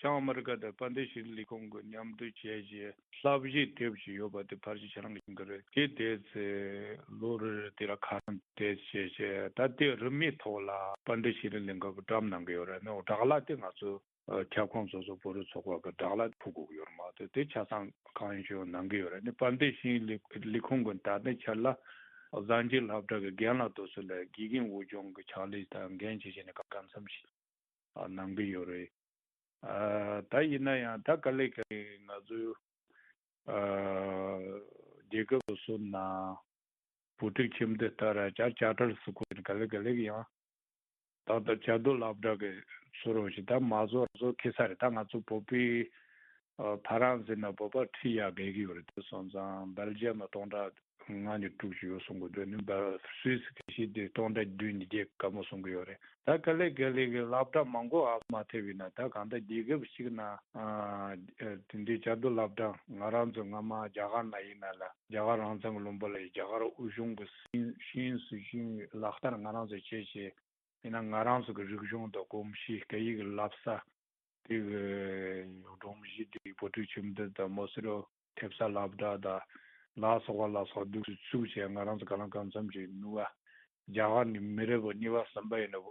བྱང་ཨ་མི་རི་ཀ་དང་བན་དེ་ཤི་ལི་ལི་ཁོང་གི་མཉམ་འབྲེལ་བྱས་རྗེས་བསླབ་གཞི་དེབ་ཞིག་ཡོད་པ་དེ་ཕལ་ཆེར་ཁྱེད་རང་གི་ཡིན་གི་རེད། དེ་དེ་ཚེ་ལོ་རེ་རེ་དེ་ལ་ཁ་སང་དེ་བྱས་བྱས་ད་དེ་རིན་མེད་ཐོག་ལ་བན་དེ་ཤི་ལི་ལི་འགག་གི་བཀྲམ་གནང་གི་ཡོད་རེད། ནོ་བྲག་ལ་དེ་ང་ཚོ། ཁྱབ་ཁོངས་སོ་སོ་བོད་རིགས་ཚོགས་པ་གི་བྲག་ལ་ཕུལ་དགོས་ཀྱི་ཡོད་རེད་མ་གཏོགས་དེ་ཆ་ཚང་གང་ཡིན་ཞུ་གནང་གི་ཡོད་རེད། ནི་དཔལ་ལྡན་ཤེས་ཡོན་ལས་ལས་ཁུངས་ཀྱི་ད་ལྟའི་ཆར་ལ་གཟའ་མཇུག་སློབ་གྲྭ་གི་རྒན་ལགས་དེ་ཚོ་ལ་དགེ་རྒན་འོས་སྦྱོང་གི་ཕྱག་ལས་དང་འགན་བྱེད་བྱས་ནས་གང་འཚམ་ཞིག་གནང་གི་ཡོད་རེད། ད་ཡིན་ན་ཡང་ད་ག་ལེ་ག་ལེ་ང་ཚོའི་རྒྱལ་ཁབ་སོ་སོ་ནང་བོད་ཕྲུག་ཁྱིམ་སྡེ་ལྟར་བཅའ་བཅའ་ཁྲལ་སུ་བཀོད་ནས་ག་ལེ་ག་ལེ་གི་ཡང་ད་ལྟ་བཅའ་སྡོད་སློབ་གྲྭ་གི་ཚུར་རོགས་ཞིག་ད་མ་བཟོ་བཟོ་ཁེ་ས་རེད། ད་ང་ཚོ་བོད་པའི་ཕ་རན་སི་ན་བོད་པ་ཁྲི་ཡ་བརྒལ་གི་ཡོད་རེད། དེ་སོང་ཙང་སྦེལ་ཇམ་ན་སྟོང་ཕྲག་ལྔ་ནས་དྲུག་ཅིག་ཡོད་གསུང་གི་འདུག་ནི་སྦེལ་སུད་སི་གི་ཤི་དེ་སྟོང་ཕྲག་བདུན་ནས་བརྒྱད་དཀའ་མོ་གསུང་གི་ཡོད་རེད། ད་ག་ལེ་ག་ལེ་གི་སློབ་གྲྭ་མང་པོ་ཨ་མ་ཐེབས་ཡིན་ན་ད་གང་ལྟར་རྒྱལ་ཁབ་ཅིག་ན་དེ་འདྲའི་བཅའ་སྡོད་སློབ་གྲྭ་ང་རང་ཚོ་སྔ་མ་རྒྱ་གར་ན་ཡིན་ན་ལ་རྒྱ་གར་རང་བཙན་གི་ལུང་པ་ལ་རྒྱ་གར་དབུས་གཞུང་གི་ཤེས་ཡོན་སྲིད་བྱུས་ལག་བསྟར་ང་རང་ཚོ་བྱས་བྱས་ཡིན་ན་ང་རང་ཚོ་གི་རིག་གཞུང་དང་གོམས་གཤིས་སྐད་ཡིག་གི་བསླབ་ས་དེ་གི་སྒྲོམ་གཞི་དེ་བོད་ཕྲུག་ཁྱིམ་སྡེ་དང་མི་སེར་ཐེབས་ས་སློབ་གྲྭ་དང་ལ་སོགས་པ་ལ་སོགས་འདུག་སེ་བཙུགས་བྱས་ང་རང་ཚོ་གང་ལ་གང་འཚམ་གྱི་ནུས་པ་རྒྱ་གར་ནས་མི་རབས་གཉིས་པ་གསུམ་པ་ཡིན་ན་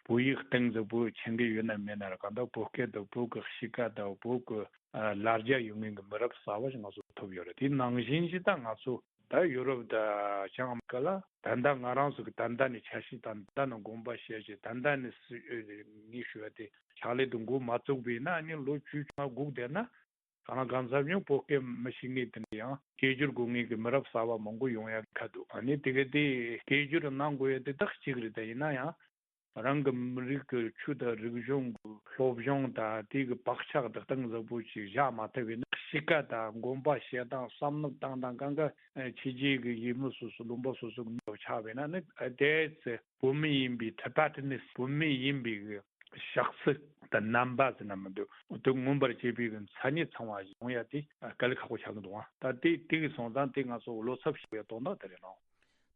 བོད་ཡིག་གཏིང་ཟབ་པོ་མཁྱེན་གྱི་ཡོད་ན་མེད་ན་ར་གང་ལྟར་བོད་སྐད་དང་བོད་ཀྱི་གཤིས་ཀ་དང་བོད་ཀྱི་ལ་རྒྱ་ཡོད་མཁན་གྱི་མི་རབས་གསར་པ་ཞིག་ང་ཚོ་ཐོབ་ཡོད་རེད། དེ་ནང་བཞིན་ཞིག་ད་ང་ཚོ་ད་ཡུ་རོབ་དང་བྱང་ཨ་མི་རི་ཀ་ལ་ད་ལྟ་ང་རང་ཚོ་གི་ད་ལྟ་ནས་འཆར་གཞི་དང་ད་ལྟ་ནས་དགོངས་པ་བཞེས་བྱས་ད་ལྟ་ནས་སྲིད་ངས་ཞུ་བ་དེ་ཕྱག་ལས་དུ་འགོ་མ་བཙུགས་པ་ཡིན་ན་ཨ་ནི་ལོ་བཅུ་བཅོ་ལྔ་སྒུག་བསྡད་ན་གང་ལ་གང་འཚམ་ཡང་བོད་སྐད་མི་ཤེས་མཁན་དེ་འདྲ་ཡང་སྐད་སྒྱུར་དགོས་མཁན་གྱི་མི་རབས་གསར་པ་མང་པོ་ཡོང་ཡག་ཁ་འདུག་ཨ་ནི་དེ་ག་དེ་སྐད་སྒྱུར་གནང་དགོས་ཡ་དེ་དག་གཅིག་རེད། ད་ཡིན་ན་ཡང་རང་གི་མི་རིགས་ཀྱི་ཆོས་དང་རིག་གཞུང་གི་སློབ་སྦྱོང་དང་དེ་གི་བག་ཆགས་དང་གཏིང་ཟབ་པོ་ཞིག་བཞག་མ་ཐུབ་པ་ཡིན་ན་གཤིས་ཀ་དང་དགོངས་པ་བཞེས་སྟངས་བསམ་བློ་བཏང་སྟངས་གང་ག་ཕྱི་རྒྱལ་གྱི་ཡུལ་མི་སོ་སོ་ལུང་པ་སོ་སོ་གི་མི་ཆགས་པ་ཡིན་ན་ནི་དེ་ཚེ་བོད་མི་ཡིན་པའི་ཊི་བེ་ཊན་ནི་བོད་མི་ཡིན་པའི་གི་ཤག་སི་དང་རྣམ་པ་ཟེར་ན་མི་འདུག་དེ་མངོན་པར་བྱེད་པའི་གི་མཚན་ཉིད་ཚང་བ་ཡོང་ཡ་དེ་དཀའ་ལས་ཁག་པོ་ཆགས་ཀྱི་འདུག་ད་དེ་དེ་གི་སོང་ཙང་དེ་ང་ཚོ་བློ་འཚབ་ཞིག་ཡོད་དོན་དག་དེ་རེད་ནོ།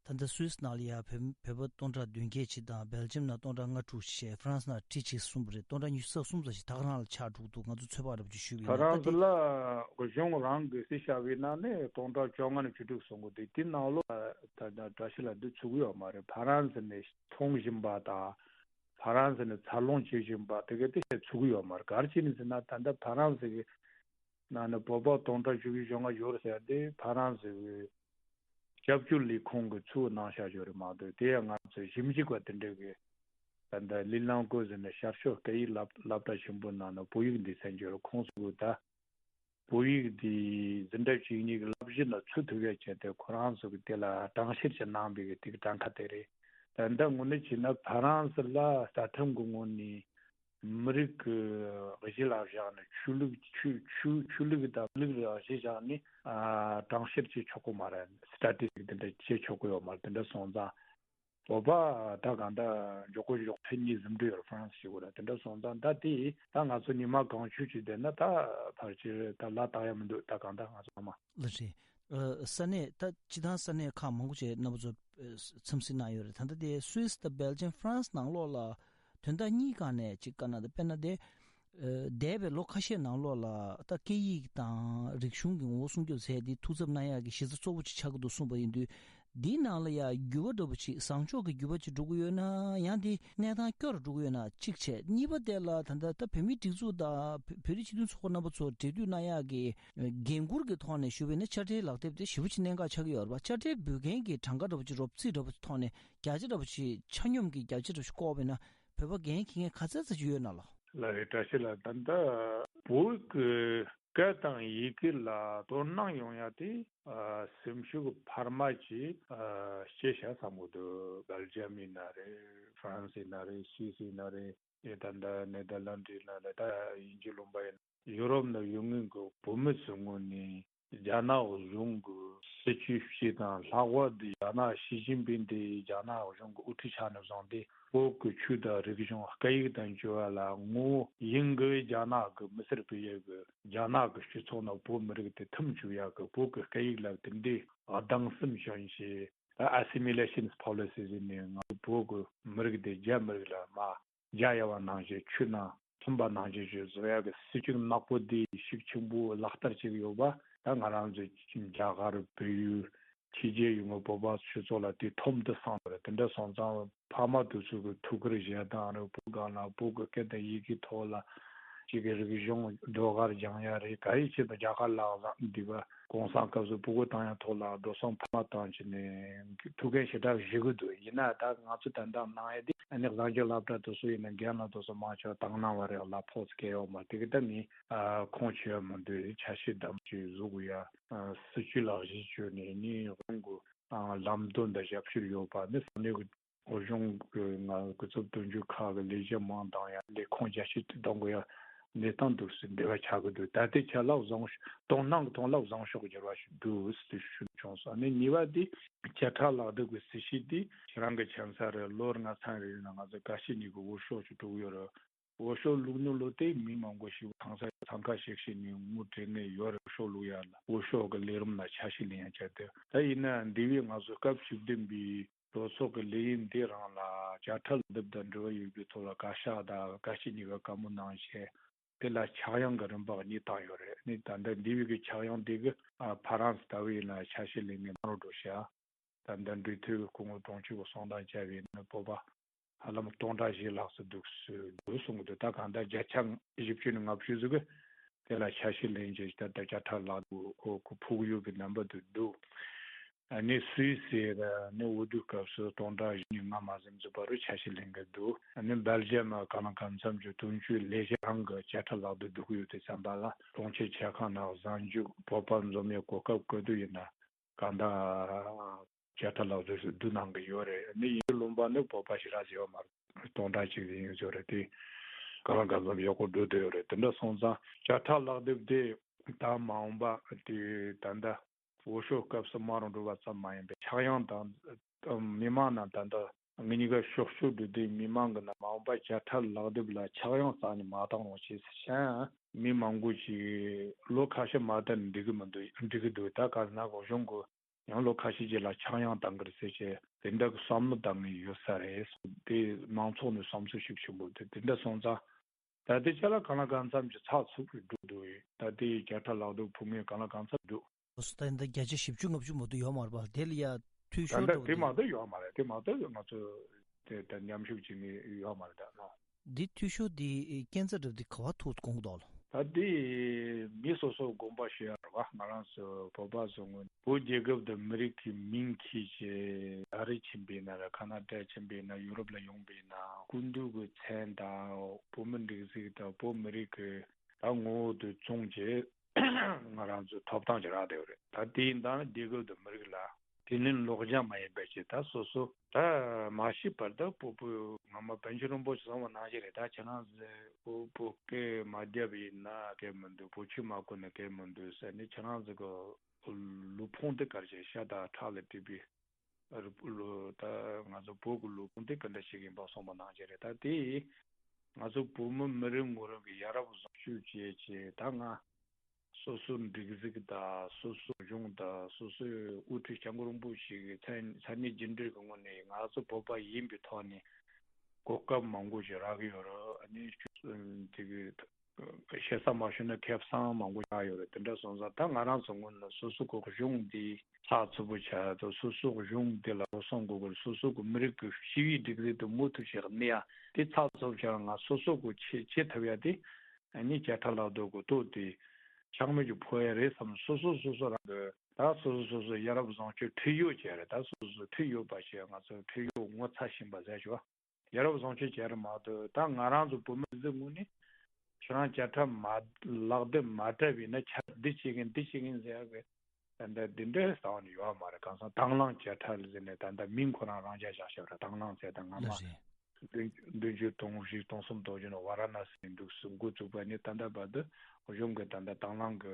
ད་ ད་ལྟ་སུད་སི་ནང་ལ་ཡ་བོད་བོད་པ་སྟོང་ཕྲག་བདུན་བརྒྱད་ཅིག་དང་སྦེལ་ཇམ་ནང་སྟོང་ཕྲག་ལྔ་དྲུག་ཅིག་བྱས། ཧྥ་རན་སི་ནང་ཁྲི་གཅིག་གསུམ་པ་རེད། སྟོང་ཕྲག་ཉི་ཤུ་རྩ་གསུམ་ཙམ་ཞིག་ད་ག་རང་ལ་ཆགས་འགྲོ་གི་འདུག་ང་ཚོ་ཚོད་དཔག་འདྲ་པོ་ཅིག་ཞུས་པ་ཡིན་ན། ད་ཧྥ་རན་སི་དེ་ལ་གཞུང་རང་གི་སྲིད་བྱ་བའི་ནང་ནས་སྟོང་ཕྲག་བཅོ་ལྔ་ནས་བཅུ་དྲུག་སོང་གི་འདུག་དེའི་ནང་ལོགས་ལ་ད་ད་བཀྲ་ཤིས་ལགས་འདི་ཚུགས་ཀྱི་ཡོད་མ་རེད། ཧྥ་རན་སི་ནས་འཐོང་བཞིན་པ་དང་། ཧྥ་རན་སི་ནས་འཚར་ལོངས་བྱེད་བཞིན་པ་དེ་ག་དེ་བྱས་ཚུགས་ཀྱི་ཡོད་མ་རེད། ག་རེ་བྱས་ནས་ཟེར་ན། ད་ལྟ་ཧྥ་རན་སི་གི་ནང་ནས་བོད་པ་སྟོང་ཕྲག་བཅུ་བཞི་བཅོ་ལྔ་ཡོད་རེད་ཟེར་ཏེ། ཧྥ་རན་སི་གི་སྐྱབས་བཅོལ་ལས་ཁུངས་ཀྱི་ཚུར་གནང་བཞག་ཡོད་རེད་མ་གཏོགས། དེ་ཡང་ང་ཚོ་ཞིབ་འཇུག་པ་དེ་འདྲ་གི་ད་ལྟ་ལི་ལང་ཀོ་ཟེར་ནས་ཤར་ཕྱོགས་སྐད་ཡིག་སློབ་སློབ་གྲྭ་ཆེན་པོའི་ནང་ནས་བོད་ཡིག་འདི་ཚན་ཡོད་རེད། ཁོང་ཚོ་གི་ད་བོད་ཡིག་འདི་འཛིན་གྲྭ་བཅུ་གཉིས་ཀྱི་བསླབ་གཞི་ནང་ཚུད་ཐུབ་ཡ་བྱས་ཏེ། ཁོ་རང་ཚོ་གི་དེ་ལ་གྲངས་བཤེར་ཅིག་གནང་བའི་གི་དེ་གི་གྲངས་ཀ་དེ་རེད། ད་ལྟ་དངོས་གནས་བྱས་ན་ཧྥ་རན་སི་ལ་རྩ་ཁྲིམས་ཀྱི་ངོས་ནས་མི་རིགས་ཀྱི་གཞི་ལ་བཞག་ནས། ཆོས་ལུགས་ཆོས་ཆོས་ཆོས་ལུགས་དང་མི་རིགས་ལ་གཞི་བཞག་ནས་ཨ་གྲངས་བཤེར་བྱེད་ཆོག་གི་མ་རེད། སི་ཊེ་ཊིག་སི་དེ་འདྲ་བྱེད་ཆོག་གི་ཡོད་མ་རེད། དེ་འདྲ་སོང་ཙང་བོད་པ་ད་གང་ལྟར་མགྱོགས་པོ་མགྱོགས་ཕན་གཉིས་ཟིན་འགྲོ་ཡོད་རེད། ཧྥ་རན་སི་ཞིག་གོ་ར་དེ་འདྲ་སོང་ཙང་། ད་དེ་ད་ང་ཚོ་ཉི་མ་གང་བྱུང་ཅིག་བསྡད་ན་ད་ཕལ་ཆེར་ད་ལ་བཏགས་ཡ་མི་འདུག་ད་གང་ལྟར་ང་ཚོ་ཚང་མ། ལགས་རེད། ཨ་ས་གནས་ད་སྤྱི་བཏང་ས་གནས་ཁག་མང་པོ་ཅིག་རྣམ་པ་ཚོ་ཨ་འཚམས་གཟིགས་གནང་ཡོད་རེད། ད་ལྟ་དེ་སུད་སི་དང་སྦེལ་ཇམ་ཧྥ་རན་སི་ནང་ལོགས་ལ་དོན་དག་གཉིས་སྒང་ནས་ཅིག་བཀའ་གནང་། ད་དཔེར་ན་དེ་ཨ་འདས་པའི་ལོ་ཁ་ཤས་ནང་ལོགས་ལ་ད་སྐད་ཡིག་དང་རིག་གཞུང་གི་ངོ་བོ་སྲུང་སྐྱོབ་ཟེར་དེ་ཐུགས་འཚབ་གནང་ཡག་གི་གཞི་རྩ་གཙོ་བོ་ཅིག་ཆགས་ཀྱི་འདུག་གསུངས་པ་ཡིན་དུས། འདིའི་ནང་ལ་ཡ་འགྱུར་བ་འདྲ་པོ་ཅིག་བཟང་ཕྱོགས་ཀྱི་འགྱུར་བ་ཅིག་འགྲོ་གི་ཡོད་ན། ཡང་དེ་གནས་སྟངས་སྐྱོ་རུ་འགྲོ་གི་ཡོད་ན། གཅིག་བྱས། གཉིས་པ་དེ་ལ་ད་ལྟ་ད་བོད་མིའི་སྒྲིག་འཛུགས་དང་བོད་བོད་རིགས་སྤྱི་མཐུན་ཚོགས་པ་རྣམ་པ་ཚོ་འབྲེལ་མཐུད་གནང་ཡག་གི་འགན་འཁུར་གྱི་ཐོག་ནས་ཞུ་བ་ཡིན་ན། དཔྱ་ཁྲལ་ལག་དེབ་དེ་ཞེ་པོ་ཅིག་གནད་འགག་ཆགས་ཀྱི་ཡོད་རེད་པ། དཔྱ་ཁྲལ་འབུལ་མཁན་གྱི་གྲངས་ཀ་འདྲ་པོ་ཅིག་རོབ་རྩིས་འདྲ་པོ་ཅིག་ཐོག་ནས་བརྒྱ་ཆ་འདྲ་པོ་ཅིག་ཆ་སྙོམས་ཀྱི་བརྒྱ་ཆ་འདྲ་པོ་ཅིག་བཀོད་པ་ཡིན་ན། བོད་པ་འགན་འཁྱེར་མཁན་ག་ཚད་ཙམ་ཅིག་ཡོད་ན་ལགས། ལགས་རེད། བཀྲ་ཤིས་ལགས། ད་ལྟ་བོད་ཀྱི་སྐད་དང་ཡི་གེ་ལ་དོ་སྣང་ཡོང་ཡ་དེ་ཨ་སེམས་ཤུགས་འཕར་མ་ཅིག་ཨ་སྐྱེས་ཤག་བསམ་གྱི་འདུག་སྦེལ་ཇམ་ཡིན་ན་རེད། ཧྥ་རན་སི་ཡིན་ན་རེད། སུད་སི་ཡིན་ན་རེད། ཨེ་ད་ལྟ་ནེ་དར་ལན་ཌི་ཡིན་ན་རེད། ད་དབྱིན་ཇི་ལུང་པ་ཡིན་ན། ཡུ་རོབ་ནང་ཡོད་མཁན་གྱི་བོད་མི་ཚོའི་ངོས་ནས་རྒྱ་ནག་གཞུང་གི་སྲིད་བྱུས་སྤྱི་དང་། ལྷག་པར་དུ་རྒྱ་ནག་ཞི་ཅིན་ཕིང་དེ་རྒྱ་ནག་གཞུང་གི་དབུ་ཁྲིད་ཆགས་ནས་བཟུང་སྟེ། བོད་ཀྱི་ཆོས་དང་རིག་གཞུང་སྐད་ཡིག་དང་བཅས་པ་ལ་ངོ་བོ་ཡིན་གྱི་རྒྱ་ནག་གི་མི་སེར་སྤེལ་ཡས་ཀྱི། རྒྱ་ནག་གི་སྤྱི་ཚོགས་ནང་བོད་མི་རིགས་དེ་ཐིམ་བཅུག་ཡག་གི། བོད་ཀྱི་སྐད་ཡིག་ལ་དེ་འདྲའི་སྡང་སེམས་བྱུང་བྱས། ཨ་སི་མི་ལེ་ཤན་པོ་ལི་སི་ཟེར་ནས་ང་ཚོ་བོད་ཀྱི་མི་རིགས་དེ་རྒྱ་མི་རིགས་ལ་མར་རྒྱ་ཡ་བ་ནང་བཞིན་ཆུ་ནང་ཐིམ་པ་ནང་བཞིན་ཞིག་བཟོ་ཡག་གི་སྲིད་བྱུས་ནག་པོ་འདི་ཤུགས་ཆེན་པོ་ལག་བསྟར་བྱེད་ཀྱི་ཡོད་པ། ད་ང་རང་ཚོ་རྒྱ་གར་བལ་ཡུལ་ཕྱི་རྒྱལ་ཡོད་མཁན་བོད་པ་སྤྱི་ཚོགས་ལ་དེ་ཁྲོམ་དུ་སོང་བ་རེད། དེ་འདྲ་སོང་ཙང་ཕ་མ་དེ་ཚོ་གི་ཐུགས་ཁུར་བཞེས་སྟངས་རེད། བོད་སྒང་ལ་བོད་ཀྱི་སྐད་དང་ཡི་གེ་ཐོག་ལ་ཅིག་གི་རིག་གཞུང་ཟློས་གར་སྦྱང་ཡ་རེད། ག་རེ་བྱེད་ན་རྒྱ་གར་ལ་བཟང་འདི་བ། གོང་ས་སྐབས་སུ་ཕྲུ་གུ་བཏང་ཡ་ཐོག་ལ་འགྲོ་སོང་ཕ་མ་བཏང་བྱས་ནས་ཐུགས་འགན་ཞེ་དྲག་བཞེས་ཀྱི་འདུག་ཡིན་ན་ད་ང་ཚོ་ད་ལྟ་གནང་ཡ་དེ་ཨ་ནི་གཟའ་མཇུག་སློབ་གྲྭ་དེ་ཚོ་ཡིན་ན་རྒན་ལགས་དེ་ཚོ་མང་ཆེ་བ་དང་གནང་བ་རེད། གླ་ཕོགས་སྐྱེལ་ཡོད་མ་རེད། དེ་གི་ད་ངས་ཨ་ཁུངས་འཁྱོལ་ཡ་མི་འདུག་ཆ་ཤས་བདམས་ཅིག་བཟོ་དགོས་ཡ། ཨ་སྲིད་བྱུས་ལ་གཞི་བཅོལ་ནས་ནི་རང་གི་ཨ་ལམ་སྟོན་དང་ཞབས་ཞུར་ཡོད་པ་ནི་ས་གནས་ཀྱི་བོད་གཞུང་གི་ང་སྐུ་ཚབ་དོན་གཅོད་ཁག་གི་ལས་བྱེད་མང་དང་ཡང་ལས་ཁུངས་རྒྱ་སྐྱེད་དུ་གཏོང་དགོས་ཡ་གནས་སྟངས་འདུག་སེ་འབྲེལ་བ་ཆགས་ཀྱི་འདུག་ད་ལྟའི་ཆ་ལ་བཟང་ཤོས། དོ་སྣང་གི་ཐོག་ལ་བཟང་ཕྱོགས་འགྱུར་བ་ཞིག་འདུག་ཟེར་ཞུ་བྱུང་སོང་། ཨ་ནི་གཉིས་པ་དེ་བཅད་ཁྲ་ལག་དེབ་ཀྱི་སྲིད་བྱུས་དེ་ཁྱེད་རང་གི་མཁྱེན་གསལ་རེད། ལོ་ལྔ་ཚན་རེ་རེ་ནང་ང་ཚོ་ཀ་ཤི་ཉིན་གྱི་ཝོར་ཤོབ་ཅིག་གྲུབ་ཡོད་རེད། ཝོར་ཤོབ་བླུགས་ནོ་ལོ་དེ་མི་མང་པོ་ཞིག་ཐང་ས་འཚང་ཁ་ཤིག་ཤིག་ནས་ངོ་སྤྲོད་མཁན་ཡོད་རེད། ཝོར་ཤོབ་བླུགས་ཡ་ལ་ཝོར་ཤོབ་ཀྱི་ལས་རིམ་ལ་ཆ་ཤས་ལེན་ཡ་བྱས་ཏེ། ད་ཡིན་ན་འདི་བས་ང་ཚོ་སྐབས་བཅུ་བདུན་པའི་ལོ་ཚོགས་ཀྱི་ལས་ཡུན་འདི་རང་ལ་བཅད་ཁྲ་ལག་དེབ་དང་འབྲེལ་བ་ཡོད་པའི་ཐོག་ལ་བཀའ་ཤག་དང་བཀའ་སྤྱི་གཉིས་ཀ་བཀའ་མོལ་གནང་བྱས། དེ་ལ་ཆག་ཡང་གི་རིམ་པ་གཉིས་བཏང་ཡོད་རེད། ནི་ད་ལྟ་འདི་བས་ཀྱི་ཆག་ཡང་དེ་གི་ཨ་ཕ་རན་སི་ལྟ་བུ་ཡིན་ན་ཆ་ཤས་ལེན་མཁན་མང་རུ་འགྲོ་ཤག་ད་ལྟ་འབྲེལ་མཐུད་ཀྱི་སྐུ་ངོ་དྲུང་ཆེ་གི་གསུང་སྟངས་བྱས་པ་ཡིན་ན་བོད་པ་ཧ་ལམ་སྟོང་ཕྲག་བཞི་ལྷག་ཙམ་འདུག་སེ་འདུག་གསུང་གི་འདུག་ད་གང་ལྟར་བརྒྱ་ཆ་བཞི་བཅུ་ནས་ལྔ་བཅུ་ཙམ་གི་དེ་ལ་ཆ་ཤས་ལེན་བྱས། ད་ལྟ་བཅད་ཁྲ་ལག་དེབ་ཁོ་ཁོ་ཕོག་ཡོད་པའི་རྣམ་པ་དེ་འདུག་ཨ་ནི་སུད་སི་ལ་ནི་འོས་བསྡུ་སྐབས་སུ་སྟོང་ཕྲག་བཞི་ནས་ལྔ་མ་ཟིན་ཙམ་བར་དུ་ཆ་ཤས་ལེན་གི་འདུག་ཨ་ནི་སྦེལ་ཇམ་མ་གང་ལ་གང་འཚམ་གྱི་དོན་གཅོད་ལས་བྱེད་རང་གི་བཅད་ཁྲ་ལག་དེབ་བསྡུ་གི་ཡོད་དུས་ཙམ་པ་ལ། གྲོང་ཁྱེར་ཆེ་ཁག་ནང་གཟའ་མཇུག་བོད་པ་འཛོམས་ཡས་གོ་སྐབས་བཀོད་དུས་ཡིན་ན། གང་ལྟར་བཅད་ཁྲ་ལག་དེབ་བསྡུ་གནང་གི་ཡོད་རེད། ནི་ཡིན་ལུང་པ་ནི་བོད་པ་ཞེ་དྲག་ཡོད་མ་རེད། སྟོང་ཕྲག་གཅིག་ཡིན་ཡོད་རེད། དེ་གང་ལ་གང་འཚམ་ཡག་པོ་འགྲོ་བསྡད་ཡོད་རེད། དེ་འདྲ་སོང་ཙང་བཅད་ཁྲ་ལག་དེབ་དེ་ད་མ་འོངས་པ་དེ་ད་ལྟ་འོས་ཤོག་སྐབས་སུ་མ་རུ་འགྲོ་བ་ཙམ་མ་ཡིན་པའི་ཆག་ཡང་དང་མི་མང་ནང་ད་ལྟ་ངེད་གཉིས་ཀ་ཤོག་ཤོག་འབྲི་དུས་མི་མང་གི་ནང་མ་འོངས་པ་བཅད་ཁྲ་ལག་དེབ་ལ་ཆག་ཡང་རྩ་ནས་མ་བཏང་རོགས་བྱེད་ཟེར་བཤད། མི་མང་པོ་ཞིག་ལོ་ཁ་ཤས་མ་བསྡད་ན་འགྲིག་གི་མི་འདུག་འགྲིག་གི་འདུག་ད་ག་ན་གོ་གཞུང་གི་ ཡང་ལོ་ཁ་ཤས་རྗེས་ལ་ཆག་ཡང་བཏང་གི་རེད་ཟེར་བྱས་དེ་འདྲ་གི་བསམ་བློ་བཏང་ནས་ཡོད་ས་རེད། དེ་མང་ཚོགས་ནས་བསམ་ཚུལ་ཞིག་ཞུ་འབོད་དེ་དེ་འདྲ་སོང་ཙང་། ད་ལྟའི་ཆ་ལ་གང་ལ་གང་འཚམ་གྱི་ཚགས་ཚུད་པའི་འགྲོ་འདུག་ད་ལྟའི་བརྒྱ་ཕྲག་ལག་འདུག་ཕུལ་མཁན་གང་ལ་གང་འཚམ་འདུག་ད་ལྟ་བརྒྱ་ཆ་བཞི་བཅུ་ལྔ་བཅུ་མ་གཏོགས་ཡོད་མ་རེད་པ། དེ་ལ་ཡ་འཐུས་ད་ཤོར་ལྟ་འགྲོ་དེ་མ་གི་གཏོགས་ཡོད་མ་རེད། དེ་མ་གཏོགས་ང་ཚོ་དེ་ད་མཉམ་ཞུགས་བྱེད་མཁན་ཡོད་མ་རེད་ད་ནོ། འདི་འཐུས་ཤོར་འདི་རྐྱེན་རྩ་འདྲ་འདི་ག་བ་ཐུག་དགོངས་འདུག་ལ། ད་དེ་མི་སོ་སོ་དགོངས་པ་ཞུ་ཡ་རེད་བ། ང་རང་ཚོ་བོད་པ་ཚོ་ངོས་བོད་རྒྱལ་ཁབ་དང་མི་རིགས་ཀྱི་མིང་འཁྱེར་བྱས་ཨ་རི་ཕྱིན་པ་ཡིན་ན་ར་ཁ་ན་ཌ་ཕྱིན་པ་ཡིན་ན་ཡུ་རོབ་ལ་ཡོང་པ་ཡིན་ན་སྐུ་མདུན་གྱི་མཚན་དང་བོད་མི་སྒྲིག་འཛུགས་དང་བོད་མི་རིགས་ཀྱི་ད་ངོ་བོ་དེ་བཙོང་བྱས་ང་རང་ཚོའི་ཐོབ་ཐང་ཅིག་རག་བསྡད་ཡོད་རེད། ད་དེ་ཡིན་ད་རྒྱལ་ཁབ་དང་མི་རིགས་ལ་དེ་ནི་ལོག་རྒྱ་མ་ཡིན་པ་ཞིག་ད་སོ་སོ་ད་མ་ཤི་བར་ད་སྤོ་བོ་ངོ་མ་པཎ་ཆེན་རིན་པོ་ཆེ་གསུངས་པ་ནང་བཞིན་རེད། ད་ཁྱེད་རང་ཚོས་སྤོ་བོ་སྐད་མ་བརྒྱབ་ཡིན་ན་སྐད་མི་འདུག་བོད་ཆས་མ་གོན་ན་སྐད་མི་འདུག་ཟེར་ནས་ཁྱེད་རང་ཚོ་གི་ལུས་ཕུང་དེ་གར་བྱས་ཤ་དང་ཁྲག་ལས་གྲུབ་པའི་རི་ལོ་ད་ང་ཚོ་བོད་ཀྱི་ལུས་ཕུང་དེ་ག་འདྲ་ཞིག་ཡིན་པ་གསུངས་པ་ནང་བཞིན་རེད། ད་དེ་ང་ཚོ་བོད་མི་མི་རེ་ངོ་རེ་གི་ཡ་རབས་བཟང་སྤྱོད་བྱས་བྱས་ད་ང་སོ་སོའི་སྒྲིག་འཛུགས་དང་སོ་སོའི་གཞུང་དང་སོ་སོའི་དབུ་ཁྲིད་སྐྱབས་མགོན་རིན་པོ་ཆེ་གི་མཚན་མཚན་གནས་རྒྱུན་འབྲེལ་གྱི་ངོས་ནས་ང་ཚོ་བོད་པ་ཡིན་པའི་ཐོག་ནས་གོ་སྐབས་མང་པོ་ཞིག་རག་གི་ཡོད་རེད། ཨ་ནི་དེ་གི་ཞེ་ས་མ་ཞུས་ན་ཁེ་བཟང་མང་པོ་ཆགས་ཡོད་རེད། དེ་འདྲ་སོང་ཙང་ད་ང་རང་ཚོ་ངོས་ནས་སོ་སོ་གི་གཞུང་འདི་ཚགས་ཚུད་པོ་བྱ་དང་སོ་སོ་གི་གཞུང་འདི་ལ་འགྲོ་སོང་དགོས་གི་སོ་སོ་གི་མི་རིགས་ཀྱི་ཞི་བའི་སྒྲིག་འཛུགས་དེ་མུ་མཐུད་བྱེད་གནས་ཡ་དེ་ཚགས་ཚུད་པོ་བྱ་ང་སོ་སོ་གི་བྱེད་བྱེད་ཐུབ་ཡ་དེ་ཨ་ནི་བརྒྱ་ཕྲག་ལག་འདུག་གི་ཐོག་དེ་ཆག་མེད་ཀྱི་ཕོག་ཡ་རེད་བསམ། སོ་སོ་སོ་སོ་རང་གི་ད་སོ་སོ་སོ་སོ་ཡ་རབས་བཟང་སྤྱོད་ཁྲིད་ཡོད་བྱས་རེད། ད་སོ་སོ་ཁྲིད་ཡོད་པ་བྱས་ང་ཚོ་ཁྲིད་ཡོད་ངོ་ཚ་བཞིན་པ་ཟེར་ཞུ་བ། ཡ་རབས་བཟང་སྤྱོད་བྱས་རེད་མ་གཏོགས་ད་ང་རང་ཚོ་བོད་མི་ཟིག་ངོས་ནས་ཁྱེད་རང་བརྒྱ་ཕྲག་མ་ལག་དེབ་མ་བྲལ་བས་ན་ཆ་འདི་བྱེད་མཁན་འདི་བྱེད་མཁན་ཟེར་ཡ་གི་ད་ལྟ་འདི་འདྲའི་ས་བ་ནས་ཡོད་མ་རེད། གང་ཟག་དང་བླངས་བརྒྱ་ཕྲག་ལ་ཟེར་ནས་ད་ལྟ་མིང་ཁོ་རང་རང་འཇགས་བཞག་བཞག་རེད། དང་བླངས་ཟེར་ད་སྔ་ལ་མ་རེད། བདུན་བདུན་ཅུ་དོན་བཞི་སྟོང་གསུམ་དོན་བརྒྱད་ནས་ཝཱ་ར་ཎ་སི་ནས་འདུག་སུ་འགོ་བཙུགས་པ་ནས་ད་ལྟ་བར་དུ་གཞུང་གི་ད་ལྟ་དང་བླངས་གི་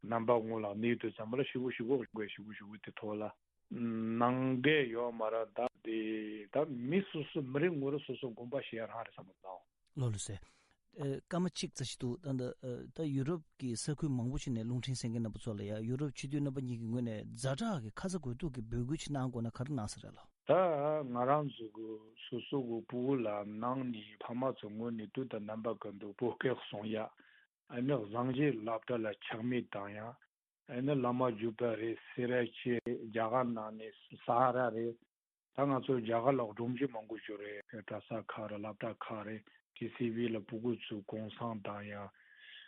རྣམ་པ་ངོ་ལ་གནས་དུས་ཙམ་པ་ལ་ཞིབ་པོ་ཞིབ་པོ་དགོས་ཞིབ་པོ་ཞིབ་པོ་དེ་ཐོག་ལ་ནང་འགལ་ཡོད་མ་རེད། ད་དེ་ད་མི་སོ་སོ་མི་རེ་ངོ་རེ་སོ་སོ་དགོངས་པ་བཞེས་ཡ་རང་རེད་བསམ་བློ་བཏང་། ལོ་ལོ་ཟེར། ཨེ། སྐར་མ་གཅིག་ཙམ་ཞིག་འདུག་ད་ད་ཨེ། ད་ཡུ་རོབ་ཀྱི་ས་ཁུལ་མང་པོ་ཞིག་ནས་རླུང་འཕྲིན་གསན་མཁན་རྣམ་པ་ཚོ་ལ་ཡ་ཡུ་རོབ་སྤྱི་འཐུས་རྣམ་པ་གཉིས་ཀྱི་ངོས་ནས་ཛ་དྲག་གི་ཁ་ཚ་དགོས་གཏུགས་ཀྱི་འབོད་སྐུལ་ཅིག་གནང་དགོས་ན་ག་རེ་གནང་ས་རེད་ལགས། ད་ང་རང་ཚོ་གི་སོ་སོ་གི་ཕྲུ་གུ་ལ་ནང་ནས་ཕ་མ་ཚོ་ངོས་ནས་དུས་དང་རྣམ་པ་ཀུན་ཏུ་བོད་སྐད་གསུང་ཡ། ཨ་ནི་གཟའ་མཇུག་སློབ་གྲྭ་ལ་ཆག་མེད་བཏང་ཡ། ཨ་ནི་བླ་མ་རྒྱུད་པ་རེད། སེ་ར་བྱེས་རེད། རྒྱ་གར་ནང་ནས་ས་ཧ་ར་རེད། ད་ང་ཚོ་རྒྱ་གར་ལ་སྒྲོམ་གཞི་མང་པོ་ཞིག་རེད། གྲྭ་ས་ཁག་རེད། སློབ་གྲྭ་ཁག་རེད། ཀི་སི་ཝི་ལ་ཕྲུ་གུ་ཚོ་གུང་སེང་བཏང་ཡ།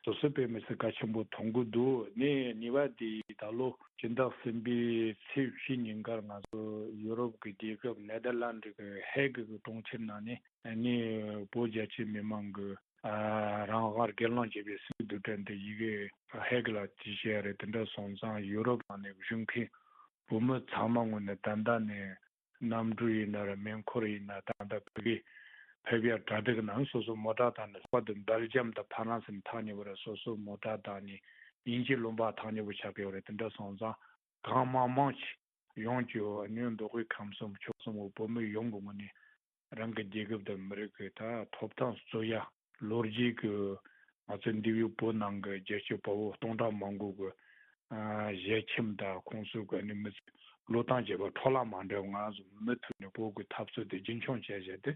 སོ་སོ་དཔེ་མི་སྲིད་གལ་ཆེན་པོ་མཐོང་གི་འདུག་ནས་ཉེ་བ་དེ་ད་ལོ་སྤྱི་ཟླ་གསུམ་པའི་ཚེས་བཞི་ཉིན་ཀར་ང་ཚོ་ཡུ་རོབ་ཀྱི་རྒྱལ་ཁབ་ནེ་དར་ལན་ཌི་གི་ཧེ་གི་གི་གྲོང་ཁྱེར་ནང་ནས་ནས་བོད་རྒྱ་ཆེ་མི་མང་གི་ཨ། རང་དབང་སྒེར་ལངས་བྱས་པའི་སྲིད་བསྡུར་གྲ་འདི་ཡི་གེ་ཧེ་གི་ལ་བྲིས་བྱས་རེད། དེ་འདྲ་སོང་ཙང་ཡུ་རོབ་ནང་ནས་བཞུགས་མཁན་བོད་མི་ཚང་མ་ངོས་ནས་ད་ལྟ་ནས་གནམ་གྲུ་ཡིན་ན་རེད། མེ་འཁོར་ཡིན་ན་ད་ལྟ་བོད་སྐད་ཕེབས་ཡ་གྲ་སྒྲིག་ནང་སོ་སོ་མོ་ཊ་བཏང་ནས་ལྷག་པར་དུ་སྦེལ་ཇམ་དང་ཕ་རན་སི་ནས་ཐག་ཉེ་བོ་རེད། སོ་སོ་མོ་ཊ་བཏང་ནས་དབྱིན་ཇི་ལུང་པ་ཐག་ཉེ་བོ་ཆགས་ཀྱི་ཡོད་རེད། དེ་འདྲ་སོང་ཙང་གང་མང་མང་ཞིག་ཡོང་རྒྱུ་ཨ་ནི་མདོ་དབུས་ཁམས་གསུམ་ཕྱོགས་གསུམ་གྱི་བོད་མི་ཡོངས་ཀྱི་ངོས་ནས་རང་གི་རྒྱལ་ཁབ་དང་མི་རིགས་ཀྱི་ད་ཐོབ་ཐང་རྩོད་ཡ། ལོ་རྒྱུས་ཀྱི་ང་ཚོ་འདས་པའི་བོད་ནང་གི་རྒྱལ་གཅེས་དཔའ་བོ་སྟོང་ཕྲག་མང་པོ་གི་ཨ་ཞལ་ཆེམས་དང་ཁོང་ཚོ་གི་ཨ་ནི་མི་བློས་བཏང་བྱས་པ་འཕྲོ་བརླག་མ་འགྲོ་བ་ང་ཚོ་མུ་མཐུད་ནས་བོད་ཀྱི་འཐབ་རྩོད་དེ་རྒྱུན་འཁྱོངས་བྱས་བྱས་ཏེ་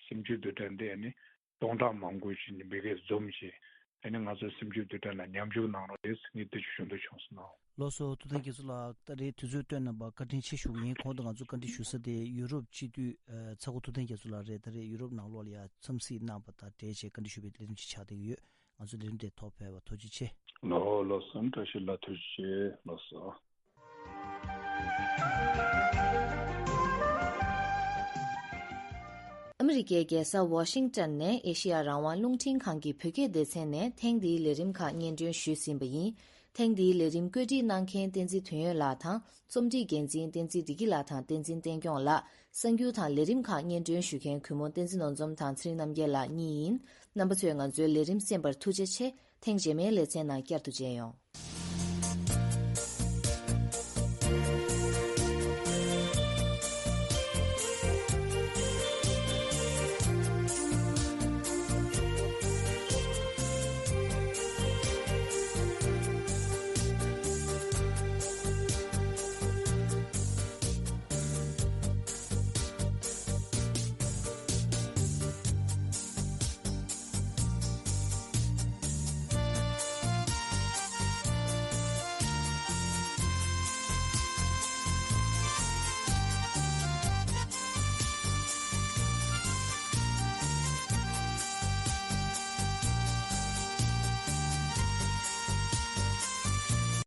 སེམས་ཤུགས་དེ་འདྲ་འདི་ཨ་ནི་སྟོང་ཕྲག་མང་པོ་ཞིག་ནི་མི་སྒེར་འཛོམས་ཤིང་། དེ་ནི་ང་ཚོའི་སེམས་ཤུགས་དེ་འདྲ་ལ་མཉམ་ཞུགས་གནང་རོགས་རེད་ཟེར་ངས་འདི་ཞུ་འདོད་བྱུང་སོང་ནོ། ལགས་སོ། ཐུབ་བསྟན་རྒྱ་མཚོ་ལགས། ད་རེས་དུས་ཚོད་བཏོན་གནང་བར་བཀའ་དྲིན་ཆེ་ཞུ་གི་ཡིན། གོང་དུ་ང་ཚོ་བཀའ་འདྲི་ཞུ་ས་དེ་ཡུ་རོབ་སྤྱི་འཐུས་ཚ་བོ་ཐུབ་བསྟན་རྒྱ་མཚོ་ལགས་རེད། ད་རེས་ཡུ་རོབ་ནང་ལོགས་ལ་ཡ་འཚམས་གཟིགས་གནང་བ་དང་འབྲེལ་བྱས་བཀའ་འདྲི་ཞུ་བའི་ལས་རིམ་ཅིག་ཆགས་བསྡད་ཀྱི་ཡོད། ང་ཚོའི་ལས་རིམ་དེ་ཐོག་ཕེབས་པར་ཐུགས་རྗེ་ཆེ། ལགས་ལགས་སོ། བཀྲ་ཤིས་ལགས་ཐུགས་རྗེ་ཆེ། ལགས་སོ། ཨ་མི་རི་ཀའི་རྒྱལ་ས་ཝ་ཤིང་ཏོན་ནས་ཨེ་ཤེ་ཡ་རང་དབང་རླུང་འཕྲིན་ཁང་གི་བོད་སྐད་སྡེ་ཚན་ནས་ཐེངས་འདིའི་ལས་རིམ་ཁག་སྙན་སྒྲོན་ཞུས་ཟིན་པ་ཡིན། ཐེངས་འདིའི་ལས་རིམ་བཀོད་སྒྲིག་གནང་མཁན་བསྟན་འཛིན་དོན་ཡོད་ལགས་དང་རྩོམ་སྒྲིག་འགན་འཛིན་བསྟན་འཛིན་བདེ་སྐྱིད་ལགས་དང་བསྟན་འཛིན་བསྟན་སྐྱོང་ལགས། གསར་འགྱུར་དང་ལས་རིམ་ཁག་སྙན་སྒྲོན་ཞུ་མཁན་གུས་མོ་བསྟན་འཛིན་ནོར་འཛོམས་དང་ཚེ་རིང་རྣམ་རྒྱལ་ལགས་གཉིས་ཡིན། རྣམ་པ་ཚོས་ང་ཚོའི་ལས་རིམ་གསན་པར་ཐུགས་རྗེ་ཆེ། ཐེངས་རྗེས་མའི་ལེ་ཚན་ནང་བསྐྱར་དུ་མཇལ་ཡོང་།